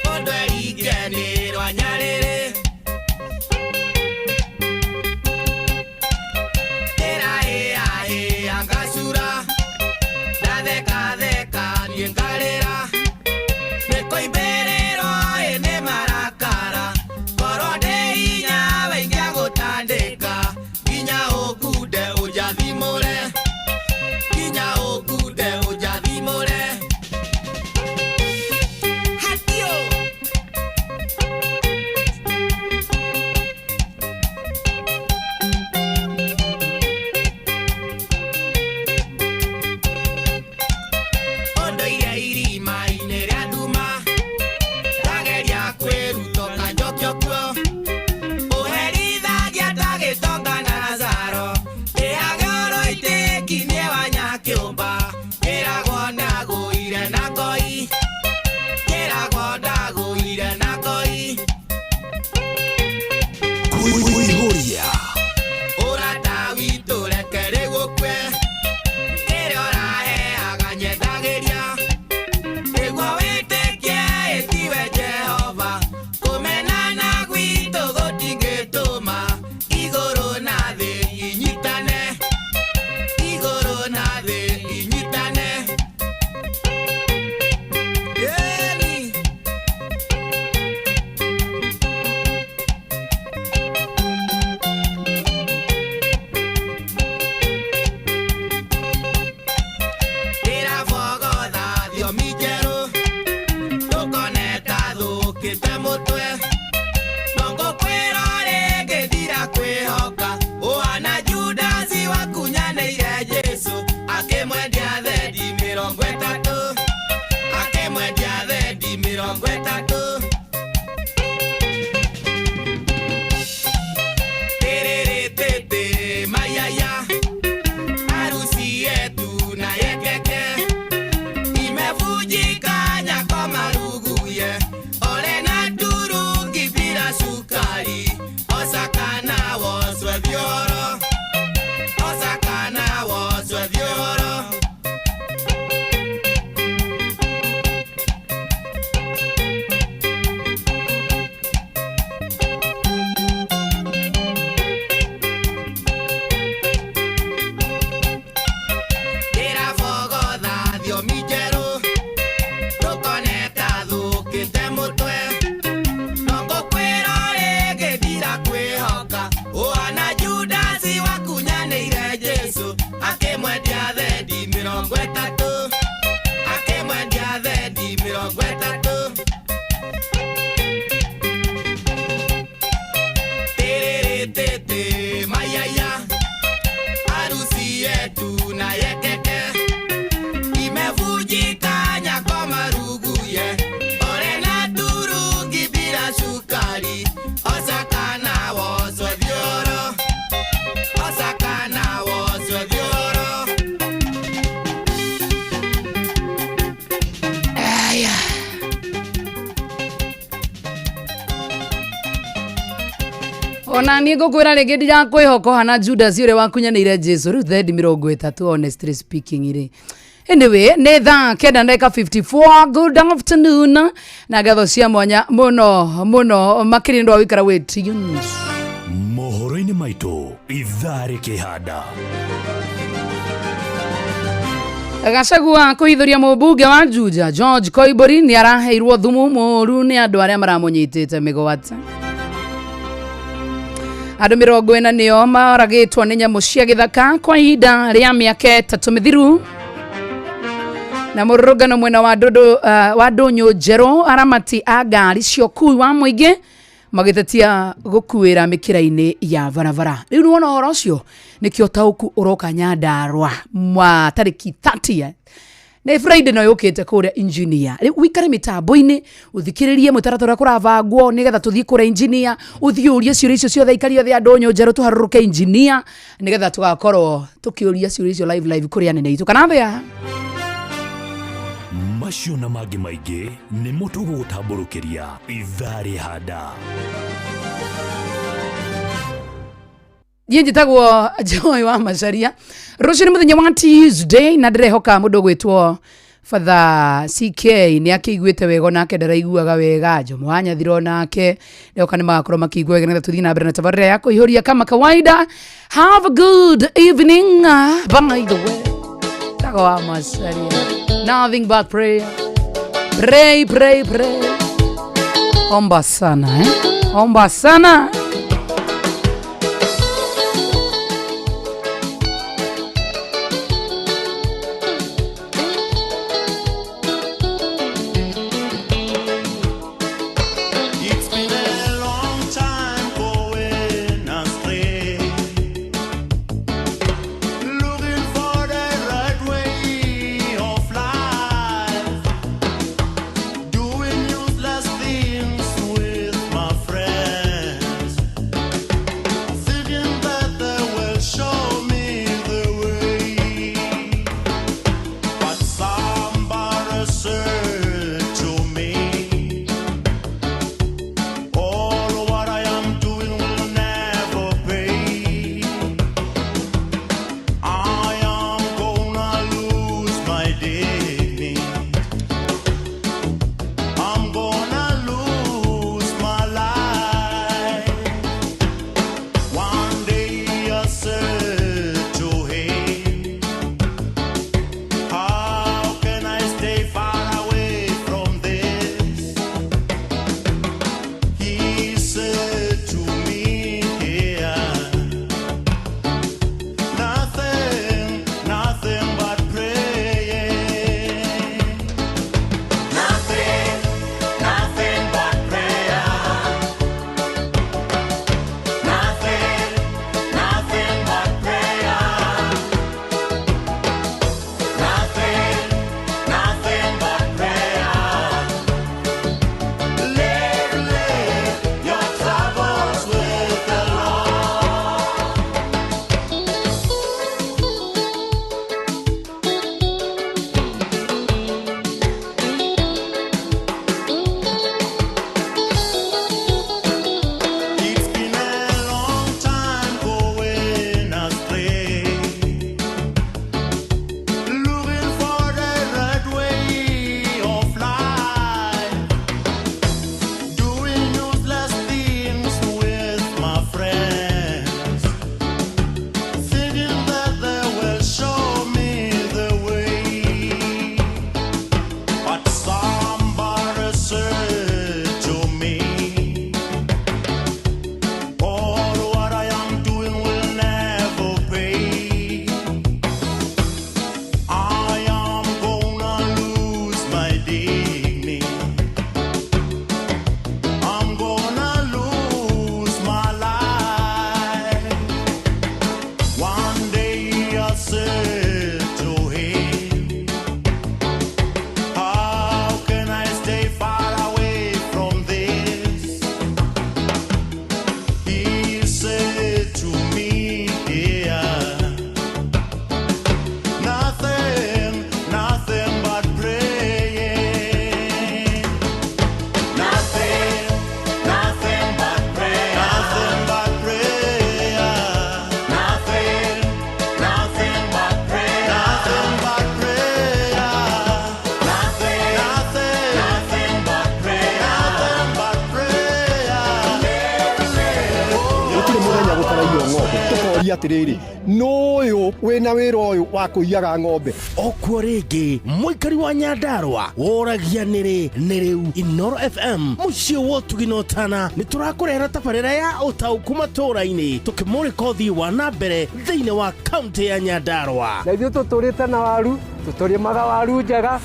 mũndũ eringe nĩ rwanyarĩrĩ. Ĩra ĩra ĩ angacura, ndathekatheka niĩ ngarĩra. Nĩkũimbĩrĩrwo ĩ nĩ marakara, korwo ndĩ hinya we ingĩagũtandĩka. Nginya ũngunde ũnjathimũre, nginya ũngunde ũnjathimũre. Ona niĩ ngũkwĩra rĩngĩ ndirakwĩhoka ũhana Judas ũrĩa wakunyanĩire Jesu rĩu thendi 30, honestly speaking rĩ. Anyway, nĩ thaa 9 na ndagĩka 54. Good afternoon na ngatho cia mwanya mũno mũno makĩria nĩ ũndũ wa gũikara wĩ tuned. Mohoro-inĩ maitũ ithaa rĩkĩhanda. Gachagua kũhithũria mũmbunge wa Juja George Koimburi nĩ araheirwo thumu mũru nĩ andũ arĩa maramũnyitĩte mĩgwate. Andũ 40 nĩo maragĩtwo nĩ nyamũ cia gĩthaka kwa ihinda rĩa mĩaka 3 mĩthiru. Na mũrũrũngano mwena wa wa ndũnyũ njerũ, aramati a ngari cia ũkui wa mũingĩ magĩtetia gũkuĩra mĩkĩra-inĩ ya barabara. Rĩu nĩ wona ũhoro ũcio nĩkĩo taũku ũroka Nyandarua mwa tarĩki 30 nĩ Friday no yũkĩte kũrĩa engineer. Rĩu ũikare mĩtambo-inĩ ũthikĩrĩrie mũtaratara ũrĩa kũrabangwo nĩgetha tũthiĩ kũrĩa engineer, ũthiĩ ũrie ciũria icio ciothe aikari othe a ndũnyũ njerũ tũharũrũke engineer nĩgetha tũgakorwo tũkĩũria ciũria icio live live kũrĩ anene aitũ kana thĩa. Macio na mangĩ maingĩ nĩmo tũgũgũtambũrũkĩria ithaa rĩhanda. Niĩ njĩtagwo Joy wa Macharia. Rũciũ nĩ mũthenya wa Tuesday na ndĩrehoka mũndũ ũgwĩtwo Father CK nĩ akĩiguĩte wega onake ndaraiguaga wega. Jomo wa Nyathira onake ndĩrehoka nĩ magakorwo makĩigua wega nĩgetha tũthiĩ na mbere na tabarĩra ya kũihũria kama kawaida. Have a good evening. By the way, Tago wa Macharia. Nothing but prayer. Pray, pray, pray. Omba sana, eh? Omba sana. It's been a long time going astray, looking for the right way of life, doing useless things with my friends, thinking that they will show me the way. But somebody said to me, all what I am doing will never pay. I am gonna lose my dignity. I'm gonna lose my life. One day I said to him, how can I stay far away from this? He said to me, yeah, nothing, nothing but praying. Nothing, nothing but prayer. Nothing, nothing but prayer. Nothing, nothing but prayer. Live, live your troubles with the Lord. It's been a long time going astray, looking for the right way of life, doing useless things with my friends, thinking that they will show me the way. But somebody said to me, all what I am doing will never pay. I am gonna lose my dignity. I'm gonna lose my life. One day I said to him, how can I stay far away from this? He said to me, yeah, nothing, nothing but praying. Tũkoria atĩrĩrĩ, nũyũ wĩna wĩra ũyũ wa kũiyaga ng'ombe? Okuo rĩngĩ mũikari wa Nyandarũa woragia nĩrĩ nĩ rĩu. Inoro FM, mũciĩ wa ũtugi na ũtana, nĩ tũrakũrehera tabarĩra ya ũtaũku matũũra-inĩ, tũkĩmũrĩka ũthii wa na mbere thĩinĩ wa kaunti ya Nyandarũa. Na ithuĩ tũtũrĩte na waru, tũtũrĩmaga waru njega.